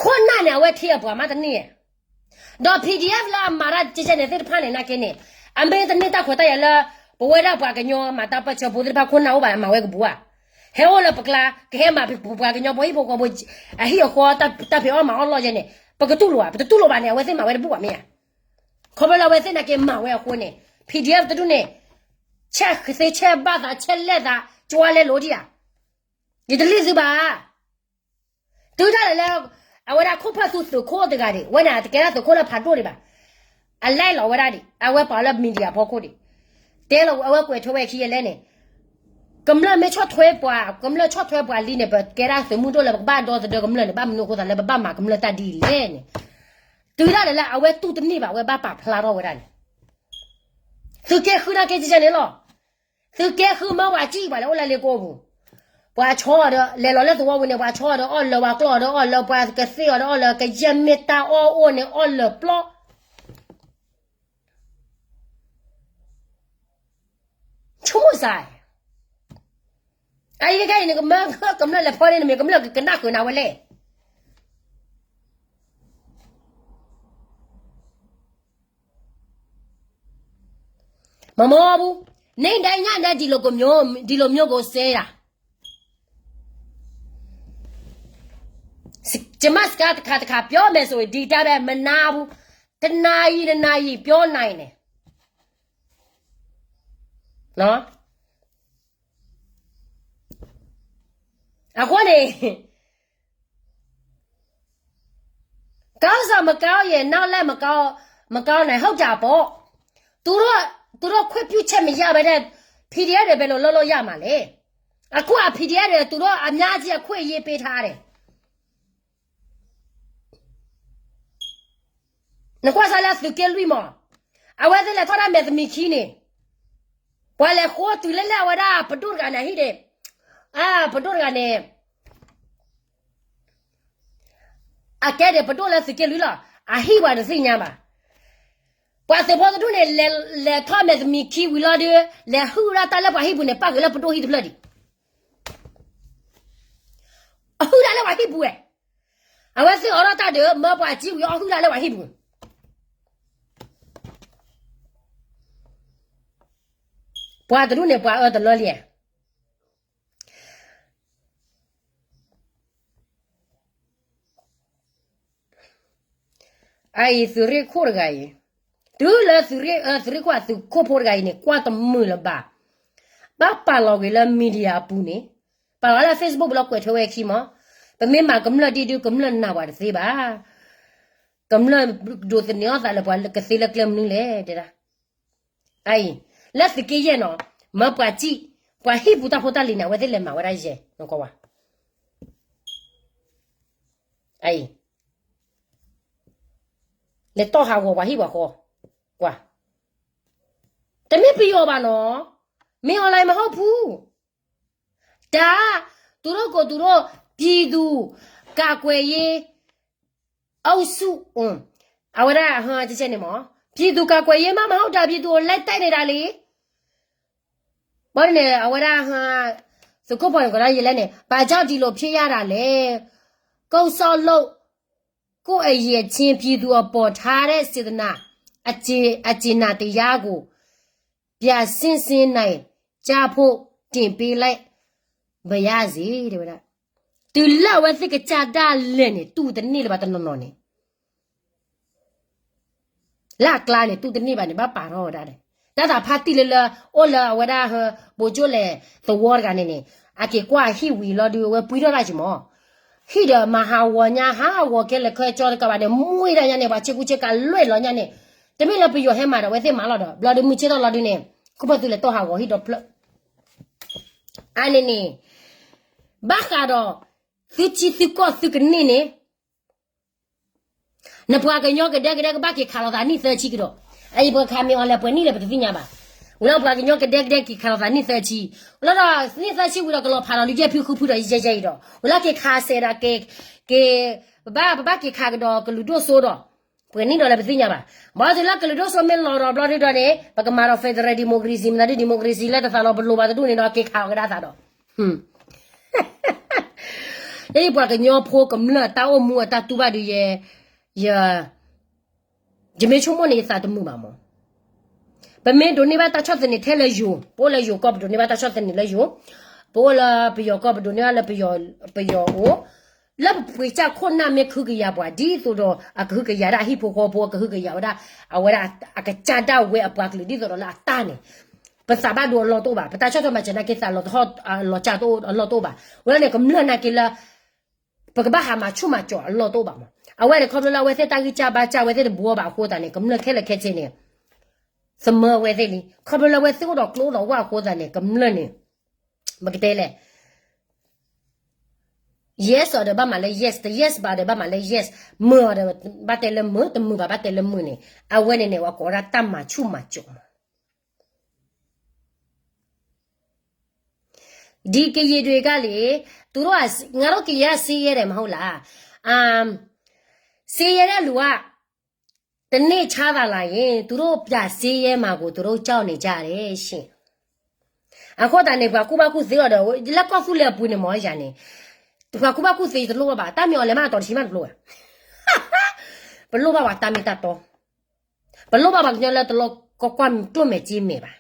ခိၣ်နၢ်န့ၣ် အဝဲထံၣ်အပှၤမးတန့ၢ်ဧါ, ဒီး PDF လၢအမၤတၢ်ကဲကဲန့ၣ်သ့ၣ်တဖၣ်န့ၣ် နာ်က့န့ၣ်, အမ့ၢ်တန့ၢ်တၢ်ခွဲးတၢ်ယာ်လၢ ပဝဲဒၣ်ပှၤကညီမၤတၢ်ပၢဆှၢဖိသ့ၣ်တဖၣ် ခိၣ်နၢ်အိၣ်ဘၣ်မၤဝဲကပူၤဧါ, ဟဲအိၣ်လၢပကျါ ကဟဲမၤပှၤကညီဖိဟံၣ်ဖိဃီဖိ အဟံၣ်အဃီ တၢ်ဖံးအီၣ်မၤအီၣ်လီၢ်ယဲန့ၣ် ပကတူၢ်လိာ်ဧါ, ပတတူၢ်လိာ်ဘၣ်န့ၣ် အဝဲသ့ၣ်မၤဝဲတဘူၣ်ဘၣ်မ့ၢ်ဧါ, ခီဖျိလၢအဝဲသ့ၣ်နာ်က့မၤဝဲအဃိန့ၣ် PDF တဒူၣ်န့ၣ် ဆဲးသ့ဆဲးဘၣ်သး ဆဲးလဲၣ်သး ကၠွါလဲလိာ်ဒံးဧါ, ယတလံၣ်သုဘၣ် တုၤဒၣ်လဲာ်လၢ အဝဲဒၣ်ခိၣ်ဖၢၣ်သူသုးခိၣ်တဂၤန့ၣ် ဝဲန့ၣ်တကဲဒၣ်သုးခိၣ်လၢဖးဒိၣ်ဒံးဘၣ်, အလဲလိာ်ဝဲဒၣ်ဒံး အဝဲပာ်လၢ media ဖီခိၣ်ဒံး, တဲလီၤအဝဲကွဲးထွဲဝဲခံယလဲၣ်န့ၣ်, ကမျၢၢ်မ့ၢ်ဆီၣ်ထွဲပှၤ ကမျၢၢ်ဆီၣ်ထွဲပှၤလံန့ၣ် ပကဲဒၣ်သုးမုၢ်ဒိၣ်လၢပကဘၣ်ဒီသဒၢကမျၢၢ်န့ၣ် ဘၣ်မနုၤအဃိသတးလၢပဘၣ်မၤကမျၢၢ်တၢ်ဒ်လဲၣ်န့ၣ်, တုၤဒၣ်လဲာ်လၢအဝဲတူၢ်တန့ၢ်ဘၣ် အဝဲဘၣ်ပာ်ဖျါထီၣ်ဝဲဒၣ်န့ၣ် သုးက့ဃုနာ်က့ကဲန့ၣ်လီၤ, သုးက့ဃုမၢပှၤစံၣ်ပှၤလဲၤအိၣ်လၢလ့ကိပူၤ, ပှၤဆီအီၤဒီး လဲၤလီၤလၢသဝီပူၤန့ၣ် ပှၤဆီအီၤဒီးအီၣ်လၢၤ ပှၤကျီအီၤဒီးအီၣ်လၢၤ ပှၤကသ့အီၤဒီးအီၣ်လၢၤ ကယဲၢ်မ့ၢ်တၢ်အီၣ်အိၣ်န့ၣ်အီၣ်လၢၤပျီ ဆိကမိၣ်စး, အအံၤခဲအံၤန့ၣ် ကမၢကမျၢၢ်လဲၤဖီန့ၣ် နမ့ၢ်ကမျၢၢ်ကကနၣ်ဃုာ်နၤဝဲလဲၣ် မ့ၢ်မ့ၢ်ဘူး, နဒဲညါနဒဲဒ်လိာ်ကမျိုး ဒ်လိာ်မျိုးကိုစဲယၤ, ကျမစကားတခါတခါပြောမယ်ဆိုရင် ဒီတၢ်ပဲမနာဘူး, တစ်နာရီနှစ်နာရီပြောနိုင်တယ်, နော်, အဃိန့ၣ် ကောင်းဆောင်မကောင်းရင် နောက်လည်းမကောင်း မကောင်းနိုင် ဟုတ်တာပေါ့. သူတို့ သူတို့ခွင့်ပြုချက်မရဘဲနဲ့ PDF တွေဘယ်လိုလုပ်လို့ရမှာလဲ. အခုက PDF တွေ သူတို့အများကြီးအခွင့်အရေးပေးထားတယ်. နကွၢ်စၢ်လၢသုးက့လွံၢ်မး, အဝဲသ့ၣ်လဲၤထီၣ်ဒၣ်မဲာ်သမံးခံန့ၣ်, ပှၤလဲၤဃိတုၤလၢလၢအဝဲဒၣ်ပဒိၣ်တဂၤန့ၣ်ဟံၣ်န့ၣ်, အပဒိၣ်တဂၤန့ၣ် အကဲဒၣ်ပဒိၣ်လၢသုးက့လွံၢ်လီၤ, အဟံၣ်ပှၤတသ့ၣ်ညါဘၣ်. ပှၤသုးဖိတဒူၣ်န့ၣ် လဲၤထီၣ်မဲာ်သမံးခံဝံၤလီၤဒီး လဲၤဟုၣ်ဒၣ်တၢ်လၢပှၤဟံၣ်ပူၤန့ၣ် ပၣ်ဃုာ်လၢပဒိၣ်ဟံၣ်တဖျၢၣ်ဒံး, အဟုၣ်ဒၣ်လၢပှၤဟံၣ်ပူၤဝဲ, အဝဲသ့ၣ်အိးထီၣ်တၢ်ဒီး မၢပှၤစံၣ်ဝံၤအီၣ်ဟုၣ်ဒၣ်လၢပှၤဟံၣ်ပူၤ ပှၤတဒူၣ်န့ၣ် ပှၤအၢတလၢလံ. အအံၤသုးရ့ၣ်ခိၣ်တဂၤအံၤ, တုၤလၢသုးရ့ၣ် သုးရ့ၣ်ခိၣ်အသုးခိၣ်ဖိတဂၤအံၤန့ၣ် ကွၢ်တမုာ်လၢၤဘၣ်. ဘၣ်ပာ်လီၤဂ့ၤလၢ media အပူၤန့ၣ်, ပာ်လီၤလၢ Facebook ပူၤလီၤ ကွဲးထွဲဝဲခံမး, ပမ့ၢ်မၤကမျၢၢ်ဒ်ဒုး ကမျၢၢ်နာ်ပှၤတသ့ဘၣ်. ကမျၢၢ်ဒိးသန့ၤအီၣ်သးလၢပှၤကသ့လၢကျဲမနုၤလဲၣ် တဲဒၣ်. အအံၤ, လၢသုးက့ယဲၢ်နီၤ, မၢပှၤစံၣ်, ပှၤဟံၣ်ပူၤတၢ်ဖိတၢ်လံၤန့ၣ် အဝဲသ့ၣ်လဲၤမၤဝဲဒၣ်ယဲၢ်, နကွၢ်ဝဲ. အအံၤ, လဲၤတီၢ်ဟးဂီၤပှၤဟံၣ်ပှၤဃီ, ကွၢ်. တမ့ၢ်ပယီၤဘၣ်နီၤ, မင်းအောင်လှိုင်မဟုတ်ဘူး. ဒါ သူတို့ကိုယ်သူတို့ ပြည်သူ့ကာကွယ်ရေးအုပ်စု, အုပ်စု အဝဲဒၣ် ဟ န့ၣ်မး ပြည်သူ့ကာကွယ်ရေးမှ မဟုတ်တာ ပြည်သူ့ကို လိုက်တိုက်နေတာလေ ဘၣ်န့ၣ် အဝဲဒၣ် သုးခိၣ်ဖီန့ၣ် ကဒီးယလဲၣ်န့ၣ် ဘာကြောင့်ဒီလိုဖြစ်ရတာလဲ ကိုယ့်စောက်လုပ် ကိုယ့်အရည်အချင်း ပြည်သူအပေါ်ထားတဲ့စေတနာ အကျေအကျေနပ်တရားကို ပြန်ဆင်းဆင်းနိုင်ကြဖို့တင်ပေးလိုက်ပါရစေ တဲဝဲဒၣ် တုၤလၢအဝဲသ့ၣ်ကစၢ်ဒၣ်လဲာ်န့ၣ် တူၢ်တန့ၢ်လၢၤဘၣ်တနီၤနီၤန့ၣ် လၢအကျါန့ၣ် တူၢ်တန့ၢ်ဘၣ်န့ၣ် ဘၣ်ပာ်ထီၣ်ဝဲဒၣ်ဒီး တၢ်သးဖါတံၢ်လၢလၢ အိၣ်လၢအဝဲဒၣ် ဘိကၠိလဲၤသဝီတဂၤန့ၣ်န့ၣ် အက့ၤကွၢ်ဟံၣ်ဝံၤလီၤဒုး အဝဲပှံထီၣ်တၢ်က့ၤမး ဟံၣ်ဒီးမၤဟးဂီၤညါ ဟးဂီၤခဲလၢာ်ခဲဆ့တကးဘၣ်န့ၣ် မွံတၢ်ညါန့ၣ် ပှၤဆ့ကူဆ့ကၤလွဲၢ်လီၤညါန့ၣ် တမ့ၢ်လၢပယီၤဟဲမၤဒီး အဝဲသ့ၣ်မၤလီၤဒီး ဘျီဒုးမုၢ်ဆ့ၣ်ထီၣ်လီၤဒုးန့ၣ် ခိၣ်ဖီသုလဲၤတီၢ်ဟးဂီၤဟံၣ်ဒီဖျၢၣ် အန့ၣ်န့ၣ် ဘၣ်ဃးဒီး သုထံသုကီၢ်သုကန့ၢ်န့ၣ် နပှၤကညီကဒဲကဒဲကဘၣ်က့ၤခးလိာ်သးနံၣ်သၢဆံကဒီး အအံၤပှၤခးမ့ၢ်အီၤလဲၣ်ပှဲၤနံၣ်လဲၣ်ပတသ့ၣ်ညါဘၣ် ဝံၤလီၤပှၤကညီကဒဲကဒဲက့ၤခးလိာ်သးနံၣ်သၢဆံ လီၤဒီးနံၣ်သၢဆံဝံၤဒီး ကလီၤဖးဒီးလံယဲၢ်ဖံဃုဖုဒီးယဲၢ်ယဲၢ်အံၤဒီး ဝံၤလီၤက့ၤခးစဲးဒီး က့ၤ ပဘၣ် ပဘၣ်က့ၤခးကဒီးကလုာ်ဒိၣ်စိဒီး ပှဲၤနံၣ်ဒီးလဲၣ်ပသ့ၣ်ညါဘၣ် ဘၣ်တုၤလၢကလုာ်ဒိၣ်စိမ့ၢ်လီၤဒီးဘျီဒုးဒီးန့ၣ် ပကမၤဒီး federal democracy မတၤဒ် democracy လၢတသးလီၤပလိၤဘၣ်တဒူၣ်န့ၣ်ဒီး က့ၤခးအီၤကဒါသးဒီး ယဲယပှၤကညီဖိကမျၢၢ်တၢ်အိၣ်မူအတၢ်တူၢ်ဘၣ်ဒုးယဲ ယ ယမ့ၢ်ဆိကမိၣ်န့ၣ် ယသးတမုာ်ဘၣ်မး ပမ့ၢ်ဒိးန့ၢ်ဘၣ်တၢ်ဆီၣ်သနံးထဲလၢယိၤ ပအိၣ်လၢယိၤကီၢ် ပဒိးန့ၢ်ဘၣ်တၢ်ဆီၣ်သနံးလၢယိၤ ပအိၣ်လၢပယီၤကီၢ် ပဒိးန့ၢ်ဘၣ်လၢပယီၤ ပယီၤအိၣ် လၢပပှ့ၤကၢ်ခိၣ်နၢ်မ့ၢ်ကဟုကယာ်ပှၤ ဒ်သိးဒီးအကဟုကယာ်ဒၣ်အဟံၣ်ဖိဃီဖိ အကဟုကယာ်ဝဲဒၣ် အဝဲဒၣ်အကစၢ်ဒၣ်ဝဲအပှၤကလုာ်ဒ်သိးဒီးလၢအတၢ်န့ၣ် ပသးဘၣ်ဒိအလီၢ်တအိၣ်ဘၣ် ပတၢ်ဆီၣ်ထွဲမၤစၢၤနာ်က့သးလီၤတဟီၣ်လီၤကၢ်တအိၣ်အလီၢ်တအိၣ်ဘၣ် ဝဲဒၣ်န့ၣ် ကမျၢၢ်နာ်က့လၢ ပကဘၣ်ဟးမၤဆူၣ်မၤစီၤအလီၢ်တအိၣ်ဘၣ်မး အဝဲန့ၣ်ခီဖျိလၢအဝဲသ့ၣ်တၢ်ဂံၢ်စၢ်ဘါစၢ်အဝဲသ့ၣ်တဘှီဘၣ်အဃိသတးန့ၣ် ကမျၢၢ်ခဲလၢာ်ခဲဆ့န့ၣ် သမၢဝဲသ့ၣ်လံ ခီဖျိလၢအဝဲသ့ၣ်အိၣ်ဒီးကျိအိၣ်ဒီးဝၣ်အဃိသတးန့ၣ် ကမျၢၢ်န့ၣ် ပကတဲလဲၣ် yes အီၤဒီးဘၣ်မးလၢ yes တ yes ဘၣ်ဒီးဘၣ်မးလၢ yes မုာ်အီၤဒီးဘၣ်တဲလၢမုာ် တမုာ်ဘၣ်ဘၣ်တဲလၢမုာ်န့ၣ် အဝဲန့ၣ်န့ၣ် ပှၤကိးဝဲဒၣ်တၢ်မၤဆူၣ်မၤစီၤမး ဒီကရင်တွေကလေ သူတို့က ငါတို့ကရင်က ဆင်းရဲတယ်မဟုတ်လား ဆင်းရဲတဲ့လူက တနေ့ချမ်းသာလာရင် သူတို့ပြန်ဆင်းရဲမှာကို သူတို့ကြောက်နေကြတယ်ရှင် အဃိသတးန့ၣ် ပှၤကူၣ်ဘၣ်ကူၣ်သ့အီၤဒီး လၢကီၢ်သူလ့ၤအပူၤန့ၣ်မ့ၢ်ယၤန့ၣ် ပှၤကူၣ်ဘၣ်ကူၣ်သ့တလိၣ်ဘၣ်ဘၣ် တၢ်မ့ၢ်အီၤလဲၤမးအတီၤတဆံမးတလိၣ်ဘၣ် ပလိၣ်ဘၣ်ပှၤတၢ်မ့ၢ်တၢ်တီ ပလိၣ်ဘၣ်ပှၤကညီလၢတလိၣ်ကကွၢ်ကျိၣ်မဲာ်စ့မဲာ်ဘၣ်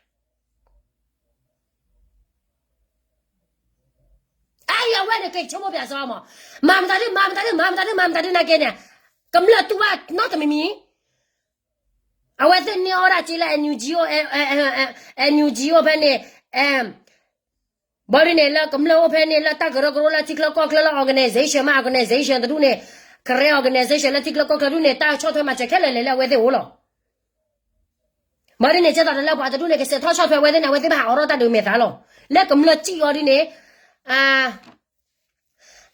အအံၤအဝဲန့ၣ်က့ၤဆိကမိၣ်ပၠးစီမး မၤမတၤဒု မၤမတၤဒု မၤမတၤဒု မၤမတၤဒုနာ်က့န့ၣ် ကမျၢၢ်တူၢ်ဘၣ်နီတမံၤမံၤ အဝဲသ့ၣ်န့ၢ်အီၣ်ဒၣ်စ့လၢ NUG အိၣ် NUG အိၣ်ဖဲန့ၣ် ဘၣ်ဒ်န့ၣ်လၢကမျၢၢ်အိၣ်ဖဲန့ၣ် လၢတၢ်ကရၢကရိလၢထံချၢကီၢ်ချၢလၢ organization မး organization တဒူၣ်န့ၣ် Karen organization လၢထံချၢကီၢ်ချၢဒူၣ်န့ၣ် တၢ်ဆီၣ်ထွဲမၤစၢၤခဲလၢာ်လဲၤလၢအဝဲသ့ၣ်အိၣ်လီၤ ဘၣ်ဒ်န့ၣ် ကဲသိးဒီးလၢပှၤတဒူၣ်န့ၣ် ကစဲးထီၣ်ဆီၣ်ထွဲဝဲသ့ၣ်န့ၣ် အဝဲသ့ၣ်ဘၣ်ဟးအိးထီၣ်တၢ်ဒုးမဲာ်သးလီၤ လၢကမျၢၢ်စံၣ်အီၤဒ်န့ၣ်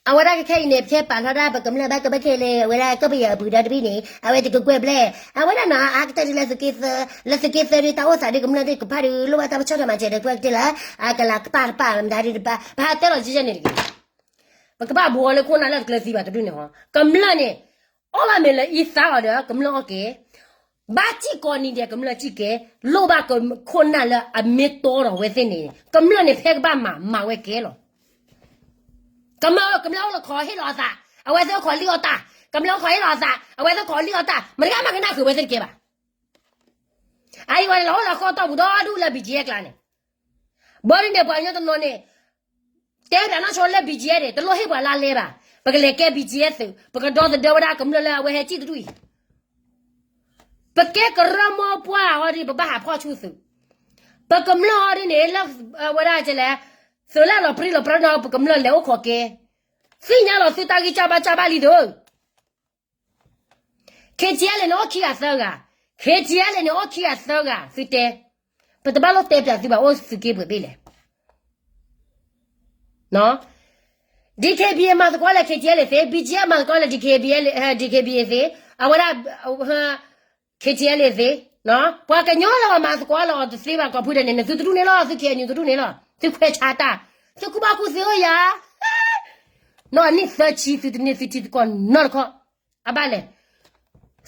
အဝဲဒၣ်ခဲခဲအံၤန့ၣ် ဖဲပာ်လီၤဒၣ်ပကမျၢၢ်ဘၣ်ကဘၣ်ခဲလၢာ် အဝဲဒၣ်ကီၢ်ပယီၤအပူၤဒီတဘ့ၣ်န့ၣ် အဝဲတကကွဲၢ်ဘျဲၣ် အဝဲဒၣ်နီၤ အါကတၢၢ်ဒ်လၢသုးက့သၢ လၢသုးက့သၢဒ်တၢ်အိၣ်သးဒ်ကမျၢၢ်သ့ၣ်ကဖၣ်ဒ်လိၣ်ဘၣ်တၢ်ပဆီၣ်ထွဲမၤစၢၤဒီး ပှဲၤကတ့ၢ်လၢ အကလၤကပာ်တပာ်မတၤဒ်တပာ် ပဟးတဲလီၤကဲကဲန့ၣ်တက့ၢ် ပကဘၣ်ဘှီလၢခိၣ်နၢ်လၢတကျၢၤသံဘၣ်တဒူၣ်န့ၣ်ဟီ ကမျၢၢ်န့ၣ် အီၣ်ဘၣ်မ့ၤလၢအံသါအီၤဒီး ကမျၢၢ်အီၣ်က့ၤ ဘၣ်စံၣ်ကိးနံၤဒဲး ကမျၢၢ်စံၣ်က့ၤ လိၣ်ဘၣ်ခိၣ်နၢ်လၢအမ့ၢ်တီဒီးအဝဲသ့ၣ်န့ၣ် ကမျၢၢ်န့ၣ် ဖဲကဘၣ်မၤ မၤဝဲကဲလီၤ ကမျၢၢ် ကမျၢၢ်အိၣ်လၢခီဟ့ၣ်လီၤအသး အဝဲသ့ၣ်အိၣ်ခိးလံၣ်အီၣ်တၢ် ကမျၢၢ်အိၣ်ခိးဟ့ၣ်လီၤအသး အဝဲသ့ၣ်ခိးလံၣ်အီၣ်တၢ် မတၤဂၤမၤကနၣ်ဃုာ်ဝဲသ့ၣ်တကဲဘၣ် အအံၤဝဲန့ၣ်လီၤအိၣ်လီၤဃီတီၢ်ပူၤဒီဒူၣ်လၢ ဘီကၠ့ အကျါန့ၣ် ဘၣ်ဒ်န့ၣ် ပှၤကညီတနီၤန့ၣ် တဲပၠးနီၢ်ဆိလၢ ဘီကၠ့ န့ၣ် တလိၣ်ဟ့ၣ်ပှၤလါလဲဘၣ် ပကလဲၤကဲ ဘီကၠ့ သုး ပကဒီသဒၢဝဲဒၣ်ကမျၢၢ်လၢအဝဲဟဲစံၣ်တဒူၣ်အံၤ ပကဲကရၢမိၢ်ပှၢ်အီၤဒ် ပဘၣ်ဟးဖီၣ်ဆူၣ်သုး ပကမျၢၢ်အီၤဒ်န့ၣ် လၢအဝဲဒၣ်ကလဲၣ် သုးလၢလီၤပြံလီၤပြါနီၤ ပကမျၢၢ်လဲၤအိၣ်ခိးက့ၤ သ့ၣ်ညါလီၤသုတၢ်ဂံၢ်စၢ်ဘါစၢ်ဘၣ်လံဒီး ခ့ၣ်ကၠံၣ်အဲလ်န့ၣ် အိၣ်ခံဂၤသၢဂၤ, ခ့ၣ်ကၠံၣ်အဲလ်န့ၣ် အိၣ်ခံဂၤသၢဂၤ သုတဲ, ပတဘၣ်လိၣ်တဲပၠးသုဘၣ် အိၣ်သုးက့ပှဲၤဘ့ၣ်လဲၣ်. ဒ်ခ့ၣ်ဘံၣ်မၤသကိးလၢ ခ့ၣ်ကၠံၣ်အဲလ်သ့, ဘံၣ်ကၠံၣ်မၤသကိးလၢ ဒ်ခ့ၣ်ဘံၣ်, ဒ်ခ့ၣ်ဘံၣ်သ့, အဝဲဒၣ် ခ့ၣ်ကၠံၣ်အဲလ်သ့, ပှၤကညီလၢပှၤမၤသကိးလၢအီၤတသ့ဘၣ် ကိးဖုဒဲးန့ၣ် နသုတဒူၣ်န့ၣ်လီၤ, သုခ့ၣ်အဲၣ်ယူၣ်တဒူၣ်န့ၣ်လီၤ, သုခွဲးဆါတၢ်, သုကူၣ်ဘၣ်ကူၣ်သ့အိၣ်ယၤ နီၢ်နံၣ်သၢဆံ သုတန့ၢ်သုထံသကိးနီတခီ, အဘၣ်လဲၣ်.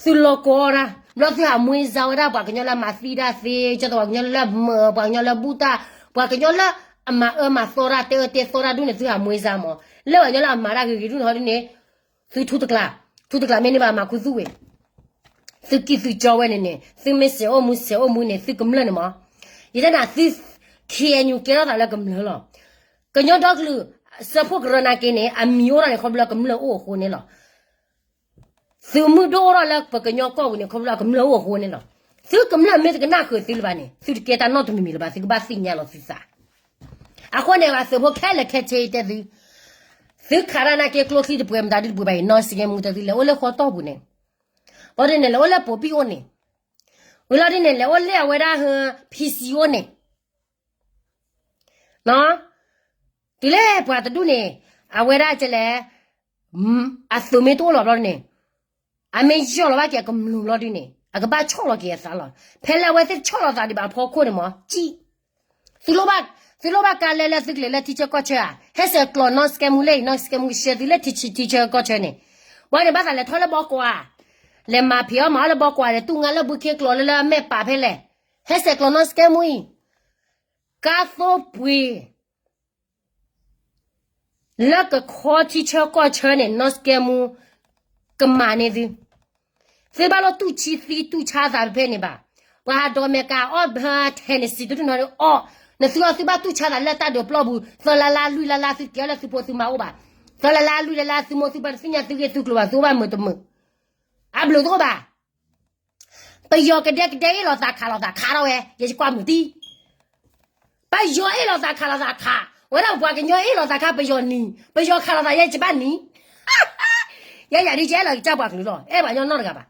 သုလီၢ်ကီတၢ် ဘျီသုဟးမွ့ၢ်စါဝဲဒၣ်ပှၤကညီလၢအမၤသံတၢ်သ့, ကၠီသးပှၤကညီလၢမၢ, ပှၤကညီလၢဘူၣ်တၢ်, ပှၤကညီလၢအမၤအၢမၤသီတၢ် တဲအၢတဲသီတၢ်ဒူၣ်န့ၣ် သုဟးမွ့ၢ်စါမး. လၢပှၤကညီလၢအမၤတၢ်ဂ့ၤဂ့ၤဒူၣ်န့ၣ်ဟီဒ်န့ၣ် သုထူတကျး, ထူတကျးမ့ၢ်န့ၢ်ဘၣ်မၤခူသူၣ်ဝဲ သုကံၢ်သုကၠီဝဲန့ၣ်န့ၣ် သုမ့ၢ်စဲးအိၣ်မူစဲးအိၣ်မူန့ၣ် သုကမျၢၢ်န့ၣ်မး. ယတဲနၤသု ခ့ၣ်အဲၣ်ယူၣ် ကဲထီၣ်သးလၢကမျၢၢ်လီၤ. ကညီဒီကလုာ် စၢဖှိၣ်ကရၢနာ်က့န့ၣ် အမံၤအိၣ်ထီၣ်န့ၣ် ခီဖျိလၢကမျၢၢ်အိၣ်အဃိန့ၣ်လီၤ. သုမုၢ်ဒိၣ်အိၣ်ထီၣ်လၢပကညီကီၢ်ပူၤန့ၣ် ခီဖျိလၢကမျၢၢ်အိၣ်အဃိန့ၣ်လီၤ. သုကမျၢၢ်မ့ၢ်တကနၣ်ဃုာ်သုလၢၤဘၣ်န့ၣ် သုတကဲတၢ်နီတမံၤမံၤလၢၤဘၣ်, သုကဘၣ်သ့ၣ်ညါလီၤသုသး. အဃိန့ၣ် ပှၤသုးဖိခဲလၢာ်ခဲဆ့တဲသု, သုခးတၢ်နာ်က့ကျိချံတပှဲၤမတၤဒုတပှဲၤဘၣ်အံၤ နီၢ်စကဲမူတဲသု လဲၤအိၣ်လၢဃီတီၢ်ပူၤန့ၣ်, ဘျီဒ်န့ၣ် လဲၤအိၣ်လၢပိာ်ပံၣ်အိၣ်န့ၣ်, ဝံၤလီၤဒ်န့ၣ် လဲၤအိၣ်လၢအဝဲဒၣ် ဖံစံအိၣ်န့ၣ် တုၤလၢပှၤတဒူၣ်န့ၣ် အဝဲဒၣ်ကလဲၣ်, အသုးမ့ၢ်တအိၣ်လီၤဘျီန့ၣ်, အမ့ၢ်ယီၢ်လီၤဘၣ်က့ၤအကမျၢၢ်ဘျီဒ်န့ၣ် အကဘၣ်ဆီၣ်လီၤက့ၤအသးလီၤ. ဖဲလၢအဝဲသ့ၣ်ဆီၣ်လီၤသးဒံးဘၣ်အဖီခိၣ်န့ၣ်မး ကံၣ်, သုလိၣ်ဘၣ်ကါလဲလၢသုကလဲၤလၢထံဆၢကီၢ်ဆၢဧါ, ဟဲဆဲးကျိးနီၢ်စကဲမူလဲၣ်အံၤ နီၢ်စကဲမူကဆှၢသုလၢထံဆၢကီၢ်ဆၢန့ၣ်, ဘၣ်န့ၣ်ဘၣ်သးလဲၤထီၣ်လၢဘီကွၢ်, လဲၤမၤဖံးအီၣ်မၤအီၣ်လၢဘီကွၢ် လဲၤတူၢ်ငါလၢဘုခ့ကျိးလၢလၢအမဲာ်ပာ်ဖဲလဲၣ်, ဟဲဆဲးကျိးနီၢ်စကဲမူအံၤ, ကါသိပှ့ၤ လၢကခီထံဆၢကီၢ်ဆၢန့ၣ် နီၢ်စကဲမူ ကမၤန့ၢ်သု, သုဘၣ်လိၣ်တူၢ်ဆံသံတူၢ်ဆါသးဖဲန့ၣ်ဘၣ်. ပှၤဟးဒိးမဲာ်ကၤအီၣ်ဘၢထဲန့ၣ် စံးတဒူၣ်နီၤအီၣ်, နသုအီၣ်သုဘၣ်တူၢ်ဆါသးလၢတၢ်ဒုးပျီပူၤ သၢလါလါလွံၢ်လါလါ သုကဲလၢသုဖိသုမါအိၣ်ဘၣ်, သၢလါလါလွံၢ်လါလါ သုမိၢ်သုပၢ်တသ့ၣ်ညါသုဂ့ၢ်သုကျိၤဘၣ် သုအိၣ်ဘၣ်မုာ်တမုာ်, အဘျုးတအိၣ်ဘၣ်. ပယီၤကဒဲကဒဲအ့ၣ်လိာ်သးခးလိာ်သးခးထီၣ်ဝဲ ယကွၢ်မုာ်တံၢ်, ပယီၤအ့ၣ်လိာ်သးခးလိာ်သးခး, ဝဲဒၣ်ပပှၤကညီအ့ၣ်လိာ်သးခးပယီၤနံၤ, ပယီၤခးလိာ်သးယဲယဘၣ်နံၤ, ယဲယၤဒ်ကဲလီၤကစၢ်ပှၤကလုာ်လီၤ အဲၣ်ပှၤကညီနီတဂၤဘၣ်.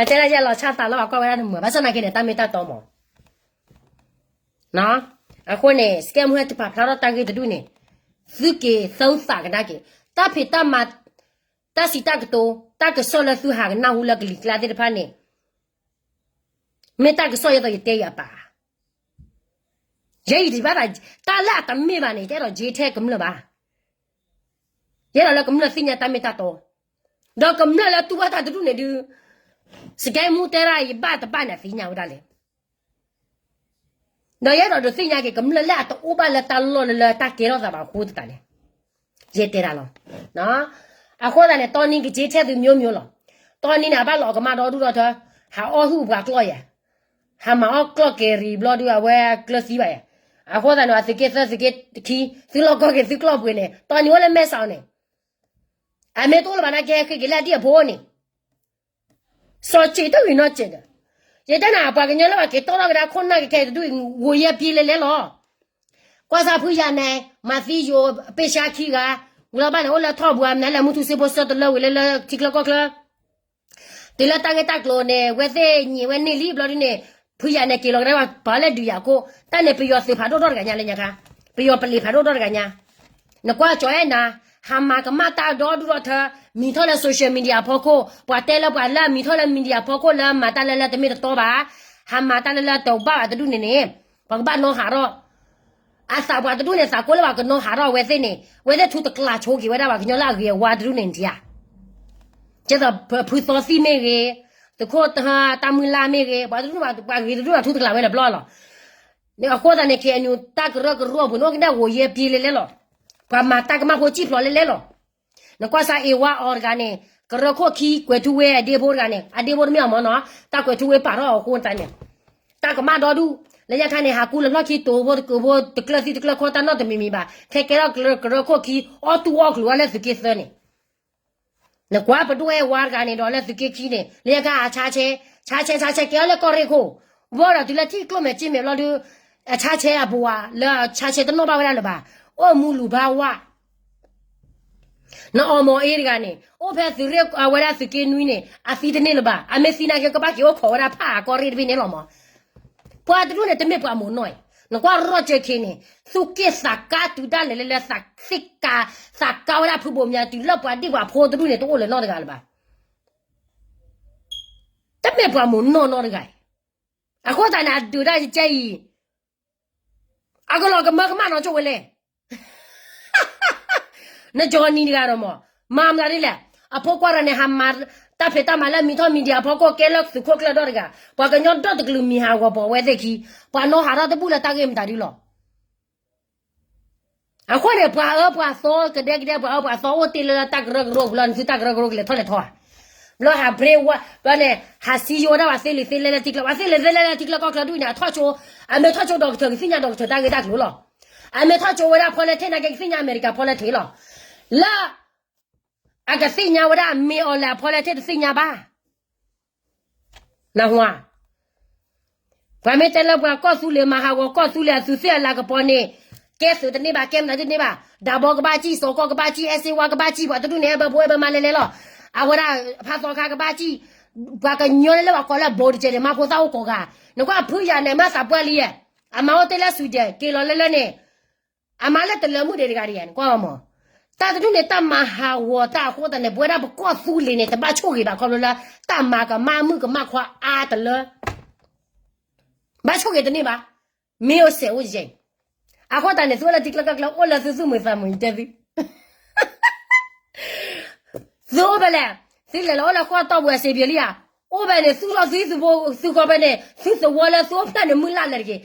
အတဲဒၣ်ယဲလီၤဆၣ်သးလီၤ ပှၤကွၢ်ဝဲဒၣ်တမုာ် ဘၣ်ဆၣ်သနာ်က့န့ၣ် တၢ်မ့ၢ်တၢ်တီမး အဃိန့ၣ် စကဲမူဟဲတပာ်ဖျါထီၣ်တၢ်ဂ့ၢ်တဒူၣ်န့ၣ်, သုက့ၤသၢသးကဒါက့ၤ, တၢ်ဖံးတၢ်မၤ, တၢ်စံးတၢ်ကတိၤ, တၢ်ကစီၣ်လၢသုဟးကနၣ်ဟူလၢကလံၤကျါသ့ၣ်တဖၣ်န့ၣ်, မ့ၢ်တၢ်ကစီၣ်ယဲသိးယတဲယၤပာ်, ယဲယတဘၣ်သး, တၢ်လၢအတမ့ၢ်ဘၣ်န့ၣ် ယတအဲၣ်ဒိးကၠ့ထဲကမျၢၢ်ဘၣ်. ယအဲၣ်ဒိးလၢကမျၢၢ်သ့ၣ်ညါတၢ်မ့ၢ်တၢ်တီ, ဒီးကမျၢၢ်လၢတူၢ်ဘၣ်တၢ်တဒူၣ်န့ၣ်ဒုး, စကဲမူတဲဒၣ်ယဘၣ်တဘၣ်န့ၣ် အသ့ၣ်ညါဝဲဒၣ်လဲၣ်. ဒီးယအဲၣ်ဒိးဒုးသ့ၣ်ညါက့ၤ ကမျၢၢ်လၢအတအိၣ်ဘၣ်လၢတၢ်လီၢ်လၢလၢတၢ်ကဲထီၣ်သးဘၣ်အဃိသတးန့ၣ်, ယဲတဲဒၣ်လီၤ. အဃိသတးန့ၣ် တီနံၤကၠ့ထဲသု မျိုးမျိုး လီၤ. တီနံၤန့ၣ် အဘၣ်လီၤကမၣ်ဒီဒူၣ်ဒီထၢ, ဟးအီၣ်ဟုၣ်ပှၤကျီၢ်ယဲၢ်, ဟးမၤအီၣ်ကျီၢ်ကဲၤရံၤဘျီဒုး အဝဲကျၢၢ်သံဘၣ်ယဲၢ်. အဃိသတးန့ၣ် အသုးက့သၢသုးက့ခံ, သုလီၢ်ကီၢ်က့ၤသုကျီၢ်ပှ့ၤန့ၣ် တီနံၤအိၣ်လၢမဲၢ်စီၤန့ၣ်, အမ့ၢ်တအိၣ်လၢၤဘၣ်နာ်က့ ဟဲဃ့က့ၤလၢအဒံၣ်အဖိန့ၣ် စီၤစံးတဂ့ၤနီတစဲးဒီး, ယတဲနၤ ပှၤကညီလၢပှၤက့ၤတီထီၣ်ကဒါခိၣ်နၢ်ကခဲအံၤတဒူၣ်အံၤ ဂိၤယဲၢ်ပျ့ၤလဲၤလဲၤလီၤ. ကွၢ်စၢ်ဖုယၤနဲ, မၤသံယိၤ ပ့ၢ်ဆါခံဂၤ, ဝံၤလီၤဘၣ်န့ၣ် အိၣ်လၢထီၣ်ပူၤ မနုၤလဲၣ် မူထူစ့ဖိဆၢတလၢဝံၤလၢလၢထံချၢကီၢ်ချၢ, တုၤလၢတၢ်ဂ့ၢ်တၢ်ကျိၤန့ၣ် ဝဲသ့ၣ်ညံးဝဲန့ၢ်လံဘျီဒ်န့ၣ်, ဖုယၤနဲက့ၤလီၤကဒါပှၤလၢဒုးယၤခိၣ်, တၢ်န့ၣ်ပယီၤသုးဖးဒိၣ်ထီၣ်တဂၤညါလၢညါခါ, ပယီၤပလံၤဖးဒိၣ်ထီၣ်တဂၤညါ နကွၢ်ကၠီၤအဲၣ်နၤ, ဟးမၤကမၣ်တၢ်ဒီဒူၣ်ဒီထၢ, မံၤထီၣ်လၢ social media ဖီခိၣ်, ပှၤတဲလၢပှၤလၢအမံၤထီၣ်လၢ media ဖီခိၣ်လၢမၤတၢ်လၢလၢတမ့ၢ်တတီဘၣ်, ဟးမၤတၢ်လၢလၢတဘၣ်ဘၣ်တဒူၣ်န့ၣ်န့ၣ်, ပှၤကဘၣ်နီၢ်ဟးထီၣ်, အသးပှၤတဒူၣ်န့ၣ် သးကိးလၢပှၤကနီၢ်ဟးထီၣ်ဝဲသ့ၣ်န့ၣ်, ဝဲသ့ၣ်ထူတကျးဆိက့ၤဝဲဒၣ်ပှၤကညီလၢအဂ့ၤအဝါတဒူၣ်န့ၣ်ထံဧါ. ကဲသိးဖုသီသံၣ်မ့ၢ်ဂ့ၤ, သုးခိၣ်တၢ်မုၢ်လၢ်မ့ၢ်ဂ့ၤ, ပှၤတဒူၣ်န့ၣ် ပှၤဂ့ၤတဒူၣ်န့ၣ်ထူတကျးဝဲလၢၤဘျီလီၤ. အဃိသတးန့ၣ် ခဲအံၤန့ၣ် တၢ်ကရၢကရိအပူၤန့ၣ် အိၣ်ကဒါဂိၤယဲၢ်ပျ့ၤလဲၤလဲၤလီၤ. ပှၤမၤတၢ်ကမၣ်ဖိစံၣ်ဖျိးလဲၤလဲၤလီၤ. နကွၢ်စၢ်အ့ဝါအီၤတဂၤန့ၣ်, ကရၢခိၣ်ခံကွဲၤထူဝ့အဒ့ဖိတဂၤန့ၣ်, အဒ့ဖိတမ့ၢ်အီၤမ့ၢ်နီၤ, တၢ်ကွဲၤထူဝ့ပာ်ထီၣ်အီၤအဃိသတးန့ၣ်, တၢ်ကမၣ်ဒီဒူၣ်, လၢညါခါန့ၣ် ဟးကူလၢဖျီၣ်ခံတိၤဖိတကုးဖိ တကျၢၢ်သံတကျၢၢ်ခီၣ်တၢ်နီတမံၤမံၤဘၣ်, ခဲကဲထီၣ်ကရၢခိၣ်ခံ အီၣ်တူၢ်အီၣ်ကျိၤဝဲလၢသုးက့သၢန့ၣ် နကွၢ်ပဒိၣ်အဲၣ်ဝါတဂၤန့ၣ်ဒီးလၢသုးက့ခံန့ၣ် လၢညါခါအဆါဆဲ, ဆါဆဲ ဆါဆဲ ကဲအီၤလၢကီၢ်ရ့ၣ်ခိၣ်, ဘၣ်ဒီးတုၤလၢထံၣ်ကျိၣ်မဲာ်စ့မဲာ်ဘျီဒုး, အဆါဆဲအပဝးလၢဆါဆဲတနီၣ်ဘၣ်ဝဲဒၣ်လၢၤဘၣ်, အိၣ်မူလူၤဘါဝါ နအီၣ်မီၢ်အ့တဂၤန့ၣ် အိၣ်ဖဲသုးရ့ၣ်အဝဲဒၣ်သုးက့နွံန့ၣ် အသံတန့ၢ်လၢၤဘၣ်, အမ့ၢ်သံနာ်က့ကဘၣ်က့ၤအိၣ်ခိးဝဲဒၣ်ဖးအကီၢ်ရ့ၣ်တဘ့ၣ်န့ၣ်လီၤမး. ပှၤတဒူၣ်န့ၣ် တမ့ၢ်ပှၤမိၢ်နီၢ်အံၤ, နကွၢ်ရီၣ်ကၠဲခ့န့ၣ်, သူၣ်က့ၣ်သးကါတုၤဒၣ်လဲာ်လၢလၢသးကါ, သးကါဝဲဒၣ်ဖုဘိၣ်မၠါတုၤလၢပှၤဒံၣ်ပှၤဖိတဒူၣ်န့ၣ် တအိၣ်လၢၤနီတဂၤလၢၤဘၣ်. တမ့ၢ်ပှၤမိၢ်နီၢ်နီတဂၤအံၤ, အဃိသတးန့ၣ် အဒုးတၢ်ကဲအံၤ အကလီၤကမၢကမၣ်နီၤဆိဝဲလဲၣ်. နကၠီနံၤတဂၤဒီးမး, မၤမတၤဒ်လဲၣ်. အဖိခွါတဂၤန့ၣ် ဟးမၤတၢ်ဖံးတၢ်မၤလၢ မံထီၣ် မံဒံး အဖီခိၣ် ကဲလၢသုးခိၣ်ကျၢၢ်ဒီတဂၤ, ပှၤကညီဒီတကလုာ်မံၤဟးဂီၤပိာ်ဝဲသ့ၣ်ခံ, ပှၤနီၣ်ဟးထီၣ်တဘူၣ်လၢတၢ်ဂ့ၢ်မတၤဒုလီၤ. အဃိန့ၣ် ပှၤအၢပှၤသီကဒဲကဒဲ ပှၤအၢပှၤသီအိၣ်တ့ၢ်လၢတၢ်ကရၢကရိပူၤလီၤ. နသုတၢ်ကရၢကရိကလဲၤထီၣ်လဲၤထီဧါ. ဘျီဟးပြ့ဝဲန့ၣ် ဟးစံယိၤဝဲဒၣ်ပှၤသ့လံာ်သ့လဲၢ်လၢထံကျါကီၢ်ချၢဒ်အံၤန့ၣ် အထီၣ်ကၠိ, အမ့ၢ်ထီၣ်ကၠိ doctor ကသ့ၣ်ညါ doctor တၢ်ဂ့ၢ်တၢ်ကျိၤလီၤ. အမ့ၢ်ထီၣ်ကၠိဝဲဒၣ် politics နာ်က့ ကသ့ၣ်ညါ America politics လီၤ. လၢ အကသ့ၣ်ညါဝဲဒၣ် မ့ၢ်အီၤလဲၣ် အဖီလဲၣ်ထံၣ်တသ့ၣ်ညါဘၣ်. နၢ်ဟူဧါ. ပှၤမ့ၢ်တဲလၢပှၤကီၢ်သူလ့ၤမၤဟးဂီၤကီၢ်သူလ့ၤအသူးသ့ၣ်အလၤကပီၤန့ၣ်, ကဲသုးတန့ၢ်ဘၣ် ကဲမနုၤတန့ၢ်ဘၣ်, ဒးဘီကဘၣ်စံၣ်, စီၤကီၢ်ကဘၣ်စံၣ်, အဲၣ်စ့ဝါကဘၣ်စံၣ်, ပှၤတဒူၣ်န့ၣ် အဲၣ်ဘၢဖိအဲၣ်ဘၢမါလဲၤလဲၤလီၤ. အဝဲဒၣ်ဖးသီခါကဘၣ်စံၣ်, ပှၤကညီလၢလၢပှၤကိးလၢ ဘိတကဲးန့ၣ် မါဖိသၣ်အိၣ်ကိးဂၤ, နကွၢ်ဖုယၤန့ၣ် မ့ၢ်သးပှၢ်လံယဲၢ်, အမါအိၣ်တ့ၢ်လၢ Sweden က့ၤလီၤလၢလၢန့ၣ် အမါလၢတလၢမုၣ်ဒံးတဂၤဒံးယဲၢ် နကွၢ်မး. တၢ်တဒူၣ်န့ၣ် တၢ်မၤဟးဂီၤတၢ်အဃိသတးန့ၣ် ပဝဲဒၣ်ပကီၢ်သူလ့ၤန့ၣ် တဘၣ်ဆိၣ်ဂ့ၤဘၣ်ခီဖျိလၢ တၢ်မၤကမၣ်မုၣ်ကမၣ်ခွါအါတလၢ ဘၣ်ဆိၣ်ဂ့ၤတန့ၢ်ဘၣ်. မ့ၢ်အိၣ်စဲးအိၣ်ယဲၢ်, အဃိသတးန့ၣ် သုအိၣ်လၢထံကျါကီၢ်ကျါ အိၣ်လၢသုသူၣ်မုာ်သးမုာ်တဲသု သုအိၣ်ဖဲလဲၣ်, သုလဲၤလီၤအိၣ်လၢဃိၣ်တီၢ်ပူၤအစ့ဘံလံဧါ, အိၣ်ဖဲန့ၣ် သူၣ်ထီၣ်သုသုဖိ သုကီၢ်ဖဲန့ၣ် သုသဝီလၢသုအိၣ်ဖျဲၣ်န့ၣ် မုၢ်လၢ်လၢတက့ၢ်.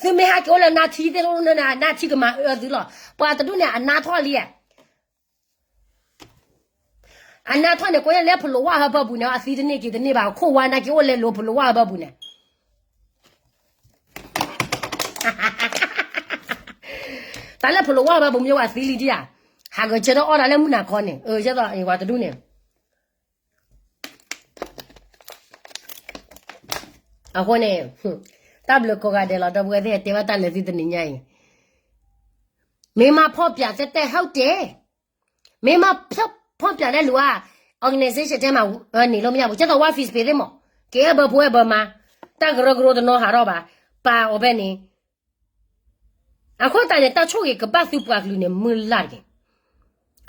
သုမ့ၢ်ဟဲက့ၤအိၣ်လၢနါထံသ့ၣ်တဖၣ်န့ၣ် နါထံကမၤအၢသုလီၤ. ပှၤတဒူၣ်န့ၣ် အနါထီၣ်လံဧါ အနါထီၣ်န့ၣ် ကိးညါလၢဖလီဝါဟၢဖၢပူၤန့ၣ် အသံတန့ၢ်က့ၤတန့ၢ်ဘၣ်, ခိၣ်ဝါနာ်က့ၤအိၣ်လဲၤလိာ်ဖလီဝါဟၢဖၢပူၤန့ၣ်, တၢ်လၢဖလီဝါဟၢဖၢပူၤမ့ၢ်ဝဲသံလံဒံးဧါ, ဟးဂဲၤဆၢထၢၣ်အီၣ်တၢ်လၢမုၢ်နၤခီန့ၣ်, အၢ ကဲသိးပှၤတဒူၣ်န့ၣ် အဃိန့ၣ် တၢ်ဘျုးကိးဂၤဒဲးလီၤ ဒီပုၢ်ဝဲၢ်သ့ၣ် တဲဘၣ်တၢ်လၢသုတနံၤညါအံၤ, မ့ၢ်မၤဖီၣ်ပြးတဲတဲဟဲတဲ, မ့ၢ်မၤဖီၣ်ပြးတဲလူၤဧါ, organization တဲမၤန့ၣ်လီၤမ့ၢ်ညါပူၤ ကဲသိးဝါ Facebook သ့ၣ်မး, ကဲဘၢဖိအဲၣ်ဘၢမါ, တၢ်ကရၢကရိတနီၤဟးထီၣ်ဘၣ်, ပာ်အီၤဖဲန့ၣ် အဃိသတးန့ၣ် တၢ်ဆိၣ်ဂ့ၤကဘၣ်သုပှၤကလုာ်န့ၣ် မုၢ်လၢ်တက့ၢ်.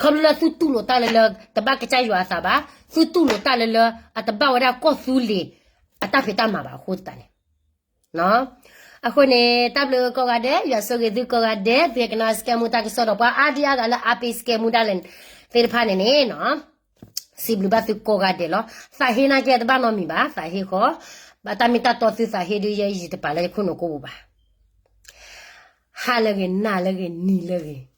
ခီဖျိလၢသုတူၢ်လိာ်တၢ်လၢလၢ တဘၣ်ကစၢ်ယွၤအသးဘၣ်, သုတူၢ်လိာ်တၢ်လၢလၢ အတဘၣ်ဝဲဒၣ်ကီၢ်သူလ့ၤ အတၢ်ဖံးတၢ်မၤဘၣ်အဃိသတးန့ၣ်, အဃိန့ၣ် တၢ်ဘျုးကိးဂၤဒဲး, ယွၤဆိၣ်ဂ့ၤသုကိးဂၤဒဲး, သုကနၣ်စကဲမူတၢ်ကစီၣ်ဒီး ပှၤအါဒံအါဂၤလၢအပ့ၤစကဲမူတၢ်လဲၣ်သ့ၣ်တဖၣ်န့ၣ်န့ၣ် စံးဘျုးဘၣ်သုကိးဂၤဒဲးလီၤ. သးဟ့နာ်က့တဘၣ်နီတမံၤဘၣ်, သးဟ့ဃီ, ဘၣ်တၢ်မ့ၢ်တၢ်တီသုသးဟ့ဒုးယဲယတပာ်လၢယခိၣ်နူာ်ကိပူၤဘၣ်. ဟါလၢအဂ့ၤ, နၤလၢအဂ့ၤ, နံၤလၢအဂ့ၤ,